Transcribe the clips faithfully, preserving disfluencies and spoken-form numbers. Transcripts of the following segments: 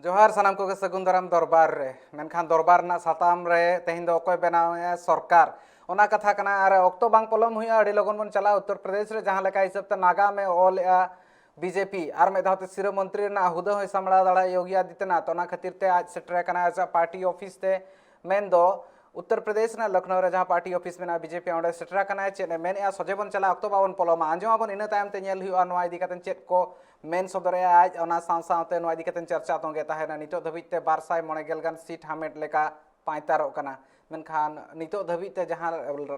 ᱡᱚᱦᱟᱨ ᱥᱟᱱᱟᱢ ᱠᱚᱜᱮ, ᱥᱟᱹᱜᱩᱱ ᱫᱟᱨᱟᱢ ᱫᱚᱨᱵᱟᱨ ᱨᱮ᱾ ᱢᱮᱱᱠᱷᱟᱱ ᱫᱚᱨᱵᱟᱨ ᱨᱮᱱᱟᱜ ᱥᱟᱛᱟᱢ ᱨᱮ ᱛᱮᱦᱮᱧ ᱫᱚ ᱚᱠᱚᱭ ᱵᱮᱱᱟᱣᱮᱫᱼᱟ? ᱥᱚᱨᱠᱟᱨ᱾ ᱚᱱᱟ ᱠᱟᱛᱷᱟ ᱠᱟᱱᱟ᱾ ᱟᱨ ᱚᱠᱛᱚ ᱵᱟᱝ ᱯᱚᱞᱚᱢ ᱦᱩᱭᱩᱜᱼᱟ, ᱟᱹᱰᱤ ᱞᱚᱜᱚᱱ ᱵᱚᱱ ᱪᱟᱞᱟᱜᱼᱟ ᱩᱛᱛᱚᱨ ᱯᱨᱚᱫᱮᱥ ᱨᱮ, ᱡᱟᱦᱟᱸ ᱞᱮᱠᱟ ᱦᱤᱥᱟᱹᱵ ᱛᱮ ᱱᱟᱜᱟᱢ ᱮ ᱚᱞᱮᱜᱼᱟ ᱵᱤᱡᱮᱯᱤ᱾ ᱟᱨ ᱢᱤᱫ ᱫᱷᱟᱣ ᱛᱮ ᱥᱤᱨᱟᱹ ᱢᱚᱱᱛᱨᱤ ᱨᱮᱱᱟᱜ ᱦᱩᱫᱟᱹ ᱦᱚᱸᱭ ᱥᱟᱢᱵᱲᱟᱣ ᱫᱟᱲᱮᱭᱟᱜᱼᱟ ᱭᱳᱜᱤ ᱟᱫᱤᱛᱭᱚᱱᱟᱛᱷ᱾ ᱚᱱᱟ ᱠᱷᱟᱹᱛᱤᱨ ᱛᱮ ᱟᱡ ᱥᱮᱴᱮᱨ ᱟᱠᱟᱱᱟ ᱟᱡᱟᱜ ᱯᱟᱨᱴᱤ ᱚᱯᱷᱤᱥ ᱛᱮ᱾ ᱢᱮᱱᱫᱚ ᱩᱛᱛᱚᱨ ᱯᱨᱚᱫᱮᱥ ᱨᱮᱱᱟᱜ ᱞᱚᱠᱷᱱᱚᱣ ᱨᱮ ᱡᱟᱦᱟᱸ ᱯᱟᱨᱴᱤ ᱚᱯᱷᱤᱥ ᱢᱮᱱᱟᱜᱼᱟ ᱵᱤᱡᱮᱯᱤ, ᱚᱸᱰᱮ ᱥᱮᱴᱮᱨ ᱟᱠᱟᱱᱟᱭ᱾ ᱪᱮᱫ ᱮ ᱢᱮᱱᱮᱫᱼᱟ, ᱥᱚᱡᱷᱮ ᱵᱚᱱ ᱪᱟᱞᱟᱜᱼᱟ, ᱚᱠᱛᱚ ᱵᱟᱵᱚᱱ ᱯᱚᱞᱚᱢᱟ᱾ ᱟᱸᱡᱚᱢ ᱟᱵᱚᱱ, ᱤᱱᱟᱹ ᱛᱟᱭᱚᱢ ᱛᱮ ᱧᱮᱞ ᱦᱩᱭᱩᱜᱼᱟ ᱱᱚᱣᱟ ᱤᱫᱤ ᱠᱟᱛᱮ ᱪᱮᱫ ᱠᱚ ᱢᱮᱱ ᱥᱚᱫᱚᱨᱮᱜᱼᱟ ᱟᱡ᱾ ᱚᱱᱟ ᱥᱟᱶ ᱥᱟᱶᱛᱮ ᱱᱚᱣᱟ ᱤᱫᱤ ᱠᱟᱛᱮ ᱪᱟᱨᱪᱟ ᱛᱚᱸᱜᱮ ᱛᱟᱦᱮᱱᱟ᱾ ᱱᱤᱛᱚᱜ ᱫᱷᱟᱹᱵᱤᱡ ᱛᱮ ᱵᱟᱨ ᱥᱟᱭ ᱢᱚᱬᱮ ᱜᱮᱞ ᱜᱟᱱ ᱥᱤᱴ ᱦᱟᱢᱮᱴ ᱞᱮᱠᱟ ᱯᱟᱸᱭᱛᱟᱨᱚᱜ ᱠᱟᱱᱟ᱾ ᱢᱮᱱᱠᱷᱟᱱ ᱱᱤᱛᱚᱜ ᱫᱷᱟᱹᱵᱤᱡ ᱛᱮ ᱡᱟᱦᱟᱸ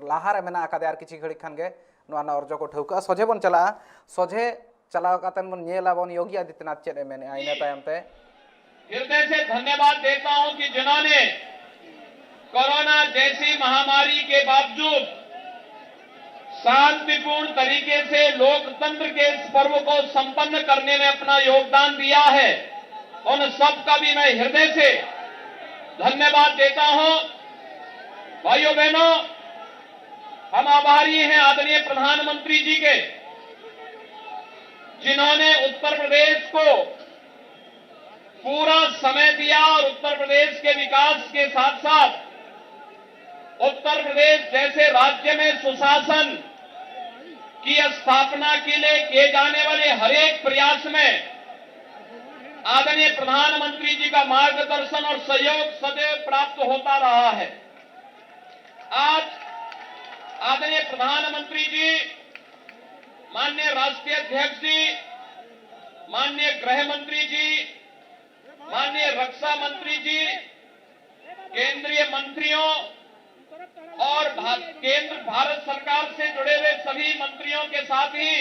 ᱞᱟᱦᱟ ᱨᱮ ᱢᱮᱱᱟᱜ ᱟᱠᱟᱫᱮᱭᱟ, ᱟᱨ ᱠᱤᱪᱷᱩ ᱜᱷᱟᱹᱲᱤᱡ ᱠᱷᱟᱱ ᱜᱮ ᱱᱚᱣᱟ ᱨᱮᱱᱟᱜ ᱚᱨᱡᱚ ᱠᱚ ᱴᱷᱟᱹᱣᱠᱟᱹᱜᱼᱟ᱾ ᱥᱚᱡᱷᱮ ᱵᱚᱱ ᱪᱟᱞᱟᱜᱼᱟ, ᱥᱚᱡᱷᱮ ᱪᱟᱞᱟᱣ ᱠᱟᱛᱮ ᱵᱚᱱ ᱧᱮᱞ ᱟᱵᱚᱱ ᱭᱳᱜᱤ ᱟᱫᱤᱛᱭᱚᱱᱟᱛᱷ ᱪᱮᱫ ᱮ ᱢᱮᱱᱮᱫᱼᱟ ᱤᱱᱟᱹ ᱛᱟᱭᱚᱢ ᱛᱮ᱾ हृदय से धन्यवाद देता हूं कि जिन्होंने कोरोना जैसी महामारी के बावजूद शांतिपूर्ण तरीके से लोकतंत्र के इस पर्व को संपन्न करने में अपना योगदान दिया है, उन सब का भी मैं हृदय से धन्यवाद देता हूं। भाइयों बहनों, हम आभारी हैं आदरणीय प्रधानमंत्री जी के, जिन्होंने उत्तर प्रदेश को पूरा समय दिया और उत्तर प्रदेश के विकास के साथ साथ उत्तर प्रदेश जैसे राज्य में सुशासन की स्थापना के लिए किए जाने वाले हर एक प्रयास में आदरणीय प्रधानमंत्री जी का मार्गदर्शन और सहयोग सदैव प्राप्त होता रहा है। आज आदरणीय प्रधानमंत्री जी, माननीय राष्ट्रीय अध्यक्ष जी, माननीय गृह मंत्री जी, माननीय रक्षा मंत्री जी, केंद्रीय मंत्रियों और भा-, केंद्र भारत सरकार से जुड़े हुए सभी मंत्रियों के साथ ही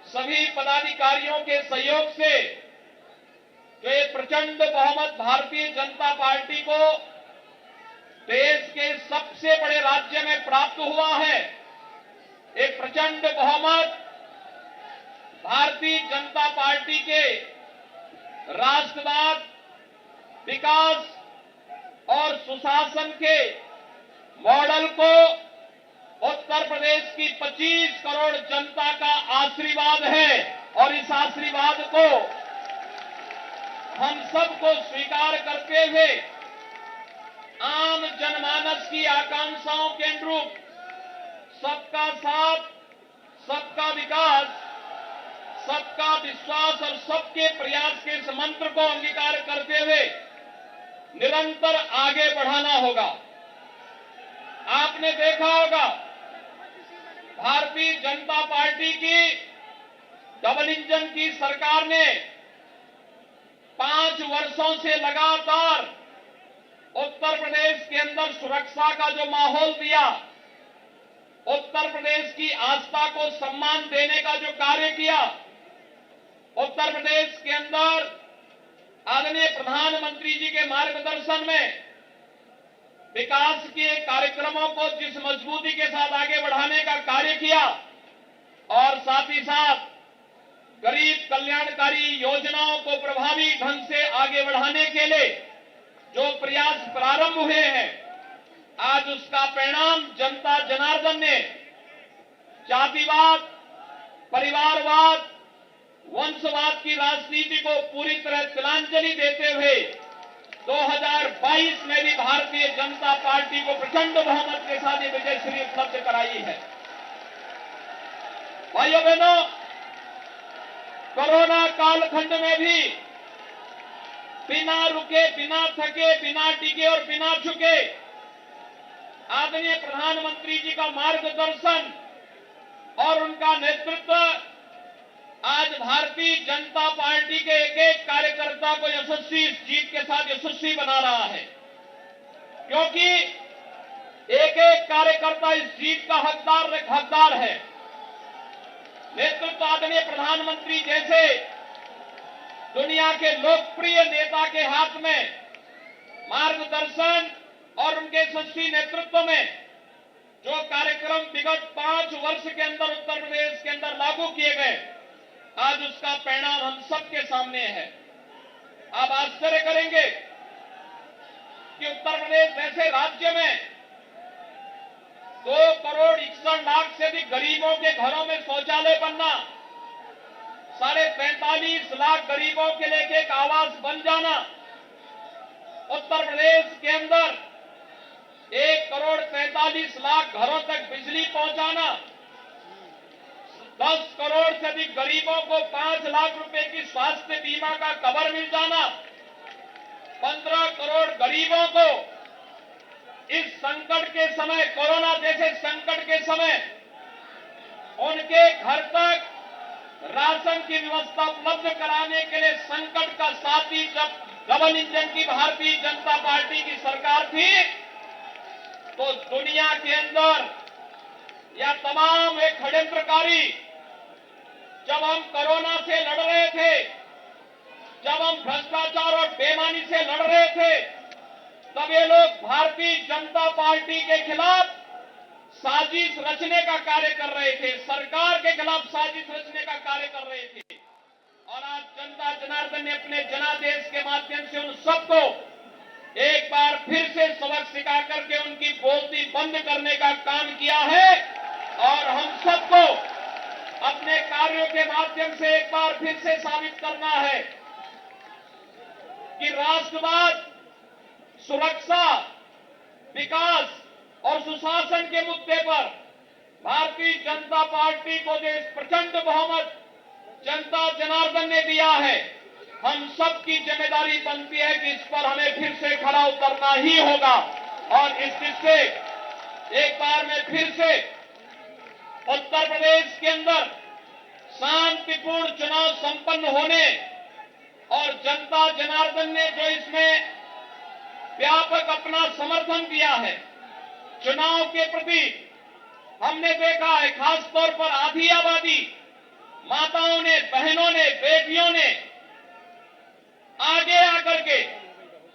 सभी पदाधिकारियों के सहयोग से जो ये प्रचंड बहुमत भारतीय जनता पार्टी को देश के सबसे बड़े राज्य में प्राप्त हुआ है, एक प्रचंड बहुमत भारतीय जनता पार्टी के राष्ट्रवाद, विकास और सुशासन के मॉडल को उत्तर प्रदेश की पच्चीस करोड़ जनता का आशीर्वाद है और इस आशीर्वाद को हम सबको स्वीकार करते हुए आम जनमानस की आकांक्षाओं के अनुरूप सबका साथ, सबका विकास, सबका विश्वास और सबके प्रयास के इस मंत्र को अंगीकार करते हुए निरंतर आगे बढ़ाना होगा। आपने देखा होगा, भारतीय जनता पार्टी की डबल इंजन की सरकार ने पांच वर्षों से लगातार उत्तर प्रदेश के अंदर सुरक्षा का जो माहौल दिया, उत्तर प्रदेश की आस्था को सम्मान देने का जो कार्य किया, उत्तर प्रदेश के अंदर आदरणीय प्रधानमंत्री जी के मार्गदर्शन में विकास के कार्यक्रमों को जिस मजबूती के साथ आगे बढ़ाने का कार्य किया और साथ ही साथ गरीब कल्याणकारी योजनाओं को प्रभावी ढंग से आगे बढ़ाने के लिए जो प्रयास प्रारंभ हुए हैं, आज उसका परिणाम जनता जनार्दन ने जातिवाद, परिवारवाद, वंशवाद की राजनीति को पूरी तरह तिलांजलि देते हुए दो हज़ार बाईस में भी भारतीय जनता पार्टी को प्रचंड बहुमत के साथ ये विजय श्री उपलब्ध कराई है। भाइयों बहनों, कोरोना कालखंड में भी बिना रुके, बिना थके, बिना टिके और बिना झुके आदरणीय प्रधानमंत्री जी का मार्गदर्शन और उनका नेतृत्व आज भारतीय जनता पार्टी के एक एक कार्यकर्ता को यशस्वी, इस जीत के साथ यशस्वी बना रहा है, क्योंकि एक एक कार्यकर्ता इस जीत का हकदार हकदार है। नेतृत्व आदरणीय प्रधानमंत्री जैसे दुनिया के लोकप्रिय नेता के हाथ में मार्गदर्शन और उनके यशस्वी नेतृत्व में जो कार्यक्रम विगत पांच वर्ष के अंदर उत्तर प्रदेश के अंदर लागू किए गए, आज उसका परिणाम हम सबके सामने है। आप आश्चर्य करेंगे कि उत्तर प्रदेश जैसे राज्य में दो करोड़ इकसठ लाख से अधिक गरीबों के घरों में शौचालय बनना, साढ़े पैंतालीस लाख गरीबों के लिए एक आवास बन जाना, उत्तर प्रदेश के अंदर एक करोड़ पैंतालीस लाख घरों तक बिजली पहुंचाना, दस करोड़ से अधिक गरीबों को पांच लाख रुपए की स्वास्थ्य बीमा का कवर मिल जाना, पन्द्रह करोड़ गरीबों को इस संकट के समय, कोरोना जैसे संकट के समय उनके घर तक राशन की व्यवस्था उपलब्ध कराने के लिए संकट का साथी जब डबल इंजन की भारतीय जनता पार्टी की सरकार थी, तो दुनिया के अंदर या तमाम एक षड्यंत्रकारी, जब हम कोरोना से लड़ रहे थे, जब हम भ्रष्टाचार और बेईमानी से लड़ रहे थे, तब ये लोग भारतीय जनता पार्टी के खिलाफ साजिश रचने का कार्य कर रहे थे, सरकार के खिलाफ साजिश रचने का कार्य कर रहे थे। और आज जनता जनार्दन ने अपने जनादेश के माध्यम से उन सबको एक बार फिर से सबक सिखा करके उनकी बोलती बंद करने का काम किया है। और हम सबको अपने कार्यों के माध्यम से एक बार फिर से साबित करना है कि राष्ट्रवाद, सुरक्षा, विकास और सुशासन के मुद्दे पर भारतीय जनता पार्टी को जो इस प्रचंड बहुमत जनता जनार्दन ने दिया है, हम सब की जिम्मेदारी बनती है कि इस पर हमें फिर से खरा उतरना ही होगा। और इस चीज से एक बार मैं फिर से उत्तर प्रदेश के अंदर शांतिपूर्ण चुनाव संपन्न होने और जनता जनार्दन ने जो इसमें व्यापक अपना समर्थन दिया है चुनाव के प्रति, हमने देखा है खासतौर पर आधी आबादी, माताओं ने, बहनों ने, बेटियों ने आगे आकर के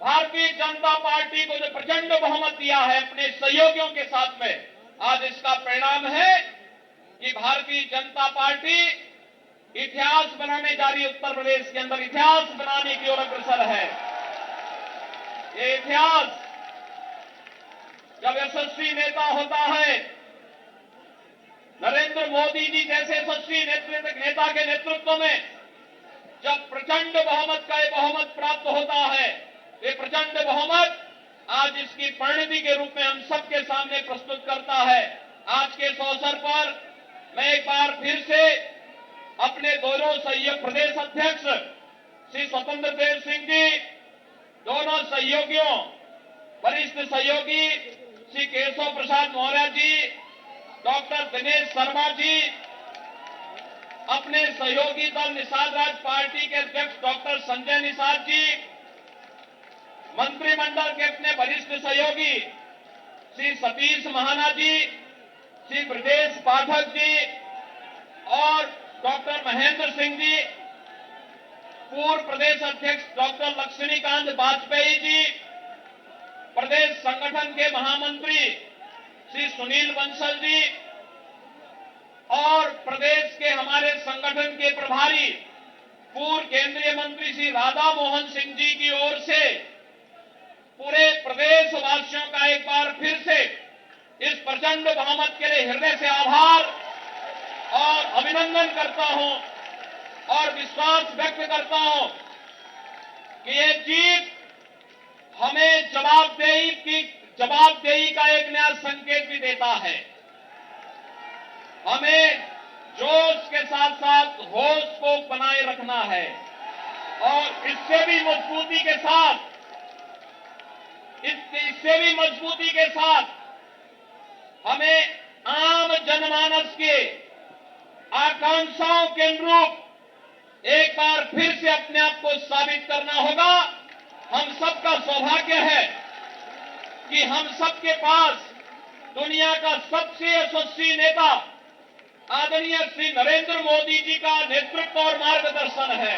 भारतीय जनता पार्टी को जो प्रचंड बहुमत दिया है अपने सहयोगियों के साथ में, आज इसका परिणाम है कि भारतीय जनता पार्टी इतिहास बनाने जा रही है, उत्तर प्रदेश के अंदर इतिहास बनाने की ओर अग्रसर है। ये इतिहास जब यशस्वी नेता होता है नरेंद्र मोदी जी जैसे यशस्वी नेतृत्व, नेता के नेतृत्व में जब प्रचंड बहुमत का ये बहुमत प्राप्त होता है, ये प्रचंड बहुमत आज इसकी परिणति के रूप में हम सबके सामने प्रस्तुत करता है। आज के इस अवसर पर मैं एक बार फिर से अपने दोनों सहयोग, प्रदेश अध्यक्ष श्री स्वतंत्र देव सिंह जी, दोनों सहयोगियों, वरिष्ठ सहयोगी श्री केशव प्रसाद मौर्य जी, डॉक्टर दिनेश शर्मा जी, अपने सहयोगी दल निषाद राज पार्टी के अध्यक्ष डॉक्टर संजय निषाद जी, मंत्रिमंडल के अपने वरिष्ठ सहयोगी श्री सतीश महाना जी, श्री ब्रजेश पाठक जी और डॉक्टर महेंद्र सिंह जी, पूर्व प्रदेश अध्यक्ष डॉक्टर लक्ष्मीकांत वाजपेयी जी, प्रदेश संगठन के महामंत्री श्री सुनील बंसल जी और प्रदेश के हमारे संगठन के प्रभारी पूर्व केंद्रीय मंत्री श्री राधा मोहन सिंह जी की ओर से पूरे प्रदेशवासियों का एक बार फिर से इस प्रचंड बहुमत के लिए हृदय से आभार और अभिनंदन करता हूं और विश्वास व्यक्त करता हूं कि ये जीत हमें जवाबदेही की, जवाबदेही का एक नया संकेत भी देता है। हमें जोश के साथ साथ होश को बनाए रखना है और इससे भी मजबूती के साथ, इस, इससे भी मजबूती के साथ हमें आम जनमानस के आकांक्षाओं के अनुरूप एक बार फिर से अपने आप को साबित करना होगा। हम सबका सौभाग्य है कि हम सबके पास दुनिया का सबसे यशस्वी नेता आदरणीय श्री नरेंद्र मोदी जी का नेतृत्व और मार्गदर्शन है।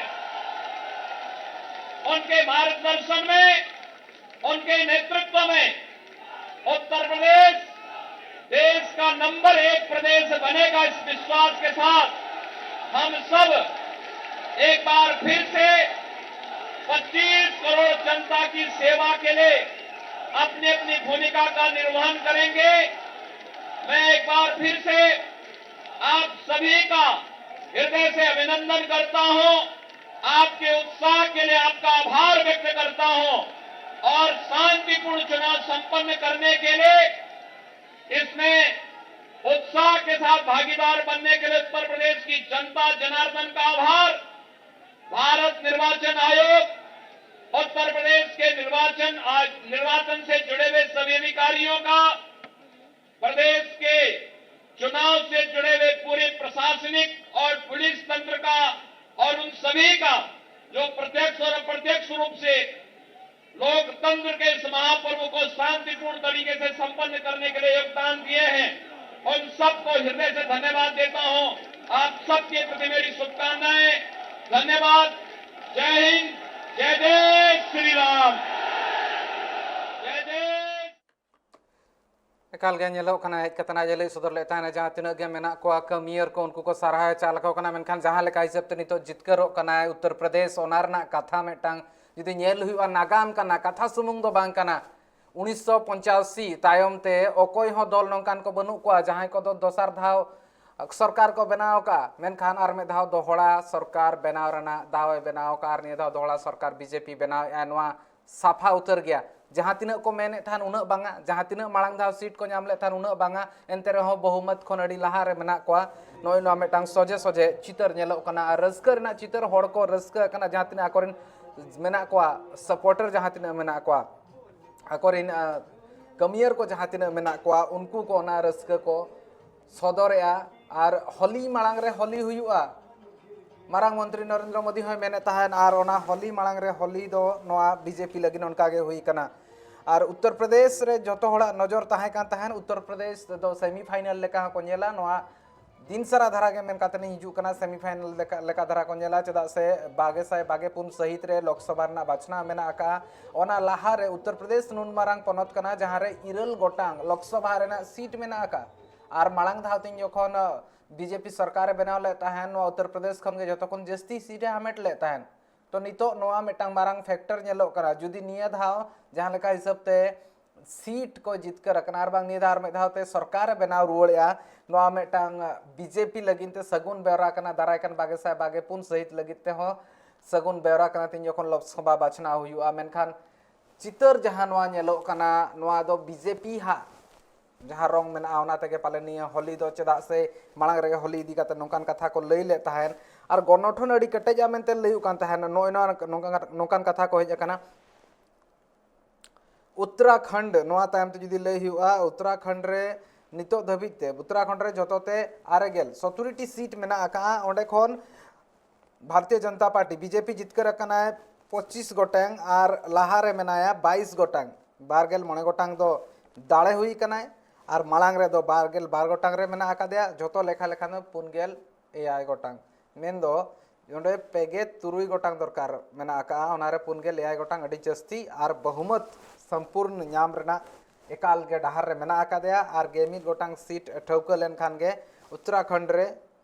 उनके मार्गदर्शन में, उनके नेतृत्व में उत्तर प्रदेश देश का नंबर एक प्रदेश बनेगा। इस विश्वास के साथ हम सब एक बार फिर से पच्चीस करोड़ जनता की सेवा के लिए अपनी अपनी भूमिका का निर्वहन करेंगे। मैं एक बार फिर से आप सभी का हृदय से अभिनंदन करता हूं, आपके उत्साह के लिए आपका आभार व्यक्त करता हूं और शांतिपूर्ण चुनाव संपन्न करने के लिए इसमें उत्साह के साथ भागीदार बनने के लिए उत्तर प्रदेश की जनता जनार्दन का आभार। भारत निर्वाचन आयोग, उत्तर प्रदेश के निर्वाचन आज निर्वाचन से जुड़े हुए सभी अधिकारियों का, प्रदेश के चुनाव से जुड़े हुए पूरे प्रशासनिक और पुलिस तंत्र का और उन सभी का जो प्रत्यक्ष और अप्रत्यक्ष रूप से लोकतंत्र के इस महापर्व को शांतिपूर्ण तरीके से संपन्न करने के लिए योगदान दिए हैं, उन सबको हृदय से धन्यवाद देता हूं। आप सबके प्रति मेरी शुभकामनाएं। धन्यवाद। जय हिंद। जय जय श्री राम। जय जय। ᱮᱠᱟᱞ ᱜᱮ ᱧᱮᱞᱚᱜ ᱠᱟᱱᱟ, ᱦᱮᱡ ᱠᱟᱛᱮ ᱟᱡ ᱮ ᱞᱟᱹᱭ ᱥᱚᱫᱚᱨ ᱞᱮᱫ ᱛᱟᱦᱮᱱᱟ, ᱡᱟᱦᱟᱸ ᱛᱤᱱᱟᱹᱜ ᱜᱮ ᱢᱮᱱᱟᱜ ᱠᱚᱣᱟ ᱠᱟᱹᱢᱤᱭᱟᱹᱨ ᱠᱚ, ᱩᱱᱠᱩ ᱠᱚ ᱥᱟᱨᱦᱟᱣ ᱮ ᱪᱟᱞ ᱟᱠᱚ ᱠᱟᱱᱟ᱾ ᱢᱮᱱᱠᱷᱟᱱ ᱡᱟᱦᱟᱸ ᱞᱮᱠᱟ ᱦᱤᱥᱟᱹᱵ ᱛᱮ ᱱᱤᱛᱚᱜ ᱡᱤᱛᱠᱟᱹᱨᱚᱜ ᱠᱟᱱᱟᱭ ᱩᱛᱛᱚᱨ ᱯᱨᱚᱫᱮᱥ, ᱚᱱᱟ ᱨᱮᱱᱟᱜ ᱠᱟᱛᱷᱟ ᱢᱤᱫᱴᱟᱝ ᱡᱩᱫᱤ ᱧᱮᱞ ᱦᱩᱭᱩᱜᱼᱟ, ᱱᱟᱜᱟᱢ ᱠᱟᱱᱟ, ᱠᱟᱛᱷᱟ ᱥᱩᱢᱩᱝ ᱫᱚ ᱵᱟᱝ ᱠᱟᱱᱟ᱾ ᱩᱱᱤᱥᱥᱚ ᱯᱚᱸᱪᱟᱥᱤ ᱛᱟᱭᱚᱢ ᱛᱮ ᱚᱠᱚᱭ ᱦᱚᱸ ᱫᱚᱞ ᱱᱚᱝᱠᱟᱱ ᱠᱚ ᱵᱟᱹᱱᱩᱜ ᱠᱚᱣᱟ, ᱡᱟᱦᱟᱸᱭ ᱠᱚᱫᱚ ᱫᱚᱥᱟᱨ ᱫᱷᱟᱣ ᱥᱚᱨᱠᱟᱨ ᱠᱚ ᱵᱮᱱᱟᱣ ᱟᱠᱟᱫᱼᱟ, ᱢᱮᱱᱠᱷᱟᱱ ᱟᱨ ᱢᱤᱫ ᱫᱷᱟᱣ ᱫᱚᱦᱲᱟ ᱥᱚᱨᱠᱟᱨ ᱵᱮᱱᱟᱣ ᱨᱮᱱᱟᱜ ᱫᱟᱣ ᱮ ᱵᱮᱱᱟᱣ ᱟᱠᱟᱫᱼᱟ᱾ ᱟᱨ ᱱᱤᱭᱟᱹ ᱫᱷᱟᱣ ᱫᱚᱦᱲᱟ ᱥᱚᱨᱠᱟᱨ ᱵᱤᱡᱮᱯᱤ ᱵᱮᱱᱟᱣᱮᱫᱼᱟ, ᱱᱚᱣᱟ ᱥᱟᱯᱷᱟ ᱩᱛᱟᱹᱨ ᱜᱮᱭᱟ᱾ ᱡᱟᱦᱟᱸ ᱛᱤᱱᱟᱹᱜ ᱠᱚ ᱢᱮᱱᱮᱫ ᱛᱟᱦᱮᱱ ᱩᱱᱟᱹᱜ ᱵᱟᱝᱟ, ᱡᱟᱦᱟᱸ ᱛᱤᱱᱟᱹᱜ ᱢᱟᱲᱟᱝ ᱫᱷᱟᱣ ᱥᱤᱴ ᱠᱚ ᱧᱟᱢ ᱞᱮᱫ ᱛᱟᱦᱮᱱ ᱩᱱᱟᱹᱜ ᱵᱟᱝᱟ, ᱮᱱᱛᱮ ᱨᱮᱦᱚᱸ ᱵᱚᱦᱩᱢᱚᱛ ᱠᱷᱚᱱ ᱟᱹᱰᱤ ᱞᱟᱦᱟ ᱨᱮ ᱢᱮᱱᱟᱜ ᱠᱚᱣᱟ᱾ ᱱᱚᱜᱼᱚᱭ ᱱᱚᱣᱟ ᱢᱤᱫᱴᱟᱝ ᱥᱚᱡᱷᱮ ᱥᱚᱡᱷᱮ ᱪᱤᱛᱟᱹᱨ ᱧᱮᱞᱚᱜ ᱠᱟᱱᱟ᱾ ᱟᱨ ᱨᱟᱹᱥᱠᱟᱹ ᱨᱮᱱᱟᱜ ᱪᱤᱛᱟᱹᱨ, ᱦᱚᱲ ᱠᱚ ᱨᱟᱹᱥᱠᱟᱹ ᱟᱠᱟᱱᱟ, ᱡᱟᱦᱟᱸ ᱛᱤᱱᱟᱹᱜ ᱟᱠᱚᱨᱮᱱ ᱢᱮᱱᱟᱜ ᱠᱚᱣᱟ, ᱥᱟᱯᱳᱨᱴᱟᱨ ᱡᱟᱦᱟᱸ ᱛᱤᱱᱟᱹᱜ ᱢᱮᱱᱟᱜ ᱠᱚᱣᱟ, ᱟᱠᱚᱨᱮᱱ ᱟᱸ, ᱠᱟᱹᱢᱤᱭᱟᱹᱨ ᱠᱚ ᱡᱟᱦᱟᱸ ᱛᱤᱱᱟᱹᱜ ᱢᱮᱱᱟᱜ ᱠᱚᱣᱟ, ᱩᱱᱠᱩ ᱠᱚ ᱚᱱᱟ ᱨᱟᱹᱥᱠᱟᱹ ᱠᱚ ᱥᱚᱫᱚᱨᱮᱜᱼᱟ᱾ ᱟᱨ ᱦᱳᱞᱤ ᱢᱟᱲᱟᱝ ᱨᱮ ᱦᱳᱞᱤ ᱦᱩᱭᱩᱜᱼᱟ᱾ ᱢᱟᱨᱟᱝ ᱢᱚᱱᱛᱨᱤ ᱱᱚᱨᱮᱱᱫᱨᱚ ᱢᱳᱫᱤ ᱦᱚᱸᱭ ᱢᱮᱱᱮᱫ ᱛᱟᱦᱮᱸᱫ, ᱟᱨ ᱚᱱᱟ ᱦᱳᱞᱤ ᱢᱟᱲᱟᱝ ᱨᱮ ᱦᱳᱞᱤ ᱫᱚ ᱱᱚᱣᱟ ᱵᱤᱡᱮᱯᱤ ᱞᱟᱹᱜᱤᱫ ᱚᱱᱠᱟ ᱜᱮ ᱦᱩᱭ ᱠᱟᱱᱟ᱾ ᱟᱨ ᱩᱛᱛᱚᱨ ᱯᱨᱚᱫᱮᱥ ᱨᱮ ᱡᱚᱛᱚ ᱦᱚᱲᱟᱜ ᱱᱚᱡᱚᱨ ᱛᱟᱦᱮᱸ ᱠᱟᱱ ᱛᱟᱦᱮᱸᱫ, ᱩᱛᱛᱚᱨ ᱯᱨᱚᱫᱮᱥ ᱫᱚ ᱥᱮᱢᱤ ᱯᱷᱟᱭᱱᱟᱞ ᱞᱮᱠᱟ ᱦᱚᱸᱠᱚ ᱧᱮᱞᱟ᱾ ᱱᱚᱣᱟ ᱫᱤᱱ ᱥᱟᱨᱟ ᱫᱷᱟᱨᱟ ᱜᱮ ᱢᱮᱱ ᱠᱟᱛᱮ ᱞᱤᱧ ᱦᱤᱡᱩᱜ ᱠᱟᱱᱟ, ᱥᱮᱢᱤ ᱯᱷᱟᱭᱱᱟᱞ ᱞᱮᱠᱟ, ᱞᱮᱠᱟ ᱫᱷᱟᱨᱟ ᱠᱚ ᱧᱮᱞᱟ, ᱪᱮᱫᱟᱜ ᱥᱮ ᱵᱟᱜᱮ ᱥᱟᱭ ᱵᱟᱜᱮ ᱯᱩᱱ ᱥᱟᱹᱦᱤᱛ ᱨᱮ ᱞᱳᱠᱥᱚᱵᱷᱟ ᱨᱮᱱᱟᱜ ᱵᱟᱪᱷᱱᱟᱣ ᱢᱮᱱᱟᱜ ᱟᱠᱟᱫᱼᱟ᱾ ᱚᱱᱟ ᱞᱟᱦᱟ ᱨᱮ ᱩᱛᱛᱚᱨ ᱯᱨᱚᱫᱮᱥ ᱱᱩᱱ ᱢᱟᱨᱟᱝ ᱯᱚᱱᱚᱛ ᱠᱟᱱᱟ, ᱡᱟᱦᱟᱸ ᱨᱮ ᱤᱨᱟᱹᱞ ᱜᱚᱴᱟᱝ ᱞᱳᱠᱥᱚᱵᱷᱟ ᱨᱮᱱᱟᱜ ᱥᱤᱴ ᱢᱮᱱᱟᱜ ᱟᱠᱟᱫᱼᱟ᱾ ᱟᱨ ᱢᱟᱲᱟᱝ ᱫᱷᱟᱣ ᱛᱤᱧ ᱡᱚᱠᱷᱚᱱ ᱵᱤᱡᱮᱯᱤ ᱥᱚᱨᱠᱟᱨ ᱮ ᱵᱮᱱᱟᱣ ᱞᱮᱫ ᱛᱟᱦᱮᱸᱱ, ᱱᱚᱣᱟ ᱩᱛᱛᱚᱨ ᱯᱨᱚᱫᱮᱥ ᱠᱷᱚᱱ ᱜᱮ ᱡᱚᱛᱚ ᱠᱷᱚᱱ ᱡᱟᱹᱥᱛᱤ ᱥᱤᱴ ᱮ ᱦᱟᱢᱮᱴ ᱞᱮᱫ ᱛᱟᱦᱮᱸᱱ᱾ ᱛᱚ ᱱᱤᱛᱚᱜ ᱱᱚᱣᱟ ᱢᱤᱫᱴᱟᱝ ᱢᱟᱨᱟᱝ ᱯᱷᱮᱠᱴᱚᱨ ᱧᱮᱞᱚᱜ ᱠᱟᱱᱟ᱾ ᱡᱩᱫᱤ ᱱᱤᱭᱟᱹ ᱫᱷᱟᱣ ᱡᱟᱦᱟᱸ ᱞᱮᱠᱟ ᱦᱤᱥᱟᱹᱵ ᱛᱮ ᱥᱤᱴ ᱠᱚ ᱡᱤᱛᱠᱟᱹᱨ ᱟᱠᱟᱱᱟ ᱟᱨ ᱵᱟᱝ ᱱᱤᱭᱟᱹ ᱫᱷᱟᱣ ᱟᱨ ᱢᱤᱫ ᱫᱷᱟᱣ ᱛᱮ ᱥᱚᱨᱠᱟᱨ ᱮ ᱵᱮᱱᱟᱣ ᱨᱩᱣᱟᱹᱲᱮᱜᱼᱟ, ᱱᱚᱣᱟ ᱢᱤᱫᱴᱟᱝ ᱵᱤᱡᱮᱯᱤ ᱞᱟᱹᱜᱤᱫ ᱛᱮ ᱥᱟᱹᱜᱩᱱ ᱵᱮᱣᱨᱟ ᱠᱟᱱᱟ᱾ ᱫᱟᱨᱟᱭ ᱠᱟᱱ ᱵᱟᱜᱮ ᱥᱟᱭ ᱵᱟᱜᱮ ᱯᱩᱱ ᱥᱟᱹᱦᱤᱛ ᱞᱟᱹᱜᱤᱫ ᱛᱮᱦᱚᱸ ᱥᱟᱹᱜᱩᱱ ᱵᱮᱣᱨᱟ ᱠᱟᱱᱟ ᱛᱤᱧ ᱡᱚᱠᱷᱚᱱ ᱞᱳᱠᱥᱚᱵᱷᱟ ᱵᱟᱪᱷᱱᱟᱣ ᱦᱩᱭᱩᱜᱼᱟ᱾ ᱢᱮᱱᱠᱷᱟᱱ ᱪᱤᱛᱟᱹᱨ ᱡᱟᱦᱟᱸ ᱱᱚᱣᱟ ᱧᱮᱞᱚᱜ ᱠᱟᱱᱟ, ᱱᱚᱣᱟ ᱫᱚ ᱵᱤᱡᱮᱯᱤ ᱦᱟᱜ ᱡᱟᱦᱟᱸ ᱨᱚᱝ ᱢᱮᱱᱟᱜᱼᱟ, ᱚᱱᱟ ᱛᱮᱜᱮ ᱯᱟᱞᱮ ᱱᱤᱭᱟᱹ ᱦᱳᱞᱤ ᱫᱚ, ᱪᱮᱫᱟᱜ ᱥᱮ ᱢᱟᱲᱟᱝ ᱨᱮᱜᱮ ᱦᱳᱞᱤ ᱤᱫᱤ ᱠᱟᱛᱮ ᱱᱚᱝᱠᱟᱱ ᱠᱟᱛᱷᱟ ᱠᱚ ᱞᱟᱹᱭ ᱞᱮᱫ ᱛᱟᱦᱮᱸᱫ ᱟᱨ ᱜᱚᱱᱚᱴᱷᱚᱱ ᱟᱹᱰᱤ ᱠᱮᱴᱮᱡᱟ ᱢᱮᱱᱛᱮ ᱞᱟᱹᱭᱩᱜ ᱠᱟᱱ ᱛᱟᱦᱮᱸᱫ᱾ ᱱᱚᱜᱼᱚᱭ ᱱᱚᱣᱟ ᱱᱚᱝᱠᱟᱱ, ᱱᱚᱝᱠᱟᱱ ᱠᱟᱛᱷᱟ ᱠᱚ ᱦᱮᱡ ᱟᱠᱟᱱᱟ᱾ ᱩᱛᱛᱚᱨᱟᱠᱷᱚᱸᱰ, ᱱᱚᱣᱟ ᱛᱟᱭᱚᱢ ᱛᱮ ᱡᱩᱫᱤ ᱞᱟᱹᱭ ᱦᱩᱭᱩᱜᱼᱟ, ᱩᱛᱛᱚᱨᱟᱠᱷᱚᱸᱰ ᱨᱮ ᱱᱤᱛᱚᱜ ᱫᱷᱟᱹᱵᱤᱡ ᱛᱮ ᱩᱛᱛᱚᱨᱟᱠᱷᱚᱸᱰ ᱨᱮ ᱡᱚᱛᱚ ᱛᱮ ᱟᱨᱮ ᱜᱮᱞ, ᱥᱚᱛᱩᱨᱤ ᱴᱤ ᱥᱤᱴ ᱢᱮᱱᱟᱜ ᱟᱠᱟᱫᱼᱟ᱾ ᱚᱸᱰᱮ ᱠᱷᱚᱱ ᱵᱷᱟᱨᱚᱛᱤᱭᱚ ᱡᱚᱱᱚᱛᱟ ᱯᱟᱨᱴᱤ, ᱵᱤᱡᱮᱯᱤ, ᱡᱤᱛᱠᱟᱹᱨ ᱟᱠᱟᱱᱟᱭ ᱯᱚᱸᱪᱤᱥ ᱜᱚᱴᱟᱝ ᱟᱨ ᱞᱟᱦᱟ ᱨᱮ ᱢᱮᱱᱟᱭᱟ ᱵᱟᱭᱤᱥ ᱜᱚᱴᱟᱝ᱾ ᱵᱟᱨ ᱜᱮᱞ ᱢᱚᱬᱮ ᱜᱚᱴᱟᱝ ᱫᱚ ᱫᱟᱲᱮ ᱦᱩᱭ ᱟᱠᱟᱱᱟᱭ ᱟᱨ ᱢᱟᱲᱟᱝ ᱨᱮᱫᱚ ᱵᱟᱨ ᱜᱮᱞ ᱵᱟᱨ ᱜᱚᱴᱟᱝ ᱨᱮ ᱢᱮᱱᱟᱜ ᱟᱠᱟᱫᱮᱭᱟ᱾ ᱡᱚᱛᱚ ᱞᱮᱠᱷᱟ ᱞᱮᱠᱷᱟᱱ ᱫᱚ ᱯᱩᱱ ᱜᱮᱞ ᱮᱭᱟᱭ ᱜᱚᱴᱟᱝ᱾ ᱢᱮᱱᱫᱚ ᱚᱸᱰᱮ ᱯᱮ ᱜᱮᱞ ᱛᱩᱨᱩᱭ ᱜᱚᱴᱟᱝ ᱫᱚᱨᱠᱟᱨ ᱢᱮᱱᱟᱜ ᱟᱠᱟᱫᱼᱟ, ᱚᱱᱟᱨᱮ ᱯᱩᱱ ᱜᱮᱞ ᱮᱭᱟᱭ ᱜᱚᱴᱟᱝ, ᱟᱹᱰᱤ ᱡᱟᱹᱥᱛᱤ ᱟᱨ ᱵᱚᱦᱩᱢᱚᱛ ᱥᱚᱢᱯᱩᱨᱱ ᱧᱟᱢ ᱨᱮᱱᱟᱜ ᱮᱠᱟᱞ ᱜᱮ ᱰᱟᱦᱟᱨ ᱨᱮ ᱢᱮᱱᱟᱜ ᱟᱠᱟᱫᱮᱭᱟ᱾ ᱟᱨ ᱜᱮ ᱢᱤᱫ ᱜᱚᱴᱟᱝ ᱥᱤᱴ ᱴᱷᱟᱹᱣᱠᱟᱹ ᱞᱮᱱᱠᱷᱟᱱ ᱜᱮ ᱩᱛᱛᱚᱨᱟᱠᱷᱚᱸᱰ ᱨᱮ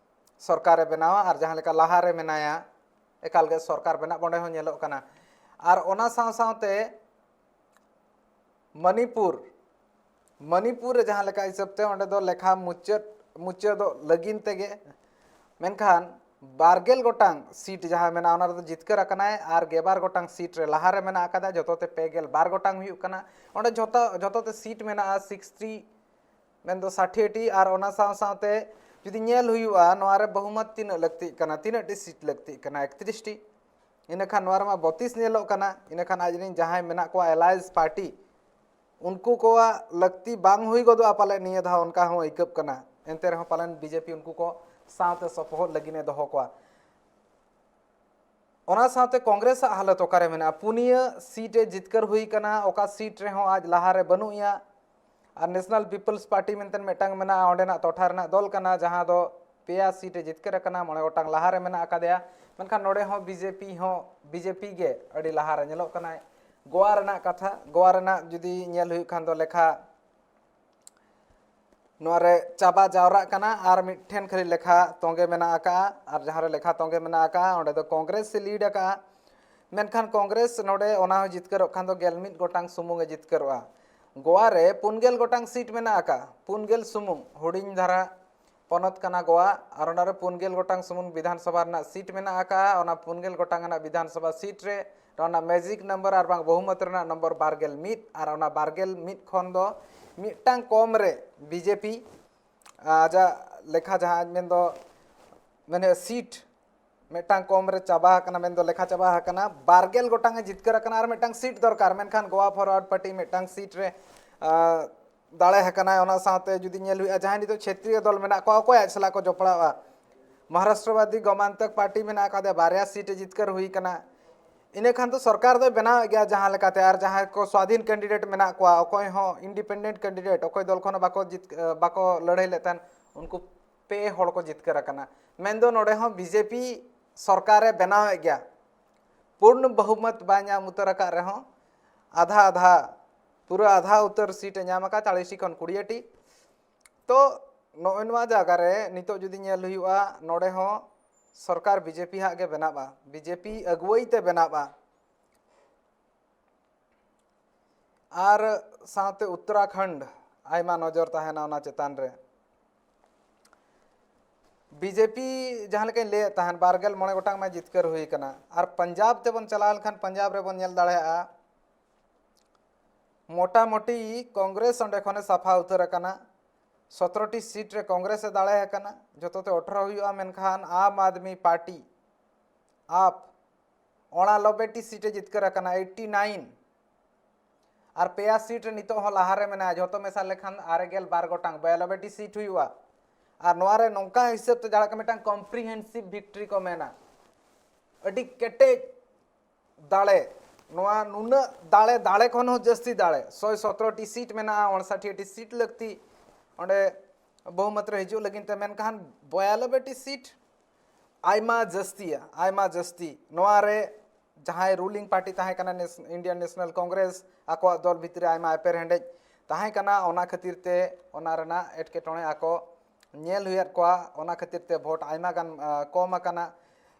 ᱥᱚᱨᱠᱟᱨᱮ ᱵᱮᱱᱟᱣᱟ ᱟᱨ ᱡᱟᱦᱟᱸ ᱞᱮᱠᱟ ᱞᱟᱦᱟᱨᱮ ᱢᱮᱱᱟᱭᱟ, ᱮᱠᱟᱞ ᱜᱮ ᱥᱚᱨᱠᱟᱨ ᱵᱮᱱᱟᱜ ᱚᱸᱰᱮ ᱦᱚᱸ ᱧᱮᱞᱚᱜ ᱠᱟᱱᱟ᱾ ᱟᱨ ᱚᱱᱟ ᱥᱟᱶ ᱥᱟᱶᱛᱮ ᱢᱚᱱᱤᱯᱩᱨ, ᱢᱚᱱᱤᱯᱩᱨ ᱨᱮ ᱡᱟᱦᱟᱸ ᱞᱮᱠᱟ ᱦᱤᱥᱟᱹᱵ ᱛᱮ ᱚᱸᱰᱮ ᱫᱚ ᱞᱮᱠᱷᱟ ᱢᱩᱪᱟᱹᱫ, ᱢᱩᱪᱟᱹᱫᱚᱜ ᱞᱟᱹᱜᱤᱫ ᱛᱮᱜᱮ, ᱢᱮᱱᱠᱷᱟᱱ ᱵᱟᱨ ᱜᱮᱞ ᱜᱚᱴᱟᱝ ᱥᱤᱴ ᱡᱟᱦᱟᱸ ᱢᱮᱱᱟᱜᱼᱟ, ᱚᱱᱟ ᱨᱮᱫᱚ ᱡᱤᱛᱠᱟᱹᱨ ᱟᱠᱟᱱᱟᱭ ᱟᱨ ᱜᱮᱞ ᱵᱟᱨ ᱜᱚᱴᱟᱝ ᱥᱤᱴ ᱨᱮ ᱞᱟᱦᱟᱨᱮ ᱢᱮᱱᱟᱜ ᱟᱠᱟᱫᱟ, ᱡᱚᱛᱚ ᱛᱮ ᱯᱮ ᱜᱮᱞ ᱵᱟᱨ ᱜᱚᱴᱟᱝ ᱦᱩᱭᱩᱜ ᱠᱟᱱᱟ᱾ ᱚᱸᱰᱮ ᱡᱚᱛᱚ, ᱡᱚᱛᱚ ᱛᱮ ᱥᱤᱴ ᱢᱮᱱᱟᱜᱼᱟ ᱥᱤᱠᱥᱴᱤ, ᱢᱮᱱᱫᱚ ᱥᱟᱴᱷᱤᱭᱟᱹ ᱴᱤ᱾ ᱟᱨ ᱚᱱᱟ ᱥᱟᱶ ᱥᱟᱶᱛᱮ ᱡᱩᱫᱤ ᱧᱮᱞ ᱦᱩᱭᱩᱜᱼᱟ, ᱱᱚᱣᱟ ᱨᱮ ᱵᱚᱦᱩᱢᱚᱛ ᱛᱤᱱᱟᱹᱜ ᱞᱟᱹᱠᱛᱤᱜ ᱠᱟᱱᱟ, ᱛᱤᱱᱟᱹᱜ ᱴᱤ ᱥᱤᱴ ᱞᱟᱹᱠᱛᱤᱜ ᱠᱟᱱᱟ? ᱮᱠᱛᱨᱤᱥ ᱴᱤ᱾ ᱤᱱᱟᱹᱠᱷᱟᱱ ᱱᱚᱣᱟ ᱨᱮᱢᱟ ᱵᱚᱛᱤᱥ ᱧᱮᱞᱚᱜ ᱠᱟᱱᱟ᱾ ᱤᱱᱟᱹᱠᱷᱟᱱ ᱟᱡ ᱨᱮᱱ ᱡᱟᱦᱟᱸᱭ ᱢᱮᱱᱟᱜ ᱠᱚᱣᱟ ᱮᱞᱟᱭᱮᱱᱥ ᱯᱟᱨᱴᱤ, ᱩᱱᱠᱩ ᱠᱚᱣᱟᱜ ᱞᱟᱹᱠᱛᱤ ᱵᱟᱝ ᱦᱩᱭ ᱜᱚᱫᱚᱜᱼᱟ ᱯᱟᱞᱮ, ᱱᱤᱭᱟᱹ ᱫᱷᱟᱣ ᱚᱱᱠᱟ ᱦᱚᱸ ᱟᱹᱭᱠᱟᱹᱜ ᱠᱟᱱᱟ᱾ ᱮᱱᱛᱮ ᱨᱮᱦᱚᱸ ᱯᱟᱞᱮᱱ ᱵᱤᱡᱮᱯᱤ ᱩᱱᱠᱩ ᱠᱚ ᱥᱟᱶᱛᱮ ᱥᱚᱯᱚᱦᱚᱫ ᱞᱟᱹᱜᱤᱫ ᱮ ᱫᱚᱦᱚ ᱠᱚᱣᱟ᱾ ᱚᱱᱟ ᱥᱟᱶᱛᱮ ᱠᱚᱝᱜᱨᱮᱥ ᱟᱜ ᱦᱟᱞᱚᱛ ᱚᱠᱟᱨᱮ ᱢᱮᱱᱟᱜᱼᱟ? ᱯᱩᱱᱭᱟᱹ ᱥᱤᱴ ᱮ ᱡᱤᱛᱠᱟᱹᱨ ᱦᱩᱭ ᱠᱟᱱᱟ, ᱚᱠᱟ ᱥᱤᱴ ᱨᱮᱦᱚᱸ ᱟᱡ ᱞᱟᱦᱟᱨᱮ ᱵᱟᱹᱱᱩᱜ ᱮᱭᱟ᱾ ᱟᱨ ᱱᱮᱥᱱᱟᱞ ᱯᱤᱯᱚᱞᱥ ᱯᱟᱨᱴᱤ ᱢᱮᱱᱛᱮ ᱢᱤᱫᱴᱟᱝ ᱢᱮᱱᱟᱜᱼᱟ, ᱚᱸᱰᱮᱱᱟᱜ ᱴᱚᱴᱷᱟ ᱨᱮᱱᱟᱜ ᱫᱚᱞ ᱠᱟᱱᱟ, ᱡᱟᱦᱟᱸ ᱫᱚ ᱯᱮᱭᱟ ᱥᱤᱴ ᱮ ᱡᱤᱛᱠᱟᱹᱨ ᱟᱠᱟᱱᱟ, ᱢᱚᱬᱮ ᱜᱚᱴᱟᱝ ᱞᱟᱦᱟᱨᱮ ᱢᱮᱱᱟᱜ ᱟᱠᱟᱫᱮᱭᱟ᱾ ᱢᱮᱱᱠᱷᱟᱱ ᱱᱚᱰᱮ ᱦᱚᱸ ᱵᱤᱡᱮᱯᱤ ᱦᱚᱸ, ᱵᱤᱡᱮᱯᱤ ᱜᱮ ᱟᱹᱰᱤ ᱞᱟᱦᱟᱨᱮ ᱧᱮᱞᱚᱜ ᱠᱟᱱᱟᱭ᱾ ᱜᱳᱣᱟ ᱨᱮᱱᱟᱜ ᱠᱟᱛᱷᱟ, ᱜᱳᱣᱟ ᱨᱮᱱᱟᱜ ᱡᱩᱫᱤ ᱧᱮᱞ ᱦᱩᱭᱩᱜ ᱠᱷᱟᱱ ᱫᱚ ᱞᱮᱠᱷᱟ ᱱᱚᱣᱟ ᱨᱮ ᱪᱟᱵᱟ ᱡᱟᱣᱨᱟᱜ ᱠᱟᱱᱟ ᱟᱨ ᱢᱤᱫᱴᱷᱮᱱ ᱠᱷᱟᱹᱞᱤ ᱞᱮᱠᱷᱟ ᱛᱚᱸᱜᱮ ᱢᱮᱱᱟᱜ ᱟᱠᱟᱫᱼᱟ᱾ ᱟᱨ ᱡᱟᱦᱟᱸ ᱨᱮ ᱞᱮᱠᱷᱟ ᱛᱚᱸᱜᱮ ᱢᱮᱱᱟᱜ ᱟᱠᱟᱫᱼᱟ, ᱚᱸᱰᱮ ᱫᱚ ᱠᱚᱝᱜᱨᱮᱥ ᱮ ᱞᱤᱰ ᱟᱠᱟᱫᱼᱟ᱾ ᱢᱮᱱᱠᱷᱟᱱ ᱠᱚᱝᱜᱨᱮᱥ ᱱᱚᱰᱮ ᱚᱱᱟ ᱦᱚᱸ ᱡᱤᱛᱠᱟᱹᱨᱚᱜ ᱠᱷᱟᱱ ᱫᱚ ᱜᱮᱞ ᱢᱤᱫ ᱜᱚᱴᱟᱝ ᱥᱩᱢᱩᱝ ᱮ ᱡᱤᱛᱠᱟᱹᱨᱚᱜᱼᱟ᱾ ᱜᱳᱣᱟ ᱨᱮ ᱯᱩᱱ ᱜᱮᱞ ᱜᱚᱴᱟᱝ ᱥᱤᱴ ᱢᱮᱱᱟᱜ ᱟᱠᱟᱫᱼᱟ, ᱯᱩᱱ ᱜᱮᱞ ᱥᱩᱢᱩᱝ, ᱦᱩᱰᱤᱧ ᱫᱷᱟᱨᱟ ᱯᱚᱱᱚᱛ ᱠᱟᱱᱟ ᱜᱳᱣᱟ᱾ ᱟᱨ ᱚᱱᱟ ᱨᱮ ᱯᱩᱱ ᱜᱮᱞ ᱜᱚᱴᱟᱝ ᱥᱩᱢᱩᱝ ᱵᱤᱫᱷᱟᱱ ᱥᱚᱵᱷᱟ ᱨᱮᱱᱟᱜ ᱥᱤᱴ ᱢᱮᱱᱟᱜ ᱟᱠᱟᱫᱼᱟ᱾ ᱚᱱᱟ ᱯᱩᱱ ᱜᱮᱞ ᱜᱚᱴᱟᱝ ᱨᱮᱱᱟᱜ ᱵᱤᱫᱷᱟᱱ ᱥᱚᱵᱷᱟ ᱥᱤᱴ ᱨᱮ ᱚᱱᱟ ᱢᱮᱡᱤᱠ ᱱᱟᱢᱵᱟᱨ ᱟᱨ ᱵᱟᱝ ᱵᱚᱦᱩᱢᱚᱛ ᱨᱮᱱᱟᱜ ᱱᱚᱢᱵᱚᱨ ᱵᱟᱨ ᱜᱮᱞ ᱢᱤᱫ, ᱟᱨ ᱚᱱᱟ ᱵᱟᱨ ᱜᱮᱞ ᱢᱤᱫ ᱠᱷᱚᱱ ᱫᱚ ᱢᱤᱫᱴᱟᱝ ᱠᱚᱢ ᱨᱮ ᱵᱤᱡᱮᱯᱤ ᱟᱡᱟᱜ ᱞᱮᱠᱷᱟ ᱡᱟᱦᱟᱸ ᱢᱮᱱᱫᱚ ᱢᱟᱱᱮ ᱥᱤᱴ ᱢᱤᱫᱴᱟᱝ ᱠᱚᱢ ᱨᱮ ᱪᱟᱵᱟ ᱟᱠᱟᱱᱟ, ᱢᱮᱱᱫᱚ ᱞᱮᱠᱷᱟ ᱪᱟᱵᱟ ᱟᱠᱟᱱᱟ᱾ ᱵᱟᱨ ᱜᱮᱞ ᱜᱚᱴᱟᱝ ᱮ ᱡᱤᱛᱠᱟᱹᱨ ᱟᱠᱟᱱᱟ ᱟᱨ ᱢᱤᱫᱴᱟᱝ ᱥᱤᱴ ᱫᱚᱨᱠᱟᱨ, ᱢᱮᱱᱠᱷᱟᱱ ᱜᱳᱣᱟ ᱯᱷᱚᱨᱣᱟᱨᱰ ᱯᱟᱨᱴᱤ ᱢᱤᱫᱴᱟᱝ ᱥᱤᱴ ᱨᱮ ᱟᱸ, ᱫᱟᱲᱮ ᱟᱠᱟᱱᱟᱭ᱾ ᱚᱱᱟ ᱥᱟᱶᱛᱮ ᱡᱩᱫᱤ ᱧᱮᱞ ᱦᱩᱭᱩᱜᱼᱟ, ᱡᱟᱦᱟᱸᱭ ᱱᱤᱛᱚᱜ ᱪᱷᱮᱛᱨᱤᱭᱚ ᱫᱚᱞ ᱢᱮᱱᱟᱜ ᱠᱚᱣᱟ, ᱚᱠᱚᱭ ᱟᱡ ᱥᱟᱞᱟᱜ ᱠᱚ ᱡᱚᱯᱲᱟᱣᱟ? ᱢᱚᱦᱟᱨᱟᱥᱴᱨᱚᱵᱟᱫᱤ ᱜᱚᱢᱟᱱᱛᱚᱠ ᱯᱟᱨᱴᱤ ᱢᱮᱱᱟᱜ ᱟᱠᱟᱫᱮᱭᱟ, ᱵᱟᱨᱭᱟ ᱥᱤᱴ ᱮ ᱡᱤᱛᱠᱟᱹᱨ ᱦᱩᱭ ᱟᱠᱟᱱᱟ᱾ ᱤᱱᱟᱹ ᱠᱷᱟᱱ ᱫᱚ ᱥᱚᱨᱠᱟᱨ ᱫᱚᱭ ᱵᱮᱱᱟᱣᱮᱫ ᱜᱮᱭᱟ, ᱡᱟᱦᱟᱸ ᱞᱮᱠᱟᱛᱮ᱾ ᱟᱨ ᱡᱟᱦᱟᱸᱭ ᱠᱚ ᱥᱣᱟᱫᱷᱤᱱ ᱠᱮᱱᱰᱤᱰᱮᱴ ᱢᱮᱱᱟᱜ ᱠᱚᱣᱟ, ᱚᱠᱚᱭ ᱦᱚᱸ ᱤᱱᱰᱤᱯᱮᱱᱰᱮᱱᱴ ᱠᱮᱱᱰᱤᱰᱮᱴ, ᱚᱠᱚᱭ ᱫᱚᱞ ᱠᱷᱚᱱ ᱦᱚᱸ ᱵᱟᱠᱚ ᱡᱤᱛ-, ᱵᱟᱠᱚ ᱞᱟᱹᱲᱦᱟᱹᱭ ᱞᱮᱫ ᱛᱟᱦᱮᱸᱫ, ᱩᱱᱠᱩ ᱯᱮ ᱦᱚᱲ ᱠᱚ ᱡᱤᱛᱠᱟᱹᱨ ᱟᱠᱟᱱᱟ᱾ ᱢᱮᱱᱫᱚ ᱱᱚᱰᱮ ᱦᱚᱸ ᱵᱤᱡᱮᱯᱤ ᱥᱚᱨᱠᱟᱨᱮ ᱵᱮᱱᱟᱣᱮᱫ ᱜᱮᱭᱟ᱾ ᱯᱩᱨᱱᱚ ᱵᱚᱦᱩᱢᱚᱛ ᱵᱟᱭ ᱧᱟᱢ ᱩᱛᱟᱹᱨ ᱟᱠᱟᱫ ᱨᱮᱦᱚᱸ, ᱟᱫᱷᱟ ᱟᱫᱷᱟ, ᱯᱩᱨᱟᱹ ᱟᱫᱷᱟ ᱩᱛᱟᱹᱨ ᱥᱤᱴ ᱮ ᱧᱟᱢ ᱟᱠᱟᱫ, ᱪᱟᱲᱤᱥ ᱴᱤ ᱠᱷᱚᱱ ᱠᱩᱲᱤ ᱴᱤ᱾ ᱛᱚ ᱱᱚᱜᱼᱚᱭ ᱱᱚᱣᱟ ᱡᱟᱭᱜᱟ ᱨᱮ ᱱᱤᱛᱚᱜ ᱡᱩᱫᱤ ᱧᱮᱞ ᱦᱩᱭᱩᱜᱼᱟ, ᱱᱚᱰᱮ ᱦᱚᱸ ᱥᱚᱨᱠᱟᱨ ᱵᱤᱡᱮᱯᱤ ᱦᱟᱜ ᱜᱮ ᱵᱮᱱᱟᱜᱼᱟ, ᱵᱤᱡᱮᱯᱤ ᱟᱹᱜᱩᱣᱟᱹᱭ ᱛᱮ ᱵᱮᱱᱟᱜᱼᱟ᱾ ᱟᱨ ᱥᱟᱶᱛᱮ ᱩᱛᱛᱚᱨᱟᱠᱷᱚᱸᱰ ᱟᱭᱢᱟ ᱱᱚᱡᱚᱨ ᱛᱟᱦᱮᱱᱟ ᱚᱱᱟ ᱪᱮᱛᱟᱱ ᱨᱮ᱾ ᱵᱤᱡᱮᱯᱤ ᱡᱟᱦᱟᱸ ᱞᱮᱠᱟᱧ ᱞᱟᱹᱭᱮᱫ ᱛᱟᱦᱮᱸᱫ, ᱵᱟᱨ ᱜᱮᱞ ᱢᱚᱬᱮ ᱜᱚᱴᱟᱝ ᱢᱟ ᱡᱤᱛᱠᱟᱹᱨ ᱦᱩᱭ ᱟᱠᱟᱱᱟ᱾ ᱟᱨ ᱯᱟᱧᱡᱟᱵᱽ ᱛᱮᱵᱚᱱ ᱪᱟᱞᱟᱣ ᱞᱮᱱᱠᱷᱟᱱ ᱯᱟᱧᱡᱟᱵᱽ ᱨᱮᱵᱚᱱ ᱧᱮᱞ ᱫᱟᱲᱮᱭᱟᱜᱼᱟ, ᱢᱚᱴᱟᱢᱩᱴᱤ ᱠᱚᱝᱜᱨᱮᱥ ᱚᱸᱰᱮ ᱠᱷᱚᱱᱮ ᱥᱟᱯᱷᱟ ᱩᱛᱟᱹᱨ ᱟᱠᱟᱱᱟ᱾ ᱥᱚᱛᱨᱚ ᱴᱤ ᱥᱤᱴ ᱨᱮ ᱠᱚᱝᱜᱨᱮᱥ ᱮ ᱫᱟᱲᱮ ᱟᱠᱟᱱᱟ, ᱡᱚᱛᱚ ᱛᱮ ᱟᱴᱷᱨᱚ ᱦᱩᱭᱩᱜᱼᱟ, ᱢᱮᱱᱠᱷᱟᱱ ᱟᱢ ᱟᱫᱢᱤ ᱯᱟᱨᱴᱤ, ᱟᱯ, ᱚᱱᱟ ᱱᱚᱵᱵᱳᱭ ᱴᱤ ᱥᱤᱴ ᱮ ᱡᱤᱛᱠᱟᱹᱨ ᱟᱠᱟᱱᱟ, ᱮᱭᱤᱴᱴᱤ ᱱᱟᱭᱤᱱ᱾ ᱟᱨ ᱯᱮᱭᱟ ᱥᱤᱴ ᱨᱮ ᱱᱤᱛᱚᱜ ᱦᱚᱸ ᱞᱟᱦᱟ ᱨᱮ ᱢᱮᱱᱟᱭᱟ, ᱡᱷᱚᱛᱚ ᱢᱮᱥᱟ ᱞᱮᱠᱷᱟᱱ ᱟᱨᱮ ᱜᱮᱞ ᱵᱟᱨ ᱜᱚᱴᱟᱝ, ᱵᱟᱭᱟᱱᱚᱵᱵᱳᱭ ᱴᱤ ᱥᱤᱴ ᱦᱩᱭᱩᱜᱼᱟ᱾ ᱟᱨ ᱱᱚᱣᱟ ᱨᱮ ᱱᱚᱝᱠᱟ ᱦᱤᱥᱟᱹᱵ ᱛᱮ ᱡᱟᱦᱟᱸ ᱞᱮᱠᱟ ᱢᱤᱫᱴᱟᱝ ᱠᱚᱢᱯᱨᱤᱦᱮᱱᱥᱤᱵᱷ ᱵᱷᱤᱠᱴᱨᱤ ᱠᱚ ᱢᱮᱱᱟ, ᱟᱹᱰᱤ ᱠᱮᱴᱮᱡ ᱫᱟᱲᱮ, ᱱᱚᱣᱟ ᱱᱩᱱᱟᱹᱜ ᱫᱟᱲᱮ, ᱫᱟᱲᱮ ᱠᱷᱚᱱ ᱦᱚᱸ ᱡᱟᱹᱥᱛᱤ ᱫᱟᱲᱮ, ᱥᱚᱭ ᱥᱚᱛᱨᱚ ᱴᱤ ᱥᱤᱴ ᱢᱮᱱᱟᱜᱼᱟ, ᱩᱱᱥᱟᱴ ᱴᱤ ᱥᱤᱴ ᱞᱟᱹᱠᱛᱤ ᱚᱸᱰᱮ ᱵᱚᱦᱩᱢᱚᱛ ᱨᱮ ᱦᱤᱡᱩᱜ ᱞᱟᱹᱜᱤᱫ ᱛᱮ, ᱢᱮᱱᱠᱷᱟᱱ ᱵᱟᱭᱟᱱᱚᱵᱵᱳᱭ ᱴᱤ ᱥᱤᱴ ᱟᱭᱢᱟ ᱡᱟᱹᱥᱛᱤᱭᱟ, ᱟᱭᱢᱟ ᱡᱟᱹᱥᱛᱤ᱾ ᱱᱚᱣᱟ ᱨᱮ ᱡᱟᱦᱟᱸᱭ ᱨᱩᱞᱤᱝ ᱯᱟᱨᱴᱤ ᱛᱟᱦᱮᱸ ᱠᱟᱱᱟ, ᱱᱮᱥ-, ᱤᱱᱰᱤᱭᱟᱱ ᱱᱮᱥᱱᱟᱞ ᱠᱚᱝᱜᱨᱮᱥ, ᱟᱠᱚᱣᱟᱜ ᱫᱚᱞ ᱵᱷᱤᱛᱨᱤ ᱨᱮ ᱟᱭᱢᱟ ᱮᱯᱮᱨᱦᱮᱸᱰᱮᱡ ᱛᱟᱦᱮᱸ ᱠᱟᱱᱟ, ᱚᱱᱟ ᱠᱷᱟᱹᱛᱤᱨ ᱛᱮ ᱚᱱᱟ ᱨᱮᱱᱟᱜ ᱮᱴᱠᱮᱴᱚᱬᱮ ᱟᱠᱚ ᱧᱮᱞ ᱦᱩᱭᱟᱫ ᱠᱚᱣᱟ, ᱚᱱᱟ ᱠᱷᱟᱹᱛᱤᱨ ᱛᱮ ᱵᱷᱳᱴ ᱟᱭᱢᱟ ᱜᱟᱱ, ᱟ, ᱠᱚᱢ ᱟᱠᱟᱱᱟ᱾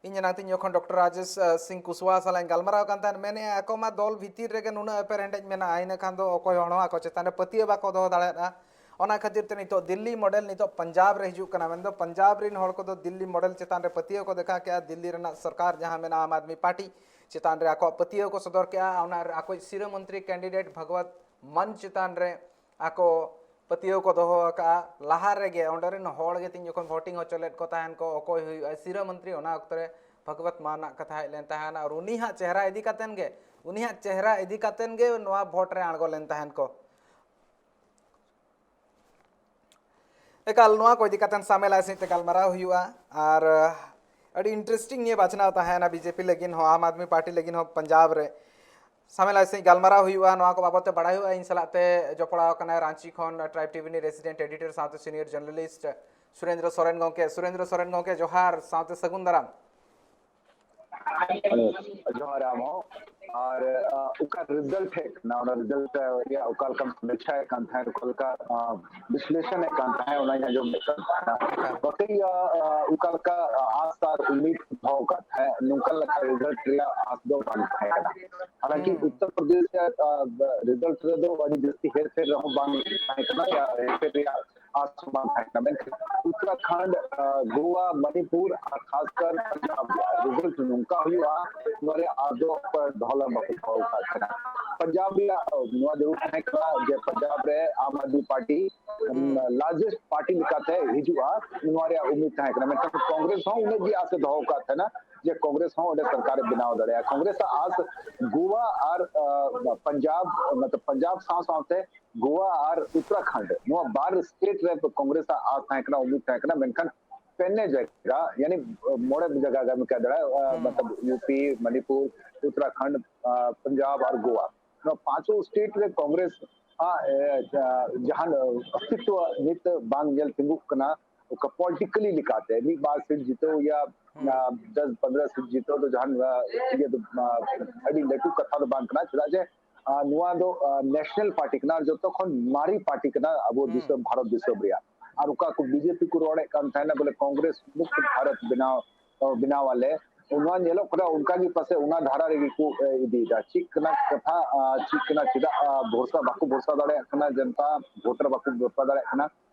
ᱤᱧ ᱮᱱᱟᱝ ᱛᱤᱧ ᱡᱚᱠᱷᱚᱱ ᱰᱚᱠᱴᱚᱨ ᱨᱟᱡᱮᱥ, ᱟ, ᱥᱤᱝ ᱠᱩᱥᱣᱟ ᱥᱟᱞᱟᱜ ᱤᱧ ᱜᱟᱞᱢᱟᱨᱟᱣ ᱠᱟᱱ ᱛᱟᱦᱮᱸᱫ, ᱢᱮᱱᱮᱫᱼᱟ ᱟᱠᱚ ᱢᱟ ᱫᱚᱞ ᱵᱷᱤᱛᱤᱨ ᱨᱮᱜᱮ ᱱᱩᱱᱟᱹᱜ ᱮᱯᱮᱨ ᱦᱮᱸᱰᱮᱡ ᱢᱮᱱᱟᱜᱼᱟ, ᱤᱱᱟᱹ ᱠᱷᱟᱱ ᱫᱚ ᱚᱠᱚᱭ ᱦᱚᱲ ᱦᱚᱸ ᱟᱠᱚ ᱪᱮᱛᱟᱱ ᱨᱮ ᱯᱟᱹᱛᱭᱟᱹᱣ ᱵᱟᱠᱚ ᱫᱚᱦᱚ ᱫᱟᱲᱮᱭᱟᱜᱼᱟ᱾ ᱚᱱᱟ ᱠᱷᱟᱹᱛᱤᱨ ᱛᱮ ᱱᱤᱛᱚᱜ ᱫᱤᱞᱞᱤ ᱢᱚᱰᱮᱞ ᱱᱤᱛᱚᱜ ᱯᱚᱧᱡᱟᱵᱽ ᱨᱮ ᱦᱤᱡᱩᱜ ᱠᱟᱱᱟ, ᱢᱮᱱᱫᱚ ᱯᱚᱧᱡᱟᱵᱽ ᱨᱤᱱ ᱦᱚᱲ ᱠᱚᱫᱚ ᱫᱤᱞᱞᱤ ᱢᱚᱰᱮᱞ ᱪᱮᱛᱟᱱ ᱨᱮ ᱯᱟᱹᱛᱭᱟᱹᱣ ᱠᱚ ᱫᱮᱠᱷᱟᱣ ᱠᱮᱜᱼᱟ᱾ ᱫᱤᱞᱞᱤ ᱨᱮᱱᱟᱜ ᱥᱚᱨᱠᱟᱨ ᱡᱟᱦᱟᱸ ᱢᱮᱱᱟᱜᱼᱟ ᱟᱢ ᱟᱫᱢᱤ ᱯᱟᱨᱴᱤ ᱪᱮᱛᱟᱱ ᱨᱮ ᱟᱠᱚᱣᱟᱜ ᱯᱟᱹᱛᱭᱟᱹᱣ ᱠᱚ ᱥᱚᱫᱚᱨ ᱠᱮᱜᱼᱟ᱾ ᱚᱱᱟ ᱨᱮ ᱟᱠᱚᱭᱤᱡ ᱥᱤᱨᱟᱹ ᱢᱚᱱᱛᱨᱤ ᱠᱮᱱᱰᱤᱰᱮᱴ ᱵᱷᱟᱜᱽᱣᱟᱛ ᱢᱟᱱ ᱪᱮᱛᱟᱱ ᱨᱮ ᱟᱠᱚ ᱯᱟᱹᱛᱭᱟᱹᱣ ᱠᱚ ᱫᱚᱦᱚ ᱟᱠᱟᱫᱼᱟ᱾ ᱞᱟᱦᱟ ᱨᱮᱜᱮ ᱚᱸᱰᱮ ᱨᱮᱱ ᱦᱚᱲ ᱜᱮ ᱛᱤᱧ ᱡᱚᱠᱷᱚᱱ ᱵᱷᱳᱴᱤᱝ ᱦᱚᱪᱚ ᱞᱮᱫ ᱠᱚ ᱛᱟᱦᱮᱱ ᱠᱚ, ᱚᱠᱚᱭ ᱦᱩᱭᱩᱜᱼᱟ ᱥᱤᱨᱟᱹ ᱢᱚᱱᱛᱨᱤ, ᱚᱱᱟ ᱚᱠᱛᱚ ᱨᱮ ᱵᱷᱟᱜᱽᱣᱟᱛ ᱢᱟᱱ ᱨᱮᱱᱟᱜ ᱠᱟᱛᱷᱟ ᱦᱮᱡ ᱞᱮᱱ ᱛᱟᱦᱮᱱᱟ᱾ ᱟᱨ ᱩᱱᱤ ᱦᱟᱸᱜ ᱪᱮᱦᱨᱟ ᱤᱫᱤ ᱠᱟᱛᱮᱱ ᱜᱮ, ᱩᱱᱤ ᱦᱟᱸᱜ ᱪᱮᱦᱨᱟ ᱤᱫᱤ ᱠᱟᱛᱮᱱ ᱜᱮ ᱱᱚᱣᱟ ᱵᱷᱳᱴ ᱨᱮ ᱟᱬᱜᱚ ᱞᱮᱱ ᱛᱟᱦᱮᱱ ᱠᱚ᱾ ᱮᱠᱟᱞ, ᱱᱚᱣᱟ ᱠᱚ ᱤᱫᱤ ᱠᱟᱛᱮ ᱥᱟᱢᱮᱞᱟᱭ ᱥᱟᱺᱦᱤᱡ ᱛᱮ ᱜᱟᱞᱢᱟᱨᱟᱣ ᱦᱩᱭᱩᱜᱼᱟ᱾ ᱟᱨ, ᱟᱹᱰᱤ interesting ᱱᱤᱭᱟᱹ ᱵᱟᱪᱷᱱᱟᱣ ᱛᱟᱦᱮᱸᱭᱮᱱᱟ ᱵᱤᱡᱮᱯᱤ ᱞᱟᱹᱜᱤᱫ ᱦᱚᱸ, ᱟᱢ ᱟᱫᱢᱤ ᱯᱟᱨᱴᱤ ᱞᱟᱹᱜᱤᱫ ᱦᱚᱸ ᱯᱚᱧᱡᱟᱵᱽ ᱨᱮ᱾ ᱥᱟᱢᱮᱞᱟᱭ ᱥᱟᱺᱦᱤᱡ ᱜᱟᱞᱢᱟᱨᱟᱣ ᱦᱩᱭᱩᱜᱼᱟ, ᱱᱚᱣᱟ ᱠᱚ ᱵᱟᱵᱚᱫ ᱛᱮ ᱵᱟᱲᱟᱭ ᱦᱩᱭᱩᱜᱼᱟ᱾ ᱤᱧ ᱥᱟᱞᱟᱜ ᱛᱮ ᱡᱚᱯᱲᱟᱣ ᱟᱠᱟᱱᱟᱭ ᱨᱟᱺᱪᱤ ᱠᱷᱚᱱ ᱴᱨᱟᱭᱤᱵᱽ ᱴᱤᱵᱷᱤ ᱨᱤᱱᱤᱡ resident editor ᱥᱟᱶᱛᱮ senior journalist ᱥᱩᱨᱮᱱᱫᱨᱚ ᱥᱚᱨᱮᱱ ᱜᱚᱢᱠᱮ᱾ ᱥᱩᱨᱮᱱᱫᱨᱚ ᱥᱚᱨᱮᱱ ᱜᱚᱢᱠᱮ, ᱡᱚᱦᱟᱨ ᱥᱟᱶᱛᱮ ᱥᱟᱹᱜᱩᱱ ᱫᱟᱨᱟᱢ᱾ ᱡᱚᱦᱟᱨ ᱟᱢ ᱦᱚᱸ᱾ ᱟᱨ, ᱟ, ᱚᱠᱟ ᱨᱮᱡᱟᱞᱴ ᱦᱮᱡ ᱠᱟᱱᱟ, ᱚᱱᱟ ᱨᱮᱡᱟᱞᱴ ᱨᱮᱭᱟᱜ ᱚᱠᱟ ᱞᱮᱠᱟᱢ ᱥᱚᱢᱤᱠᱪᱷᱟᱭᱮᱫ ᱠᱟᱱ ᱛᱟᱦᱮᱸᱫ, ᱚᱠᱟ ᱞᱮᱠᱟ, ᱟ, ᱵᱤᱥᱞᱮᱥᱚᱱ ᱮᱫ ᱠᱟᱱ ᱛᱟᱦᱮᱸᱫ, ᱚᱱᱟᱧ ᱟᱸᱡᱚᱢ ᱮᱫ ᱠᱟᱱ ᱛᱟᱦᱮᱸᱫ᱾ ᱮᱠᱟᱞ᱾ ᱵᱟᱠᱤ, ᱟ, ᱟ, ᱚᱠᱟ ᱞᱮᱠᱟ ᱟᱥ ᱟᱨ ᱩᱢᱤᱫ ᱫᱚᱦᱚ ᱟᱠᱟᱫ ᱛᱟᱦᱮᱸᱫ, ᱱᱚᱝᱠᱟ ᱞᱮᱠᱟ ᱨᱮᱡᱟᱞᱴ ᱨᱮᱭᱟᱜ ᱟᱥ ᱫᱚ ᱵᱟᱝ ᱛᱟᱦᱮᱸ ᱠᱟᱱᱟ᱾ ᱦᱟᱞᱟᱝᱠᱤ ᱦᱩᱸ᱾ ᱩᱛᱛᱚᱨ ᱯᱨᱚᱫᱮᱥ ᱨᱮᱭᱟᱜ, ᱟ, ᱨᱮᱡᱟᱞᱴ ᱨᱮᱫᱚ ᱟᱹᱰᱤ ᱡᱟᱹᱥᱛᱤ ᱦᱮᱨᱯᱷᱮᱨ ᱨᱮᱦᱚᱸ ᱵᱟᱝ ᱛᱟᱦᱮᱸ ᱠᱟᱱᱟ, ᱭᱟ ᱦᱮᱨᱯᱷᱮᱨ ᱨᱮᱭᱟᱜ ᱟᱥ ᱦᱚᱸ ᱵᱟᱝ ᱛᱟᱦᱮᱸ ᱠᱟᱱᱟ᱾ ᱢᱮᱱᱠᱷᱟᱱ ᱩᱛᱛᱚᱨᱟᱠᱷᱚᱸᱰ, ᱟ, ᱜᱳᱣᱟ, ᱢᱚᱱᱤᱯᱩᱨ ᱟᱨ ᱠᱷᱟᱥᱠᱟᱨ ᱯᱚᱧᱡᱟᱵᱽ ᱨᱮᱭᱟᱜ ᱨᱮᱡᱟᱞᱴ ᱱᱚᱝᱠᱟ ᱦᱩᱭᱩᱜᱼᱟ, ᱱᱚᱣᱟ ᱨᱮᱭᱟᱜ ᱟᱥ ᱫᱚ ᱚᱠᱚᱭ ᱫᱚᱦᱚ ᱞᱮ ᱵᱟᱠᱚ ᱫᱚᱦᱚ ᱟᱠᱟᱫ ᱛᱟᱦᱮᱱᱟ᱾ ᱯᱚᱧᱡᱟᱵᱽ ᱨᱮᱭᱟᱜ, ᱟ, ᱱᱚᱣᱟ ᱡᱟᱹᱨᱩᱲ ᱛᱟᱦᱮᱸ ᱠᱟᱱᱟ ᱡᱮ ᱯᱚᱧᱡᱟᱵᱽ ᱨᱮ ᱟᱢ ᱟᱫᱢᱤ ᱯᱟᱨᱴᱤ, ᱦᱩᱸ᱾ ᱞᱟᱨᱡᱮᱥᱴ ᱯᱟᱨᱴᱤ ᱞᱮᱠᱟᱛᱮ ᱦᱤᱡᱩᱜᱼᱟ, ᱱᱚᱣᱟ ᱨᱮᱭᱟᱜ ᱩᱢᱤᱫ ᱛᱟᱦᱮᱸ ᱠᱟᱱᱟ᱾ ᱢᱮᱱᱠᱷᱟᱱ ᱠᱚᱝᱜᱨᱮᱥ ᱦᱚᱸ ᱩᱱᱟᱹᱜ ᱜᱮ ᱟᱥ ᱮ ᱫᱚᱦᱚ ᱟᱠᱟᱫ ᱛᱟᱦᱮᱱᱟ ᱡᱮ ᱠᱚᱝᱜᱨᱮᱥ ᱦᱚᱸ ᱚᱸᱰᱮ ᱥᱚᱨᱠᱟᱨ ᱮ ᱵᱮᱱᱟᱣ ᱫᱟᱲᱮᱭᱟᱜᱼᱟ᱾ ᱠᱚᱝᱜᱨᱮᱥ ᱟᱜ ᱟᱥ ᱜᱳᱣᱟ ᱟᱨ, ᱟ, ᱯᱚᱧᱡᱟᱵᱽ, ᱢᱚᱛᱞᱚᱵ ᱯᱚᱧᱡᱟᱵᱽ ᱥᱟᱶ ᱥᱟᱶᱛᱮ ᱜᱳᱣᱟ ᱟᱨ ᱩᱛᱛᱚᱨᱟᱠᱷᱚᱸᱰ, ᱱᱚᱣᱟ ᱵᱟᱨ ᱥᱴᱮᱴ ᱨᱮ ᱠᱚᱝᱜᱨᱮᱥ ᱟᱜ ᱟᱥ ᱛᱟᱦᱮᱸ ᱠᱟᱱᱟ, ᱩᱢᱤᱫ ᱛᱟᱦᱮᱸ ᱠᱟᱱᱟ, ᱢᱮᱱᱠᱷᱟᱱ ᱯᱮᱱᱮ ᱡᱟᱭᱜᱟ, ᱭᱟᱱᱤ ᱢᱚᱬᱮ ᱡᱟᱭᱜᱟ ᱜᱟᱱ ᱠᱟ ᱫᱟᱲᱮᱭᱟᱜᱼᱟ, ᱦᱩᱸ᱾ ᱢᱚᱛᱞᱚᱵ ᱭᱩᱯᱤ, ᱢᱚᱱᱤᱯᱩᱨ, ᱩᱛᱛᱚᱨᱟᱠᱷᱚᱸᱰ, ᱟ, ᱯᱚᱧᱡᱟᱵᱽ ᱟᱨ ᱜᱳᱣᱟ, ᱱᱚᱣᱟ ᱯᱟᱸᱪᱚ ᱥᱴᱮᱴ ᱨᱮ ᱠᱚᱝᱜᱨᱮᱥ ᱟᱜ, ᱮ, ᱡᱟ-, ᱡᱟᱦᱟᱱ ᱚᱥᱛᱤᱛᱣᱚ ᱱᱤᱛ ᱵᱟᱝ ᱧᱮᱞ ᱛᱤᱸᱜᱩᱜ ᱠᱟᱱᱟ᱾ ᱚᱠᱟ ᱯᱚᱞᱤᱴᱤᱠᱟᱞᱤ ᱞᱮᱠᱟᱛᱮ ᱢᱤᱫ ᱵᱟᱨ ᱥᱤᱴ ᱡᱤᱛᱟᱹᱣ ᱭᱟ, ᱦᱩᱸ᱾ ᱟ, ᱫᱚᱥ ᱯᱚᱱᱫᱽᱨᱚ ᱥᱤᱴ ᱡᱤᱛᱟᱹᱣ ᱫᱚ ᱡᱟᱦᱟᱱ, ᱟ, ᱤᱭᱟᱹ ᱫᱚ, ᱟ, ᱟᱹᱰᱤ ᱞᱟᱹᱴᱩ ᱠᱟᱛᱷᱟ ᱫᱚ ᱵᱟᱝ ᱠᱟᱱᱟ, ᱪᱮᱫᱟᱜ ᱡᱮ, ᱟ, ᱱᱚᱣᱟ ᱫᱚ, ᱟ, ᱱᱮᱥᱱᱟᱞ ᱯᱟᱨᱴᱤ ᱠᱟᱱᱟ, ᱟᱨ ᱡᱚᱛᱚ ᱠᱷᱚᱱ ᱢᱟᱨᱮ ᱯᱟᱨᱴᱤ ᱠᱟᱱᱟ ᱟᱵᱚ ᱦᱩᱸ᱾ ᱫᱤᱥᱚᱢ, ᱵᱷᱟᱨᱚᱛ ᱫᱤᱥᱚᱢ ᱨᱮᱭᱟᱜ᱾ ᱟᱨ ᱚᱠᱟ ᱠᱚ ᱵᱤᱡᱮᱯᱤ ᱠᱚ ᱨᱚᱲᱮᱫ ᱠᱟᱱ ᱛᱟᱦᱮᱱᱟ ᱵᱚᱞᱮ ᱠᱚᱝᱜᱨᱮᱥ ᱢᱩᱠᱛ ᱵᱷᱟᱨᱚᱛ ᱵᱮᱱᱟᱣ, ᱵᱮᱱᱟᱣ ᱟᱞᱮ, ᱱᱚᱣᱟ ᱧᱮᱞᱚᱜ ᱠᱟᱱᱟ ᱚᱱᱠᱟ ᱜᱮ ᱯᱟᱥᱮ ᱚᱱᱟ ᱫᱷᱟᱨᱟ ᱨᱮᱜᱮ ᱠᱚ ᱤᱫᱤᱭᱮᱫᱟ᱾ ᱪᱮᱫ ᱠᱟᱱᱟ ᱠᱟᱛᱷᱟ, ᱪᱮᱫ ᱠᱟᱱᱟ, ᱪᱮᱫᱟᱜ ᱵᱷᱚᱨᱥᱟ ᱵᱟᱠᱚ ᱵᱷᱚᱨᱥᱟ ᱫᱟᱲᱮᱭᱟᱜ ᱠᱟᱱᱟ, ᱡᱚᱱᱛᱟ ᱵᱷᱳᱴ ᱨᱮ ᱵᱟᱠᱚ ᱵᱷᱚᱨᱥᱟ ᱫᱟᱲᱮᱭᱟᱜ ᱠᱟᱱᱟ,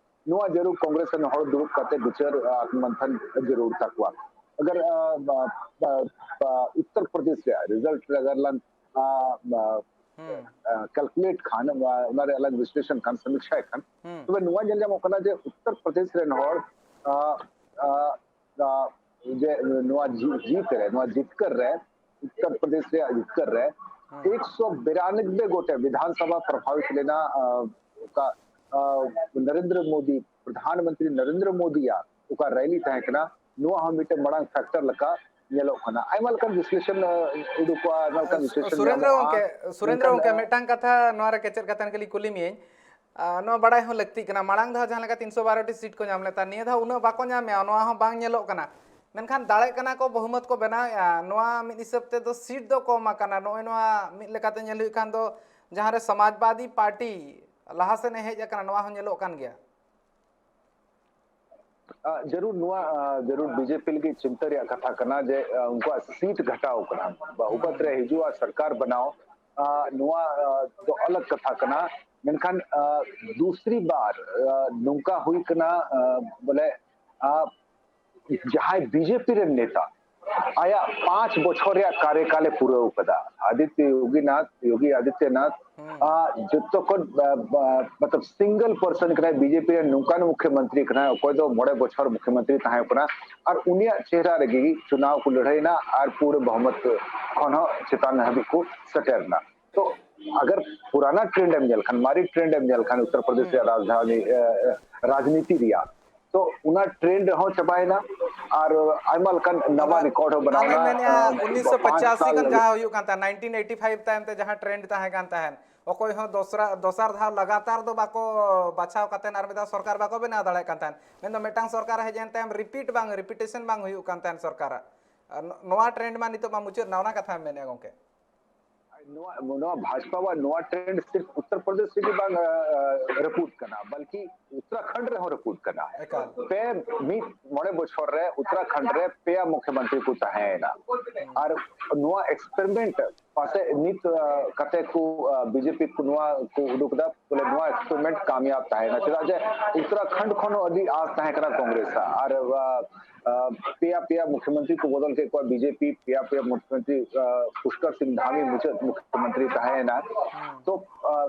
ᱱᱚᱣᱟ ᱡᱟᱹᱨᱩᱲ ᱠᱚᱝᱜᱨᱮᱥ ᱨᱮᱱ ᱦᱚᱲ ᱫᱩᱲᱩᱵ ᱠᱟᱛᱮ ᱵᱤᱪᱟᱹᱨ ᱢᱟᱱᱛᱷᱟᱱ ᱡᱟᱹᱨᱩᱲ ᱛᱟᱠᱚᱣᱟ᱾ ᱟᱜᱟᱨ ᱩᱛᱛᱚᱨ ᱯᱨᱚᱫᱮᱥ ᱨᱮᱭᱟᱜ ᱨᱤᱡᱟᱞᱴ ᱨᱮ ᱟᱜᱟᱨ ᱞᱟᱝ ᱠᱟᱞᱠᱩᱞᱮᱴ ᱠᱷᱟᱱ, ᱚᱱᱟ ᱨᱮᱭᱟᱜ ᱞᱟᱝ ᱵᱤᱥᱞᱮᱥᱚᱱ ᱠᱷᱟᱱ, ᱥᱚᱢᱤᱠᱥᱟᱭ ᱠᱷᱟᱱ, ᱛᱚᱵᱮ ᱱᱚᱣᱟ ᱧᱮᱞ ᱧᱟᱢᱚᱜ ᱠᱟᱱᱟ ᱡᱮ ᱩᱛᱛᱚᱨ ᱯᱨᱚᱫᱮᱥ ᱨᱮᱱ ᱦᱚᱲ ᱡᱮ ᱱᱚᱣᱟ ᱡᱤᱛ ᱨᱮ, ᱱᱚᱣᱟ ᱡᱤᱛᱠᱟᱹᱨ ᱨᱮ, ᱩᱛᱛᱚᱨ ᱯᱨᱚᱫᱮᱥ ᱨᱮᱭᱟᱜ ᱡᱤᱛᱠᱟᱹᱨ ᱨᱮ ᱮᱠᱥᱚ ᱵᱤᱨᱟᱱᱚᱵᱵᱮ ᱜᱚᱴᱮᱡ ᱵᱤᱫᱷᱟᱱ ᱥᱚᱵᱷᱟ ᱯᱨᱚᱵᱷᱟᱵᱤᱛ ᱞᱮᱱᱟ᱾ ᱚᱠᱟ ᱱᱚᱨᱮᱱᱫᱨᱚ ᱢᱳᱫᱤ, ᱯᱨᱚᱫᱷᱟᱱ ᱢᱚᱱᱛᱨᱤ ᱱᱚᱨᱮᱱᱫᱨᱚ ᱢᱳᱫᱤᱭᱟᱜ ᱚᱠᱟ ᱨᱮᱞᱤ ᱛᱟᱦᱮᱸ ᱠᱟᱱᱟ, ᱱᱚᱣᱟ ᱦᱚᱸ ᱢᱤᱫᱴᱮᱱ ᱢᱟᱲᱟᱝ ᱯᱷᱮᱠᱴᱚᱨ ᱞᱮᱠᱟ ᱧᱮᱞᱚᱜ ᱠᱟᱱᱟ᱾ ᱟᱭᱢᱟ ᱞᱮᱠᱟᱱ ᱵᱤᱥᱞᱮᱥᱚᱱ ᱩᱰᱩᱠᱚᱜᱼᱟ, ᱟᱭᱢᱟ ᱞᱮᱠᱟᱱ ᱵᱤᱥᱞᱮᱥᱚᱱ ᱥᱩᱨᱮᱱᱫᱨᱚ ᱜᱚᱢᱠᱮ, ᱥᱩᱨᱮᱱᱫᱨᱚ ᱜᱚᱢᱠᱮ, ᱢᱤᱫᱴᱟᱝ ᱠᱟᱛᱷᱟ ᱱᱚᱣᱟ ᱨᱮ ᱠᱮᱪᱮᱫ ᱠᱟᱛᱮ ᱠᱷᱟᱹᱞᱤ ᱠᱩᱞᱤ ᱢᱤᱭᱟᱹᱧ᱾ ᱱᱚᱣᱟ ᱵᱟᱲᱟᱭ ᱦᱚᱸ ᱞᱟᱹᱠᱛᱤᱜ ᱠᱟᱱᱟ, ᱢᱟᱲᱟᱝ ᱫᱷᱟᱣ ᱡᱟᱦᱟᱸ ᱞᱮᱠᱟ ᱛᱤᱱᱥᱚ ᱵᱟᱨᱚ ᱴᱤ ᱥᱤᱴ ᱠᱚ ᱧᱟᱢ ᱞᱮᱫ ᱛᱟᱦᱮᱸᱫ, ᱱᱤᱭᱟᱹ ᱫᱷᱟᱣ ᱩᱱᱟᱹᱜ ᱵᱟᱠᱚ ᱧᱟᱢᱮᱜᱼᱟ, ᱱᱚᱣᱟ ᱦᱚᱸ ᱵᱟᱝ ᱧᱮᱞᱚᱜ ᱠᱟᱱᱟ᱾ ᱢᱮᱱᱠᱷᱟᱱ ᱫᱟᱲᱮᱜ ᱠᱟᱱᱟ ᱠᱚ, ᱵᱚᱦᱩᱢᱚᱛ ᱠᱚ ᱵᱮᱱᱟᱣᱮᱜᱼᱟ, ᱱᱚᱣᱟ ᱢᱤᱫ ᱦᱤᱥᱟᱹᱵ ᱛᱮᱫᱚ ᱥᱤᱴ ᱫᱚ ᱠᱚᱢ ᱟᱠᱟᱱᱟ᱾ ᱱᱚᱜᱼᱚᱭ ᱱᱚᱣᱟ ᱢᱤᱫ ᱞᱮᱠᱟᱛᱮ ᱧᱮᱞ ᱦᱩᱭᱩᱜ ᱠᱷᱟᱱ ᱫᱚ ᱡᱟᱦᱟᱸ ᱨᱮ ᱥᱚᱢᱟᱡᱽᱵᱟᱫᱤ ᱯᱟᱨᱴᱤ ᱞᱟᱦᱟ ᱥᱮᱱ ᱮ ᱦᱮᱡ ᱟᱠᱟᱱᱟ, ᱱᱚᱣᱟ ᱦᱚᱸ ᱧᱮᱞᱚᱜ ᱠᱟᱱ ᱜᱮᱭᱟ᱾ ᱡᱟᱹᱨᱩᱲ ᱱᱚᱣᱟ ᱡᱟᱹᱨᱩᱲ ᱵᱤᱡᱮᱯᱤ ᱞᱟᱹᱜᱤᱫ ᱪᱤᱱᱛᱟᱹ ᱨᱮᱭᱟᱜ ᱠᱟᱛᱷᱟ ᱠᱟᱱᱟ ᱡᱮ ᱩᱱᱠᱩᱣᱟᱜ ᱥᱤᱴ ᱜᱷᱟᱴᱟᱣ ᱠᱟᱱᱟ᱾ ᱵᱟᱦᱩᱯᱟᱛ ᱨᱮ ᱦᱤᱡᱩᱜᱼᱟ ᱥᱚᱨᱠᱟᱨ ᱵᱮᱱᱟᱣ, ᱱᱚᱣᱟ ᱫᱚ ᱟᱞᱟᱜᱽ ᱠᱟᱛᱷᱟ ᱠᱟᱱᱟ᱾ ᱢᱮᱱᱠᱷᱟᱱ ᱫᱩᱥᱨᱤ ᱵᱟᱨ ᱱᱚᱝᱠᱟ ᱦᱩᱭ ᱠᱟᱱᱟ, ᱵᱚᱞᱮ ᱡᱟᱦᱟᱸᱭ ᱵᱤᱡᱮᱯᱤ ᱨᱮᱱ ᱱᱮᱛᱟ ᱟᱭᱟᱜ ᱯᱟᱸᱪ ᱵᱚᱪᱷᱚᱨ ᱨᱮᱭᱟᱜ ᱠᱟᱨᱭᱚᱠᱟᱞ ᱮ ᱯᱩᱨᱟᱹᱣ ᱠᱟᱫᱟ᱾ ᱟᱫᱤᱛᱭᱚ ᱭᱳᱜᱤᱱᱟᱛᱷ, ᱭᱳᱜᱤ ᱟᱫᱤᱛᱭᱚᱱᱟᱛᱷ, ᱡᱚᱛᱚ ᱠᱷᱚᱱ ᱢᱚᱛᱞᱚᱵ ᱥᱤᱝᱜᱮᱞ ᱯᱟᱨᱥᱚᱱ ᱠᱟᱱᱟᱭ ᱵᱤᱡᱮᱯᱤ ᱨᱮᱱ, ᱱᱚᱝᱠᱟᱱ ᱢᱩᱠᱷᱭᱚᱢᱚᱱᱛᱨᱤ ᱠᱟᱱᱟᱭ ᱚᱠᱚᱭ ᱫᱚ ᱢᱚᱬᱮ ᱵᱚᱪᱷᱚᱨ ᱢᱩᱠᱷᱭᱚᱢᱚᱱᱛᱨᱤ ᱛᱟᱦᱮᱸ ᱠᱟᱱᱟ᱾ ᱟᱨ ᱩᱱᱤᱭᱟᱜ ᱪᱮᱦᱨᱟ ᱨᱮᱜᱮ ᱪᱩᱱᱟᱣ ᱠᱚ ᱞᱟᱹᱲᱦᱟᱹᱭᱱᱟ ᱟᱨ ᱯᱩᱨᱟᱹ ᱵᱚᱦᱩᱢᱚᱛ ᱠᱷᱚᱱ ᱦᱚᱸ ᱪᱮᱛᱟᱱ ᱦᱟᱹᱵᱤᱡ ᱠᱚ ᱥᱮᱴᱮᱨ ᱮᱱᱟ᱾ ᱛᱚ ᱟᱜᱟᱨ ᱯᱩᱨᱟᱱᱟ ᱴᱨᱮᱱᱰ ᱮᱢ ᱧᱮᱞ ᱠᱷᱟᱱ, ᱢᱟᱨᱮ ᱴᱨᱮᱱᱰ ᱮᱢ ᱧᱮᱞ ᱠᱷᱟᱱ ᱩᱛᱛᱚᱨ ᱯᱨᱚᱫᱮᱥ ᱨᱮᱭᱟᱜ ᱨᱟᱡᱽᱫᱷᱟᱱᱤ ᱨᱟᱡᱽᱱᱤᱛᱤ ᱨᱮᱭᱟᱜ, ᱛᱚ ᱚᱱᱟ ᱴᱨᱮᱱᱰ ᱨᱮᱦᱚᱸ ᱪᱟᱵᱟᱭᱮᱱᱟ᱾ ᱟᱨ ᱟᱭᱢᱟ ᱞᱮᱠᱟᱱ ᱱᱟᱣᱟ ᱨᱮᱠᱚᱨᱰ ᱦᱚᱸ ᱵᱮᱱᱟᱣ ᱮᱱᱟ᱾ ᱩᱱᱤᱥᱥᱚ ᱯᱚᱸᱪᱟᱥᱤ ᱠᱷᱚᱱ ᱡᱟᱦᱟᱸ ᱦᱩᱭᱩᱜ ᱠᱟᱱ ᱛᱟᱦᱮᱸ, ᱱᱟᱭᱤᱱᱴᱤᱱ ᱮᱭᱤᱴᱤ ᱯᱷᱟᱭᱤᱵᱷ ᱛᱟᱭᱚᱢ ᱛᱮ ᱡᱟᱦᱟᱸ ᱴᱨᱮᱱᱰ ᱛᱟᱦᱮᱸ ᱠᱟᱱ ᱛᱟᱦᱮᱸᱫ, ᱚᱠᱚᱭ ᱦᱚᱸ ᱫᱚᱥᱨᱟ ᱫᱚᱥᱟᱨ ᱫᱷᱟᱣ ᱞᱟᱜᱟᱛᱟᱨ ᱫᱚ ᱵᱟᱠᱚ ᱵᱟᱪᱷᱟᱣ ᱠᱟᱛᱮᱫ ᱟᱨ ᱢᱤᱫ ᱫᱷᱟᱣ ᱥᱚᱨᱠᱟᱨ ᱵᱟᱠᱚ ᱵᱮᱱᱟᱣ ᱫᱟᱲᱮᱭᱟᱜ ᱠᱟᱱ ᱛᱟᱦᱮᱸᱫ᱾ ᱢᱮᱱᱫᱚ ᱢᱤᱫᱴᱟᱝ ᱥᱚᱨᱠᱟᱨ ᱦᱮᱡ ᱮᱱ ᱛᱟᱭᱚᱢ ᱨᱤᱯᱤᱴ ᱵᱟᱝ, ᱨᱤᱯᱤᱴᱮᱥᱚᱱ ᱵᱟᱝ ᱦᱩᱭᱩᱜ ᱠᱟᱱ ᱛᱟᱦᱮᱸᱫ ᱥᱚᱨᱠᱟᱨᱟᱜ᱾ ᱟᱨ ᱱᱚ-, ᱱᱚᱣᱟ ᱴᱨᱮᱱᱰ ᱢᱟ ᱱᱤᱛᱚᱜ ᱢᱟ ᱢᱩᱪᱟᱹᱫ ᱮᱱᱟ, ᱚᱱᱟ ᱠᱟᱛᱷᱟᱢ ᱢᱮᱱᱮᱫᱼᱟ ᱜᱚᱢᱠᱮ? ᱱᱚᱣᱟ ᱱᱚᱣᱟ ᱵᱷᱟᱡᱽᱯᱟ ᱣᱟᱜ ᱱᱚᱣᱟ ᱴᱨᱮᱱᱰ ᱥᱤᱨᱯ ᱩᱛᱛᱚᱨ ᱯᱨᱚᱫᱮᱥ ᱨᱮᱜᱮ ᱵᱟᱝ ᱨᱟᱹᱯᱩᱫ ᱠᱟᱱᱟ, ᱵᱚᱞᱠᱤ ᱩᱛᱛᱚᱨᱟᱠᱷᱚᱸᱰ ᱨᱮᱦᱚᱸ ᱨᱟᱹᱯᱩᱫ ᱠᱟᱱᱟ᱾ ᱯᱮ ᱢᱤᱫ ᱢᱚᱬᱮ ᱵᱚᱪᱷᱚᱨ ᱨᱮ ᱩᱛᱛᱚᱨᱟᱠᱷᱚᱸᱰ ᱨᱮ ᱯᱮᱭᱟ ᱢᱩᱠᱷᱭᱚᱢᱚᱱᱛᱨᱤ ᱠᱚ ᱛᱟᱦᱮᱸᱭᱮᱱᱟ᱾ ᱟᱨ ᱱᱚᱣᱟ ᱮᱠᱥᱯᱮᱨᱤᱢᱮᱱᱴ ᱯᱟᱥᱮᱡ ᱱᱤᱛ ᱠᱟᱛᱮ ᱠᱚ ᱵᱤᱡᱮᱯᱤ ᱠᱚ ᱱᱚᱣᱟ ᱠᱚ ᱩᱰᱩᱠ ᱮᱫᱟ, ᱵᱚᱞᱮ ᱱᱚᱣᱟ ᱮᱠᱥᱯᱮᱨᱤᱢᱮᱱᱴ ᱠᱟᱢᱭᱟᱵ ᱛᱟᱦᱮᱸᱭᱮᱱᱟ᱾ ᱪᱮᱫᱟᱜ ᱡᱮ ᱩᱛᱛᱚᱨᱟᱠᱷᱚᱸᱰ ᱠᱷᱚᱱ ᱦᱚᱸ ᱟᱹᱰᱤ ᱟᱸᱥ ᱛᱟᱦᱮᱸ ᱠᱟᱱᱟ ᱠᱚᱝᱜᱨᱮᱥ ᱟᱜ᱾ ᱟᱨ ᱯᱮᱭᱟ ᱯᱮᱭᱟ ᱢᱩᱠᱷᱭᱚᱢᱚᱱᱛᱨᱤ ᱠᱚ ᱵᱚᱫᱚᱞ ᱠᱮᱫ ᱠᱚᱣᱟ ᱵᱤᱡᱮᱯᱤ, ᱯᱮᱭᱟ ᱯᱮᱭᱟ ᱢᱩᱠᱷᱭᱚᱢᱚᱱᱛᱨᱤ ᱯᱩᱥᱠᱚᱨ ᱥᱤᱝ ᱫᱷᱟᱢᱤ ᱢᱩᱪᱟᱹᱫ ᱢᱩᱠᱷᱭᱚᱢᱚᱱᱛᱨᱤ ᱛᱟᱦᱮᱸᱭᱮᱱᱟ᱾ ᱛᱚ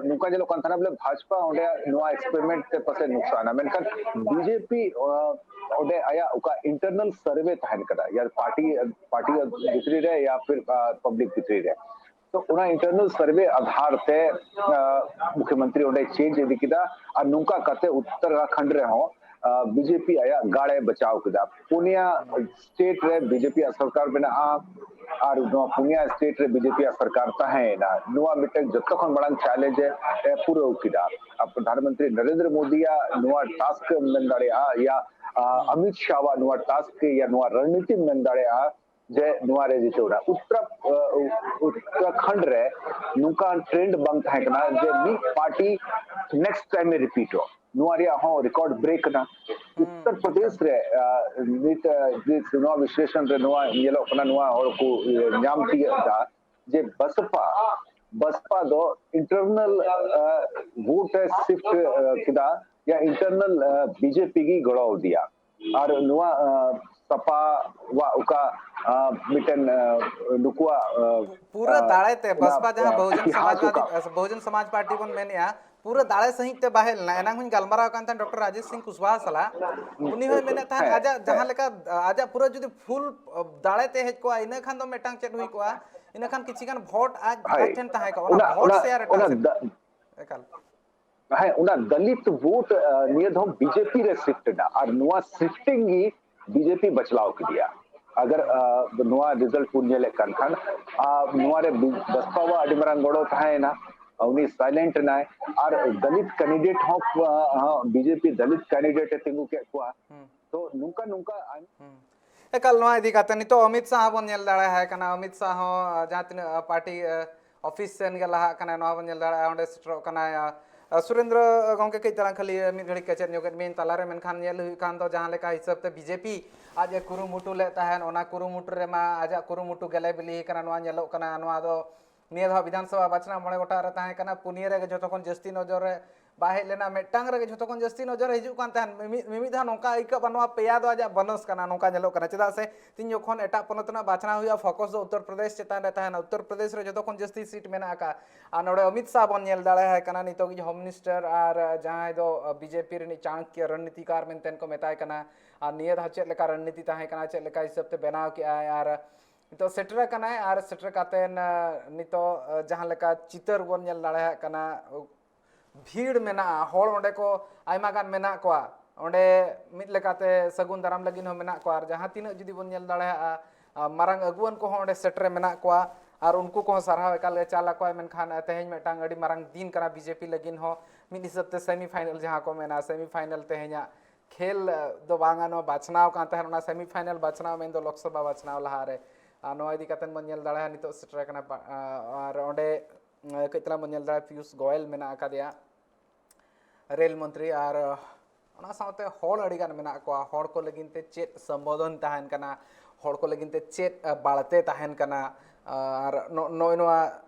ᱱᱚᱝᱠᱟ ᱧᱮᱞᱚᱜ ᱠᱟᱱ ᱛᱟᱦᱮᱱᱟ ᱵᱚᱞᱮ ᱵᱷᱟᱡᱽᱯᱟ ᱚᱸᱰᱮ ᱱᱚᱣᱟ ᱮᱠᱥᱯᱮᱨᱤᱢᱮᱱᱴ ᱛᱮ ᱯᱟᱥᱮᱡ ᱱᱩᱠᱥᱟᱱᱟ, ᱢᱮᱱᱠᱷᱟᱱ ᱵᱤᱡᱮᱯᱤ ᱚᱸᱰᱮ ᱟᱭᱟᱜ ᱚᱠᱟ ᱤᱱᱴᱟᱨᱱᱟᱞ ᱥᱟᱨᱵᱷᱮ ᱛᱟᱦᱮᱱ ᱠᱟᱱᱟ, ᱭᱟ ᱯᱟᱨᱴᱤ ᱯᱟᱨᱴᱤ ᱵᱷᱤᱛᱨᱤ ᱨᱮ ᱭᱟ ᱯᱷᱤᱨ ᱯᱟᱵᱽᱞᱤᱠ ᱵᱷᱤᱛᱨᱤ ᱨᱮ, ᱛᱚ ᱚᱱᱟ ᱤᱱᱴᱟᱨᱱᱟᱞ ᱥᱟᱨᱵᱷᱮ ᱟᱫᱷᱟᱨ ᱛᱮ ᱢᱩᱠᱷᱭᱚᱢᱚᱱᱛᱨᱤ ᱚᱸᱰᱮ ᱪᱮᱧᱡᱽ ᱤᱫᱤ ᱠᱮᱫᱟ᱾ ᱟᱨ ᱱᱚᱝᱠᱟ ᱠᱟᱛᱮ ᱩᱛᱛᱚᱨᱟᱠᱷᱚᱸᱰ ᱨᱮᱦᱚᱸ ᱵᱤᱡᱮᱯᱤ ᱟᱭᱟᱜ ᱜᱟᱲ ᱮ ᱵᱟᱪᱟᱣ ᱠᱮᱫᱟ᱾ ᱯᱩᱱᱭᱟ ᱥᱴᱮᱴ ᱨᱮ ᱵᱤᱡᱮᱯᱤ ᱟᱜ ᱥᱚᱨᱠᱟᱨ ᱢᱮᱱᱟᱜᱼᱟ, ᱟᱨ ᱱᱚᱣᱟ ᱯᱩᱱᱭᱟ ᱥᱴᱮᱴ ᱨᱮ ᱵᱤᱡᱮᱯᱤ ᱟᱜ ᱥᱚᱨᱠᱟᱨ ᱛᱟᱦᱮᱸᱭᱮᱱᱟ᱾ ᱱᱚᱣᱟ ᱢᱤᱫᱴᱮᱱ ᱡᱚᱛᱚ ᱠᱷᱚᱱ ᱢᱟᱲᱟᱝ ᱪᱮᱞᱮᱧᱡᱽ ᱮ ᱯᱩᱨᱟᱹᱣ ᱠᱮᱫᱟ᱾ ᱟᱨ ᱯᱨᱚᱫᱷᱟᱱ ᱢᱚᱱᱛᱨᱤ ᱱᱚᱨᱮᱱᱫᱨᱚ ᱢᱳᱫᱤᱭᱟᱜ ᱱᱚᱣᱟ ᱴᱟᱥᱠ ᱮᱢ ᱢᱮᱱ ᱫᱟᱲᱮᱭᱟᱜᱼᱟ, ᱭᱟ ᱟᱢᱤᱛ ᱥᱟᱦᱟᱣᱟᱜ ᱱᱚᱣᱟ ᱴᱟᱥᱠ ᱭᱟ ᱱᱚᱣᱟ ᱨᱚᱱᱱᱤᱛᱤᱢ ᱢᱮᱱ ᱫᱟᱲᱮᱭᱟᱜᱼᱟ, ᱡᱮ ᱱᱚᱣᱟ ᱨᱮ ᱡᱤᱛᱟᱹᱣ ᱮᱱᱟ᱾ ᱩᱛᱛᱚᱨᱟ ᱩᱛᱛᱚᱨᱟᱠᱷᱚᱸᱰ ᱨᱮ ᱱᱚᱝᱠᱟᱱ ᱴᱨᱮᱱᱰ ᱵᱟᱝ ᱛᱟᱦᱮᱸ ᱠᱟᱱᱟ ᱡᱮ ᱢᱤᱫ ᱯᱟᱨᱴᱤ ᱱᱮᱠᱥᱴ ᱴᱟᱭᱤᱢ ᱮ ᱨᱤᱯᱤᱴᱚᱜ, ᱱᱚᱣᱟ ᱨᱮᱭᱟᱜ ᱦᱚᱸ ᱨᱮᱠᱚᱨᱰ ᱵᱨᱮᱠ ᱮᱱᱟ᱾ ᱩᱛᱛᱚᱨ ᱯᱨᱚᱫᱮᱥ ᱨᱮ ᱱᱤᱛ ᱱᱚᱣᱟ ᱵᱤᱥᱞᱮᱥᱚᱱ ᱨᱮ ᱱᱚᱣᱟ ᱧᱮᱞᱚᱜ ᱠᱟᱱᱟ, ᱱᱚᱣᱟ ᱦᱚᱲ ᱠᱚ ᱧᱟᱢ ᱛᱤᱭᱳᱜ ᱮᱫᱟ ᱡᱮ ᱵᱟᱥᱯᱟ ᱵᱟᱥᱯᱟ ᱫᱚ ᱤᱱᱴᱟᱨᱱᱟᱞ ᱵᱷᱳᱴ ᱮ ᱥᱤᱯᱷᱴ ᱠᱮᱫᱟ, ᱭᱟ ᱤᱱᱴᱟᱨᱱᱟᱞ ᱵᱤᱡᱮᱯᱤ ᱜᱮ ᱜᱚᱲᱚ ᱟᱫᱮᱭᱟ᱾ ᱟᱨ ᱱᱚᱣᱟ ᱥᱟᱯᱟ ᱣᱟᱜ ᱚᱠᱟ ᱢᱤᱫᱴᱮᱱ ᱱᱩᱠᱩᱣᱟᱜ ᱯᱩᱨᱟᱹ ᱫᱟᱲᱮ ᱛᱮ ᱵᱟᱥᱯᱟ ᱡᱟᱦᱟᱸ ᱵᱚᱦᱩᱡᱚᱱ ᱥᱚᱢᱟᱡᱽᱵᱟᱫᱤ ᱵᱚᱦᱩᱡᱚᱱ ᱥᱚᱢᱟᱡᱽ ᱯᱟᱨᱴᱤ ᱵᱚᱱ ᱢᱮᱱᱮᱜᱼᱟ, ᱯᱩᱨᱟᱹ ᱫᱟᱲᱮ ᱥᱟᱹᱦᱤᱡ ᱛᱮ ᱵᱟᱦᱮᱞ ᱞᱮᱱᱟ᱾ ᱮᱱᱟᱝ ᱦᱚᱧ ᱜᱟᱞᱢᱟᱨᱟᱣ ᱠᱟᱱ ᱛᱟᱦᱮᱸᱫ ᱰᱚᱠᱴᱚᱨ ᱨᱟᱡᱮᱥ ᱥᱤᱝ ᱠᱩᱥᱣᱟᱦᱟ ᱥᱟᱞᱟᱜ, ᱩᱱᱤ ᱦᱚᱸᱭ ᱢᱮᱱᱮᱫ ᱛᱟᱦᱮᱸᱫ ᱟᱡᱟᱜ ᱡᱟᱦᱟᱸ ᱞᱮᱠᱟ ᱟᱡᱟᱜ ᱯᱩᱨᱟᱹ ᱡᱩᱫᱤ ᱯᱷᱩᱞ ᱫᱟᱲᱮ ᱛᱮ ᱦᱮᱡ ᱠᱚᱜᱼᱟ, ᱤᱱᱟᱹ ᱠᱷᱟᱱ ᱫᱚ ᱢᱤᱫᱴᱟᱝ ᱪᱮᱫ ᱦᱩᱭ ᱠᱚᱜᱼᱟ, ᱤᱱᱟᱹ ᱠᱷᱟᱱ ᱠᱤᱪᱷᱤ ᱜᱟᱱ ᱵᱷᱳᱴ ᱟᱡ ᱟᱡ ᱴᱷᱮᱱ ᱛᱟᱦᱮᱸ ᱠᱚᱜᱼᱟ, ᱚᱱᱟ ᱵᱷᱳᱴ ᱥᱮᱭᱟᱨ ᱮᱴᱟᱜ ᱥᱮᱫ᱾ ᱮᱠᱟᱞ᱾ ᱦᱮᱸ, ᱚᱱᱟ ᱫᱟᱞᱤᱛ ᱵᱷᱳᱴ ᱱᱤᱭᱟᱹ ᱫᱷᱟᱣ ᱵᱤᱡᱮᱯᱤ ᱨᱮ ᱥᱤᱯᱷᱴ ᱮᱱᱟ ᱟᱨ ᱱᱚᱣᱟ ᱥᱤᱯᱷᱴᱤᱝ ᱜᱮ ᱵᱤᱡᱮᱯᱤ ᱵᱟᱪᱞᱟᱣ ᱠᱮᱫᱮᱭᱟ᱾ ᱟᱜᱟᱨ ᱱᱚᱣᱟ ᱨᱤᱡᱟᱞᱴ ᱵᱚᱱ ᱧᱮᱞᱮᱫ ᱠᱟᱱ ᱠᱷᱟᱱ ᱱᱚᱣᱟ ᱨᱮ ᱵᱟᱥᱯᱟ ᱣᱟᱜ ᱟᱹᱰᱤ ᱢᱟᱨᱟᱝ ᱜᱚᱲᱚ ᱛᱟᱦᱮᱸᱭᱮᱱᱟ, ᱩᱱᱤ ᱥᱟᱭᱞᱮᱱᱴ ᱮᱱᱟᱭ᱾ ᱟᱨ ᱫᱟᱞᱤᱛ ᱠᱮᱱᱰᱤᱰᱮᱴ ᱦᱚᱸ ᱵᱤᱡᱮᱯᱤ ᱫᱟᱞᱤᱛ ᱠᱮᱱᱰᱤᱰᱮᱴ ᱮ ᱛᱤᱸᱜᱩ ᱠᱮᱫ ᱠᱚᱣᱟ᱾ ᱛᱚ ᱱᱚᱝᱠᱟ ᱱᱚᱝᱠᱟ ᱮᱠᱟᱞ᱾ ᱱᱚᱣᱟ ᱤᱫᱤ ᱠᱟᱛᱮ ᱱᱤᱛᱚᱜ ᱚᱢᱤᱛ ᱥᱟᱦ ᱵᱚᱱ ᱧᱮᱞ ᱫᱟᱲᱮᱭᱟᱭ ᱠᱟᱱᱟ᱾ ᱚᱢᱤᱛ ᱥᱟᱦ ᱦᱚᱸ ᱡᱟᱦᱟᱸ ᱛᱤᱱᱟᱹᱜ ᱯᱟᱨᱴᱤ ᱚᱯᱷᱤᱥ ᱥᱮᱱ ᱜᱮ ᱞᱟᱦᱟᱜ ᱠᱟᱱᱟᱭ, ᱱᱚᱣᱟ ᱵᱚᱱ ᱧᱮᱞ ᱫᱟᱲᱮᱭᱟᱜᱼᱟ᱾ ᱚᱸᱰᱮ ᱥᱮᱴᱮᱨᱚᱜ ᱠᱟᱱᱟᱭ ᱥᱩᱨᱮᱱᱫᱨᱚ ᱜᱚᱢᱠᱮ, ᱠᱟᱹᱡ ᱛᱟᱞᱟᱝ ᱠᱷᱟᱹᱞᱤ ᱢᱤᱫ ᱜᱷᱟᱹᱲᱤᱡ ᱠᱮᱪᱮᱫ ᱧᱚᱜᱮᱫ ᱢᱤᱭᱟᱹᱧ ᱛᱟᱞᱟᱨᱮ, ᱢᱮᱱᱠᱷᱟᱱ ᱧᱮᱞ ᱦᱩᱭᱩᱜ ᱠᱷᱟᱱ ᱫᱚ ᱡᱟᱦᱟᱸ ᱞᱮᱠᱟ ᱦᱤᱥᱟᱹᱵ ᱛᱮ ᱵᱤᱡᱮᱯᱤ ᱟᱡ ᱮ ᱠᱩᱨᱩᱢᱩᱴᱩ ᱞᱮᱫ ᱛᱟᱦᱮᱸᱫ, ᱚᱱᱟ ᱠᱩᱨᱩᱢᱩᱴᱩ ᱨᱮᱢᱟ ᱟᱡᱟᱜ ᱠᱩᱨᱩᱢᱩᱴᱩ ᱜᱮᱞᱮ ᱵᱤᱞᱤ ᱟᱠᱟᱱᱟ᱾ ᱱᱚᱣᱟ ᱧᱮᱞᱚᱜ ᱠᱟᱱᱟ, ᱱᱚᱣᱟ ᱫᱚ ᱱᱤᱭᱟᱹ ᱫᱷᱟᱣ ᱵᱤᱫᱷᱟᱱ ᱥᱚᱵᱷᱟ ᱵᱟᱪᱷᱱᱟᱣ ᱢᱚᱬᱮ ᱜᱚᱴᱟᱝ ᱨᱮ ᱛᱟᱦᱮᱸ ᱠᱟᱱᱟ, ᱯᱩᱱᱭᱟᱹ ᱨᱮᱜᱮ ᱡᱷᱚᱛᱚ ᱠᱷᱚᱱ ᱡᱟᱹᱥᱛᱤ ᱱᱚᱡᱚᱨ ᱨᱮ ᱵᱟᱭ ᱦᱮᱡ ᱞᱮᱱᱟ, ᱢᱤᱫᱴᱟᱝ ᱨᱮᱜᱮ ᱡᱷᱚᱛᱚ ᱠᱷᱚᱱ ᱡᱟᱹᱥᱛᱤ ᱱᱚᱡᱚᱨ ᱨᱮ ᱦᱤᱡᱩᱜ ᱠᱟᱱ ᱛᱟᱦᱮᱸᱫ᱾ ᱢᱤᱢᱤᱫ ᱢᱤᱢᱤᱫ ᱫᱷᱟᱣ ᱱᱚᱝᱠᱟ ᱟᱹᱭᱠᱟᱹᱜ ᱵᱟᱹᱱᱩᱜᱼᱟ, ᱯᱮᱭᱟ ᱫᱚ ᱟᱡᱟᱜ ᱵᱚᱱᱟᱥ ᱠᱟᱱᱟ, ᱱᱚᱝᱠᱟ ᱧᱮᱞᱚᱜ ᱠᱟᱱᱟ᱾ ᱪᱮᱫᱟᱜ ᱥᱮ ᱛᱤᱦᱤᱧ ᱡᱚᱠᱷᱚᱱ ᱮᱴᱟᱜ ᱯᱚᱱᱚᱛ ᱨᱮᱱᱟᱜ ᱵᱟᱪᱷᱱᱟᱣ ᱦᱩᱭᱩᱜᱼᱟ, ᱯᱷᱳᱠᱟᱥ ᱫᱚ ᱩᱛᱛᱚᱨ ᱯᱨᱚᱫᱮᱥ ᱪᱮᱛᱟᱱ ᱨᱮ ᱛᱟᱦᱮᱱᱟ᱾ ᱩᱛᱛᱚᱨ ᱯᱨᱚᱫᱮᱥ ᱨᱮ ᱡᱷᱚᱛᱚ ᱠᱷᱚᱱ ᱡᱟᱹᱥᱛᱤ ᱥᱤᱴ ᱢᱮᱱᱟᱜ ᱟᱠᱟᱫ᱾ ᱟᱨ ᱱᱚᱰᱮ ᱚᱢᱤᱛ ᱥᱟᱦ ᱵᱚᱱ ᱧᱮᱞ ᱫᱟᱲᱮᱭᱟᱭ ᱠᱟᱱᱟ, ᱱᱤᱛᱚᱜᱤᱡ ᱦᱳᱢ ᱢᱤᱱᱤᱥᱴᱟᱨ, ᱟᱨ ᱡᱟᱦᱟᱸᱭ ᱫᱚ ᱵᱤᱡᱮᱯᱤ ᱨᱤᱱᱤᱡ ᱪᱟᱬᱠᱭᱚ ᱨᱚᱱᱱᱤᱛᱤᱠᱟᱨ ᱢᱮᱱᱛᱮ ᱠᱚ ᱢᱮᱛᱟᱭ ᱠᱟᱱᱟ᱾ ᱟᱨ ᱱᱤᱭᱟᱹ ᱫᱷᱟᱣ ᱪᱮᱫ ᱞᱮᱠᱟ ᱨᱚᱱᱱᱤᱛᱤ ᱛᱟᱦᱮᱸ ᱠᱟᱱᱟ, ᱪᱮᱫ ᱞᱮᱠᱟ ᱦᱤᱥᱟᱹᱵ ᱛᱮ ᱵᱮᱱᱟᱣ ᱠᱮᱜᱼᱟᱭ, ᱟᱨ ᱱᱤᱛᱚᱜ ᱥᱮᱴᱮᱨ ᱟᱠᱟᱱᱟᱭ, ᱟᱨ ᱥᱮᱴᱮᱨ ᱠᱟᱛᱮᱱ, ᱟᱸ, ᱱᱤᱛᱚᱜ, ᱟᱸ, ᱡᱟᱦᱟᱸ ᱞᱮᱠᱟ ᱪᱤᱛᱟᱹᱨ ᱵᱚᱱ ᱧᱮᱞ ᱫᱟᱲᱮᱭᱟᱜ ᱠᱟᱱᱟ, ᱵᱷᱤᱲ ᱢᱮᱱᱟᱜᱼᱟ, ᱦᱚᱲ ᱚᱸᱰᱮ ᱠᱚ ᱟᱭᱢᱟ ᱜᱟᱱ ᱢᱮᱱᱟᱜ ᱠᱚᱣᱟ, ᱚᱸᱰᱮ ᱢᱤᱫ ᱞᱮᱠᱟᱛᱮ ᱥᱟᱹᱜᱩᱱ ᱫᱟᱨᱟᱢ ᱞᱟᱹᱜᱤᱫ ᱦᱚᱸ ᱢᱮᱱᱟᱜ ᱠᱚᱣᱟ, ᱟᱨ ᱡᱟᱦᱟᱸ ᱛᱤᱱᱟᱹᱜ ᱡᱩᱫᱤ ᱵᱚᱱ ᱧᱮᱞ ᱫᱟᱲᱮᱭᱟᱜᱼᱟ, ᱟᱸ, ᱢᱟᱨᱟᱝ ᱟᱹᱜᱩᱣᱟᱹᱱ ᱠᱚᱦᱚᱸ ᱚᱸᱰᱮ ᱥᱮᱴᱮᱨ ᱢᱮᱱᱟᱜ ᱠᱚᱣᱟ, ᱟᱨ ᱩᱱᱠᱩ ᱠᱚᱦᱚᱸ ᱥᱟᱨᱦᱟᱣ ᱮᱠᱟᱞ ᱜᱮ ᱪᱟᱞ ᱟᱠᱚᱣᱟᱭ᱾ ᱢᱮᱱᱠᱷᱟᱱ, ᱟᱸ, ᱛᱮᱦᱮᱧ ᱢᱤᱫᱴᱟᱝ ᱟᱹᱰᱤ ᱢᱟᱨᱟᱝ ᱫᱤᱱ ᱠᱟᱱᱟ ᱵᱤᱡᱮᱯᱤ ᱞᱟᱹᱜᱤᱫ ᱦᱚᱸ, ᱢᱤᱫ ᱦᱤᱥᱟᱹᱵ ᱛᱮ ᱥᱮᱢᱤ ᱯᱷᱟᱭᱱᱮᱞ ᱡᱟᱦᱟᱸ ᱠᱚ ᱢᱮᱱᱟ, ᱥᱮᱢᱤ ᱯᱷᱟᱭᱱᱮᱞ ᱛᱮᱦᱮᱧᱟᱜ ᱠᱷᱮᱞ, ᱟᱸ, ᱫᱚ ᱵᱟᱝᱟ, ᱱᱚᱣᱟ ᱵᱟᱪᱷᱱᱟᱣ ᱠᱟᱱ ᱛᱟᱦᱮᱸᱱ, ᱚᱱᱟ ᱥᱮᱢᱤ ᱯᱷᱟᱭᱱᱮᱞ ᱵᱟᱪᱷᱱᱟᱣ ᱢᱮᱱᱫᱚ ᱞᱳᱠᱥᱚᱵᱷᱟ ᱵᱟᱪᱷᱱᱟᱣ ᱞᱟᱦᱟᱨᱮ᱾ ᱟᱨ ᱱᱚᱣᱟ ᱤᱫᱤ ᱠᱟᱛᱮ ᱵᱚᱱ ᱧᱮᱞ ᱫᱟᱲᱮᱭᱟᱜᱼᱟ, ᱱᱤᱛᱚᱜ ᱥᱮᱴᱮᱨ ᱟᱠᱟᱱᱟ ᱵᱟ-, ᱟᱸ, ᱟᱨ ᱚᱸᱰᱮ, ᱟᱸ, ᱠᱟᱹᱡ ᱛᱟᱞᱟᱝ ᱵᱚᱱ ᱧᱮᱞ ᱫᱟᱲᱮᱭᱟᱜᱼᱟ, ᱯᱤᱭᱩᱥ ᱜᱳᱭᱮᱞ ᱢᱮᱱᱟᱜ ᱟᱠᱟᱫᱮᱭᱟ, ᱨᱮᱞ ᱢᱚᱱᱛᱨᱤ, ᱟᱨ, ᱟᱸ, ᱚᱱᱟ ᱥᱟᱶᱛᱮ ᱦᱚᱲ ᱟᱹᱰᱤᱜᱟᱱ ᱢᱮᱱᱟᱜ ᱠᱚᱣᱟ᱾ ᱦᱚᱲ ᱠᱚ ᱞᱟᱹᱜᱤᱫ ᱛᱮ ᱪᱮᱫ ᱥᱚᱢᱵᱳᱫᱷᱚᱱ ᱛᱟᱦᱮᱱ ᱠᱟᱱᱟ, ᱦᱚᱲ ᱠᱚ ᱞᱟᱹᱜᱤᱫ ᱛᱮ ᱪᱮᱫ, ᱟᱸ, ᱵᱟᱲᱛᱮ ᱛᱟᱦᱮᱱ ᱠᱟᱱᱟ, ᱟᱨ ᱱᱚ-, ᱱᱚᱜᱼᱚᱭ ᱱᱚᱣᱟ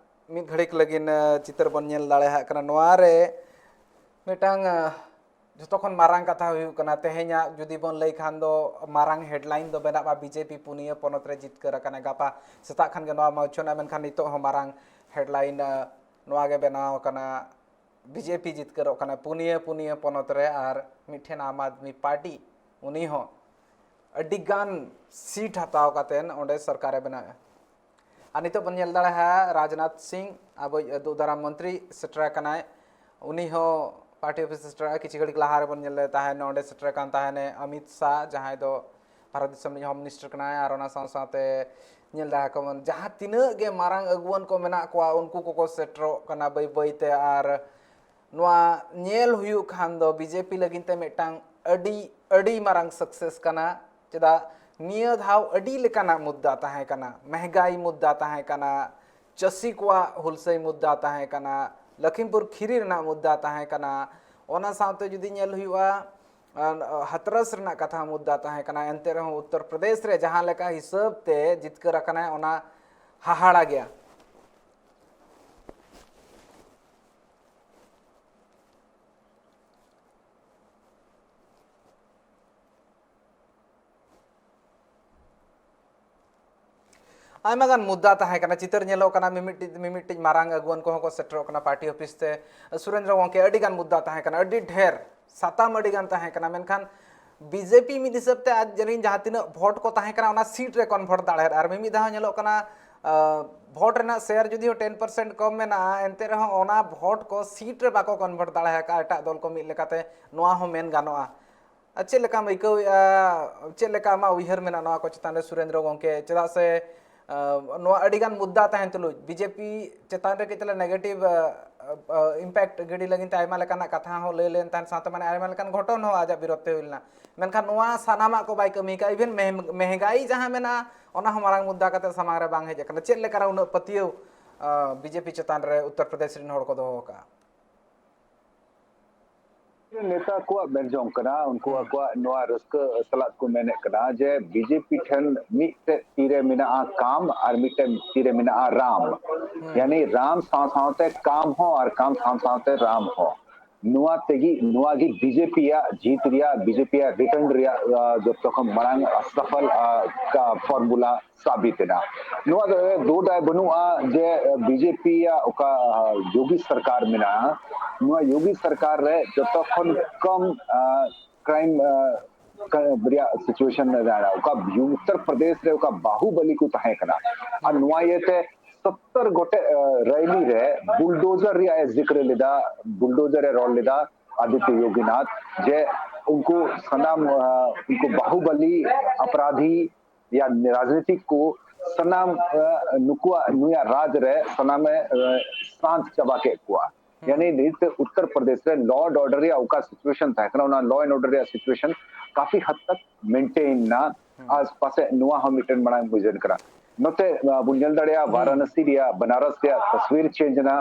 ᱢᱤᱫ ᱜᱷᱟᱹᱲᱤᱠ ᱞᱟᱹᱜᱤᱫ, ᱟᱸ, ᱪᱤᱛᱟᱹᱨ ᱵᱚᱱ ᱧᱮᱞ ᱫᱟᱲᱮᱭᱟᱜ ᱠᱟᱱᱟ᱾ ᱱᱚᱣᱟ ᱨᱮ ᱢᱤᱫᱴᱟᱝ, ᱟᱸ, ᱡᱷᱚᱛᱚ ᱠᱷᱚᱱ ᱢᱟᱨᱟᱝ ᱠᱟᱛᱷᱟ ᱦᱩᱭᱩᱜ ᱠᱟᱱᱟ, ᱛᱮᱦᱮᱧᱟᱜ ᱡᱩᱫᱤ ᱵᱚᱱ ᱞᱟᱹᱭ ᱠᱷᱟᱱ ᱫᱚ ᱢᱟᱨᱟᱝ ᱦᱮᱰᱞᱟᱭᱤᱱ ᱫᱚ ᱢᱮᱱᱟᱜᱼᱟ ᱵᱤᱡᱮᱯᱤ ᱯᱩᱱᱭᱟᱹ ᱯᱚᱱᱚᱛ ᱨᱮ ᱡᱤᱛᱠᱟᱹᱨ ᱟᱠᱟᱱᱟ᱾ ᱜᱟᱯᱟ ᱥᱮᱛᱟᱜ ᱠᱷᱟᱱ ᱜᱮ ᱱᱚᱣᱟ ᱢᱟ ᱩᱪᱷᱟᱹᱱᱟ, ᱢᱮᱱᱠᱷᱟᱱ ᱱᱤᱛᱚᱜ ᱦᱚᱸ ᱢᱟᱨᱟᱝ ᱦᱮᱰᱞᱟᱭᱤᱱ, ᱟᱸ, ᱱᱚᱣᱟ ᱜᱮ ᱵᱮᱱᱟᱣ ᱟᱠᱟᱱᱟ, ᱵᱤᱡᱮᱯᱤ ᱡᱤᱛᱠᱟᱹᱨᱚᱜ ᱠᱟᱱᱟ ᱯᱩᱱᱭᱟᱹ, ᱯᱩᱱᱭᱟᱹ ᱯᱚᱱᱚᱛ ᱨᱮ, ᱟᱨ ᱢᱤᱫᱴᱷᱮᱱ ᱟᱢ ᱟᱫᱢᱤ ᱯᱟᱨᱴᱤ, ᱩᱱᱤ ᱦᱚᱸ ᱟᱹᱰᱤ ᱜᱟᱱ ᱥᱤᱴ ᱦᱟᱛᱟᱣ ᱠᱟᱛᱮᱱ ᱚᱸᱰᱮ ᱥᱚᱨᱠᱟᱨᱮ ᱵᱮᱱᱟᱣᱮᱫᱼᱟ᱾ ᱟᱨ ᱱᱤᱛᱚᱜ ᱵᱚᱱ ᱧᱮᱞ ᱫᱟᱲᱮᱭᱟᱜᱼᱟ, ᱨᱟᱡᱽᱱᱟᱛᱷ ᱥᱤᱝ, ᱟᱵᱚᱭᱤᱡ ᱫᱩᱜᱽ ᱫᱟᱨᱟᱢ ᱢᱚᱱᱛᱨᱤ, ᱥᱮᱴᱮᱨ ᱟᱠᱟᱱᱟᱭ᱾ ᱩᱱᱤ ᱦᱚᱸ ᱯᱟᱨᱴᱤ ᱚᱯᱷᱤᱥ ᱥᱮᱴᱮᱨ, ᱠᱤᱪᱷᱩ ᱜᱷᱟᱹᱲᱤᱡ ᱞᱟᱦᱟ ᱨᱮᱵᱚᱱ ᱧᱮᱞ ᱞᱮᱫ ᱛᱟᱦᱮᱸᱫ, ᱚᱸᱰᱮ ᱥᱮᱴᱮᱨ ᱟᱠᱟᱱ ᱛᱟᱦᱮᱱᱮ ᱚᱢᱤᱛ ᱥᱟᱦ, ᱡᱟᱦᱟᱸᱭ ᱫᱚ ᱵᱷᱟᱨᱚᱛ ᱫᱤᱥᱚᱢ ᱨᱤᱱᱤᱡ ᱦᱳᱢ ᱢᱤᱱᱤᱥᱴᱟᱨ ᱠᱟᱱᱟᱭ᱾ ᱟᱨ ᱚᱱᱟ ᱥᱟᱶ ᱥᱟᱶᱛᱮ ᱧᱮᱞ ᱫᱟᱲᱮ ᱠᱚᱵᱚᱱ, ᱡᱟᱦᱟᱸ ᱛᱤᱱᱟᱹᱜ ᱜᱮ ᱢᱟᱨᱟᱝ ᱟᱹᱜᱩᱣᱟᱹᱱ ᱠᱚ ᱢᱮᱱᱟᱜ ᱠᱚᱣᱟ, ᱩᱱᱠᱩ ᱠᱚᱠᱚ ᱥᱮᱴᱮᱨᱚᱜ ᱠᱟᱱᱟ ᱵᱟᱹᱭ ᱵᱟᱹᱭ ᱛᱮ᱾ ᱟᱨ ᱱᱚᱣᱟ ᱧᱮᱞ ᱦᱩᱭᱩᱜ ᱠᱷᱟᱱ ᱫᱚ ᱵᱤᱡᱮᱯᱤ ᱞᱟᱹᱜᱤᱫ ᱛᱮ ᱢᱤᱫᱴᱟᱝ ᱟᱹᱰᱤ, ᱟᱹᱰᱤ ᱢᱟᱨᱟᱝ ᱥᱟᱠᱥᱮᱥ ᱠᱟᱱᱟ᱾ ᱪᱮᱫᱟᱜ, ᱱᱤᱭᱟᱹ ᱫᱷᱟᱣ ᱟᱹᱰᱤ ᱞᱮᱠᱟᱱᱟᱜ ᱢᱩᱫᱽᱫᱟ ᱛᱟᱦᱮᱸ ᱠᱟᱱᱟ, ᱢᱮᱦᱜᱟᱭ ᱢᱩᱫᱽᱫᱟ ᱛᱟᱦᱮᱸ ᱠᱟᱱᱟ, ᱪᱟᱹᱥᱤ ᱠᱚᱣᱟᱜ ᱦᱩᱞᱥᱟᱹᱭ ᱢᱩᱫᱽᱫᱟ ᱛᱟᱦᱮᱸ ᱠᱟᱱᱟ, ᱞᱚᱠᱷᱤᱢᱯᱩᱨ ᱠᱷᱤᱨᱤ ᱨᱮᱱᱟᱜ ᱢᱩᱫᱽᱫᱟ ᱛᱟᱦᱮᱸ ᱠᱟᱱᱟ, ᱚᱱᱟ ᱥᱟᱶᱛᱮ ᱡᱩᱫᱤ ᱧᱮᱞ ᱦᱩᱭᱩᱜᱼᱟ, ᱟᱨ, ᱦᱟᱛᱨᱟᱥ ᱨᱮᱱᱟᱜ ᱠᱟᱛᱷᱟ ᱢᱩᱫᱽᱫᱟ ᱛᱟᱦᱮᱸ ᱠᱟᱱᱟ, ᱮᱱᱛᱮ ᱨᱮᱦᱚᱸ ᱩᱛᱛᱚᱨ ᱯᱨᱚᱫᱮᱥ ᱨᱮ ᱡᱟᱦᱟᱸ ᱞᱮᱠᱟ ᱦᱤᱥᱟᱹᱵ ᱛᱮ ᱡᱤᱛᱠᱟᱹᱨ ᱟᱠᱟᱱᱟᱭ, ᱚᱱᱟ ᱦᱟᱦᱟᱲᱟ ᱜᱮᱭᱟ᱾ ᱟᱭᱢᱟ ᱜᱟᱱ ᱢᱩᱫᱽᱫᱟ ᱛᱟᱦᱮᱸ ᱠᱟᱱᱟ, ᱪᱤᱛᱟᱹᱨ ᱧᱮᱞᱚᱜ ᱠᱟᱱᱟ, ᱢᱤᱢᱤᱫᱴᱤᱡ, ᱢᱤᱢᱤᱫᱴᱤᱡ ᱢᱟᱨᱟᱝ ᱟᱹᱜᱩᱣᱟᱹᱱ ᱠᱚᱦᱚᱸ ᱠᱚ ᱥᱮᱴᱮᱨᱚᱜ ᱠᱟᱱᱟ ᱯᱟᱨᱴᱤ ᱚᱯᱷᱤᱥ ᱛᱮ᱾ ᱥᱩᱨᱮᱱᱫᱨᱚ ᱜᱚᱢᱠᱮ, ᱟᱹᱰᱤ ᱜᱟᱱ ᱢᱩᱫᱽᱫᱟ ᱛᱟᱦᱮᱸ ᱠᱟᱱᱟ, ᱟᱹᱰᱤ ᱰᱷᱮᱨ ᱥᱟᱛᱟᱢ ᱟᱹᱰᱤ ᱜᱟᱱ ᱛᱟᱦᱮᱸ ᱠᱟᱱᱟ, ᱢᱮᱱᱠᱷᱟᱱ ᱵᱤᱡᱮᱯᱤ ᱢᱤᱫ ᱦᱤᱥᱟᱹᱵ ᱛᱮ ᱟᱡ ᱡᱟᱹᱱᱤᱡ ᱡᱟᱦᱟᱸ ᱛᱤᱱᱟᱹᱜ ᱵᱷᱳᱴ ᱠᱚ ᱛᱟᱦᱮᱸ ᱠᱟᱱᱟ, ᱚᱱᱟ ᱥᱤᱴ ᱨᱮ ᱠᱚᱱᱵᱷᱟᱨᱴ ᱫᱟᱲᱮᱭᱟᱫᱟ᱾ ᱟᱨ ᱢᱤᱢᱤᱫ ᱫᱷᱟᱣ ᱧᱮᱞᱚᱜ ᱠᱟᱱᱟ, ᱟ, ᱵᱷᱳᱴ ᱨᱮᱱᱟᱜ ᱥᱮᱭᱟᱨ ᱡᱩᱫᱤ ᱦᱚᱸ ᱴᱮᱱ ᱯᱟᱨᱥᱮᱱᱴ ᱠᱚᱢ ᱢᱮᱱᱟᱜᱼᱟ, ᱮᱱᱛᱮ ᱨᱮᱦᱚᱸ ᱚᱱᱟ ᱵᱷᱳᱴ ᱠᱚ ᱥᱤᱴ ᱨᱮ ᱵᱟᱠᱚ ᱠᱚᱱᱵᱷᱟᱨᱴ ᱫᱟᱲᱮ ᱟᱠᱟᱫᱼᱟ ᱮᱴᱟᱜ ᱫᱚᱞ ᱠᱚ ᱢᱤᱫ ᱞᱮᱠᱟᱛᱮ, ᱱᱚᱣᱟ ᱦᱚᱸ ᱢᱮᱱ ᱜᱟᱱᱚᱜᱼᱟ᱾ ᱟᱨ ᱪᱮᱫ ᱞᱮᱠᱟᱢ ᱟᱹᱭᱠᱟᱹᱣᱮᱫᱼᱟ? ᱪᱮᱫ ᱞᱮᱠᱟ ᱟᱢᱟᱜ ᱩᱭᱦᱟᱹᱨ ᱢᱮᱱᱟᱜᱼᱟ ᱱᱚᱣᱟ ᱠᱚ ᱪᱮᱛᱟᱱ ᱨᱮ, ᱥᱩᱨᱮᱱᱫᱨᱚ ᱜᱚᱢᱠᱮ? ᱪᱮᱫᱟᱜ ᱥᱮ, ᱟ, ᱱᱚᱣᱟ ᱟᱹᱰᱤᱜᱟᱱ ᱢᱩᱫᱽᱫᱟ ᱛᱟᱦᱮᱱ ᱛᱩᱞᱩᱡ ᱵᱤᱡᱮᱯᱤ ᱪᱮᱛᱟᱱ ᱨᱮ ᱠᱟᱹᱡ ᱛᱟᱞᱟ ᱱᱮᱜᱮᱴᱤᱵᱷ, ᱟ, ᱟ, ᱤᱢᱯᱮᱠᱴ ᱜᱤᱰᱤ ᱞᱟᱹᱜᱤᱫ ᱛᱮ ᱟᱭᱢᱟ ᱞᱮᱠᱟᱱᱟᱜ ᱠᱟᱛᱷᱟ ᱦᱚᱸ ᱞᱟᱹᱭ ᱞᱮᱱ ᱛᱟᱦᱮᱸᱫ, ᱥᱟᱶᱛᱮ ᱢᱟᱱᱮ ᱟᱭᱢᱟ ᱞᱮᱠᱟᱱ ᱜᱷᱚᱴᱚᱱ ᱦᱚᱸ ᱟᱡᱟᱜ ᱵᱤᱨᱳᱫᱷ ᱛᱮ ᱦᱩᱭ ᱞᱮᱱᱟ᱾ ᱢᱮᱱᱠᱷᱟᱱ ᱱᱚᱣᱟ ᱥᱟᱱᱟᱢᱟᱜ ᱠᱚ ᱵᱟᱭ ᱠᱟᱹᱢᱤ ᱠᱟᱜᱼᱟ᱾ ᱤᱵᱷᱮᱱ ᱢᱮᱦ-, ᱢᱮᱦᱮᱸᱜᱟᱭ ᱡᱟᱦᱟᱸ ᱢᱮᱱᱟᱜᱼᱟ, ᱚᱱᱟ ᱦᱚᱸ ᱢᱟᱨᱟᱝ ᱢᱩᱫᱽᱫᱟ ᱠᱟᱛᱮ ᱥᱟᱢᱟᱝ ᱨᱮ ᱵᱟᱝ ᱦᱮᱡ ᱟᱠᱟᱱᱟ᱾ ᱪᱮᱫ ᱞᱮᱠᱟᱨᱮ ᱩᱱᱟᱹᱜ ᱯᱟᱹᱛᱭᱟᱹᱣ, ᱟ, ᱵᱤᱡᱮᱯᱤ ᱪᱮᱛᱟᱱ ᱨᱮ ᱩᱛᱛᱚᱨ ᱯᱨᱚᱫᱮᱥ ᱨᱮᱱ ᱦᱚᱲ ᱠᱚ ᱫᱚᱦᱚ ᱟᱠᱟᱫᱼᱟ? ᱱᱮᱛᱟ ᱠᱚᱣᱟᱜ ᱢᱮᱱ ᱡᱚᱝ ᱠᱟᱱᱟ, ᱩᱱᱠᱩ ᱦᱩᱸ᱾ ᱟᱠᱚᱣᱟᱜ ᱱᱚᱣᱟ ᱨᱟᱹᱥᱠᱟᱹ ᱥᱟᱞᱟᱜ ᱠᱚ ᱢᱮᱱᱮᱫ ᱠᱟᱱᱟ ᱡᱮ ᱵᱤᱡᱮᱯᱤ ᱴᱷᱮᱱ ᱢᱤᱫᱴᱮᱡ ᱛᱤᱨᱮ ᱢᱮᱱᱟᱜᱼᱟ ᱠᱟᱢ ᱟᱨ ᱢᱤᱫᱴᱮᱡ ᱛᱤᱨᱮ ᱢᱮᱱᱟᱜᱼᱟ ᱨᱟᱢ᱾ ᱦᱩᱸ᱾ ᱭᱟᱱᱤ ᱨᱟᱢ ᱥᱟᱶ ᱥᱟᱶᱛᱮ ᱠᱟᱢ ᱦᱚᱸ ᱟᱨ ᱠᱟᱢ ᱥᱟᱶ ᱥᱟᱶᱛᱮ ᱨᱟᱢ ᱦᱚᱸ᱾ ᱱᱚᱣᱟ ᱛᱮᱜᱮ, ᱱᱚᱣᱟ ᱜᱮ ᱵᱤᱡᱮᱯᱤᱭᱟᱜ ᱡᱤᱛ ᱨᱮᱭᱟᱜ, ᱵᱤᱡᱮᱯᱤᱭᱟᱜ ᱨᱤᱴᱟᱨᱱ ᱨᱮᱭᱟᱜ, ᱟ, ᱡᱚᱛᱚ ᱠᱷᱚᱱ ᱢᱟᱨᱟᱝ ᱥᱟᱯᱷᱚᱞ, ᱟ, ᱠᱟ-, ᱯᱷᱚᱨᱢᱩᱞᱟ ᱥᱟᱵᱤᱛ ᱮᱱᱟ᱾ ᱱᱚᱣᱟ ᱫᱚ ᱫᱩ ᱫᱟᱭ ᱵᱟᱹᱱᱩᱜᱼᱟ ᱡᱮ ᱵᱤᱡᱮᱯᱤᱭᱟᱜ ᱚᱠᱟ, ᱟ, ᱭᱳᱜᱤ ᱥᱚᱨᱠᱟᱨ ᱢᱮᱱᱟᱜᱼᱟ, ᱱᱚᱣᱟ ᱭᱳᱜᱤ ᱥᱚᱨᱠᱟᱨ ᱨᱮ ᱡᱚᱛᱚ ᱠᱷᱚᱱ ᱠᱚᱢ, ᱟ, ᱠᱨᱟᱭᱤᱢ, ᱟ, ᱠᱟ-, ᱨᱮᱭᱟᱜ ᱥᱤᱪᱩᱭᱮᱥᱚᱱ ᱨᱮ ᱢᱮᱱᱟᱜᱼᱟ᱾ ᱚᱠᱟ ᱩᱛᱛᱚᱨ ᱯᱨᱚᱫᱮᱥ ᱨᱮ ᱚᱠᱟ ᱵᱟᱦᱩᱵᱟᱞᱤ ᱠᱚ ᱛᱟᱦᱮᱸ ᱠᱟᱱᱟ, ᱟᱨ ᱱᱚᱣᱟ ᱤᱭᱟᱹᱛᱮ ᱥᱚᱛᱛᱚᱨ ᱜᱚᱴᱮᱡ, ᱟ, ᱨᱮᱞᱤ ᱨᱮ ᱵᱩᱞᱰᱳᱡᱟᱨ ᱨᱮᱭᱟᱜ ᱮ ᱡᱤᱠᱨ ᱞᱮᱫᱟ, ᱵᱩᱞᱰᱳᱡᱟᱨ ᱮ ᱨᱚᱲ ᱞᱮᱫᱟ ᱟᱫᱤᱛᱭᱚ ᱭᱳᱜᱤᱱᱟᱛᱷ, ᱡᱮ ᱩᱱᱠᱩ ᱥᱟᱱᱟᱢ, ᱟ, ᱩᱱᱠᱩ ᱵᱟᱦᱩᱵᱟᱞᱤ ᱟᱯᱨᱟᱫᱷᱤ ᱭᱟ ᱨᱟᱡᱽᱱᱤᱛᱤᱠ ᱠᱚ ᱥᱟᱱᱟᱢ, ᱟ, ᱱᱩᱠᱩᱣᱟᱜ, ᱱᱩᱭᱟᱜ ᱨᱟᱡᱽ ᱨᱮ ᱥᱟᱱᱟᱢᱮ, ᱟ, ᱥᱟᱱᱛ ᱪᱟᱵᱟ ᱠᱮᱫ ᱠᱚᱣᱟ᱾ ᱦᱩᱸ᱾ ᱭᱟᱱᱤ ᱱᱤᱛ ᱩᱛᱛᱚᱨ ᱯᱨᱚᱫᱮᱥ ᱨᱮ law and order ᱨᱮᱭᱟᱜ ᱚᱠᱟ ᱥᱤᱪᱩᱭᱮᱥᱚᱱ ᱛᱟᱦᱮᱸ ᱠᱟᱱᱟ, ᱚᱱᱟ law and order ᱨᱮᱭᱟᱜ ᱥᱤᱪᱩᱭᱮᱥᱚᱱ ᱠᱟᱯᱷᱤ ᱦᱟᱫ ᱛᱚᱠ ᱢᱮᱱᱴᱮᱱ ᱮᱱᱟ᱾ ᱦᱩᱸ᱾ ᱟᱨ ᱯᱟᱥᱮᱡ ᱱᱚᱣᱟ ᱦᱚᱸ ᱢᱤᱫᱴᱮᱱ ᱢᱟᱲᱟᱝ ᱵᱩᱡᱷᱟᱹᱣ ᱠᱟᱱᱟ᱾ ᱱᱚᱛᱮ ᱵᱚᱱ ᱧᱮᱞ ᱫᱟᱲᱮᱭᱟᱜᱼᱟ, ᱵᱟᱨᱟᱱᱟᱥᱤ ᱨᱮᱭᱟᱜ, ᱵᱟᱱᱟᱨᱟᱥ ᱨᱮᱭᱟᱜ ᱛᱟᱥᱣᱤᱨ ᱪᱮᱧᱡᱽ ᱮᱱᱟ᱾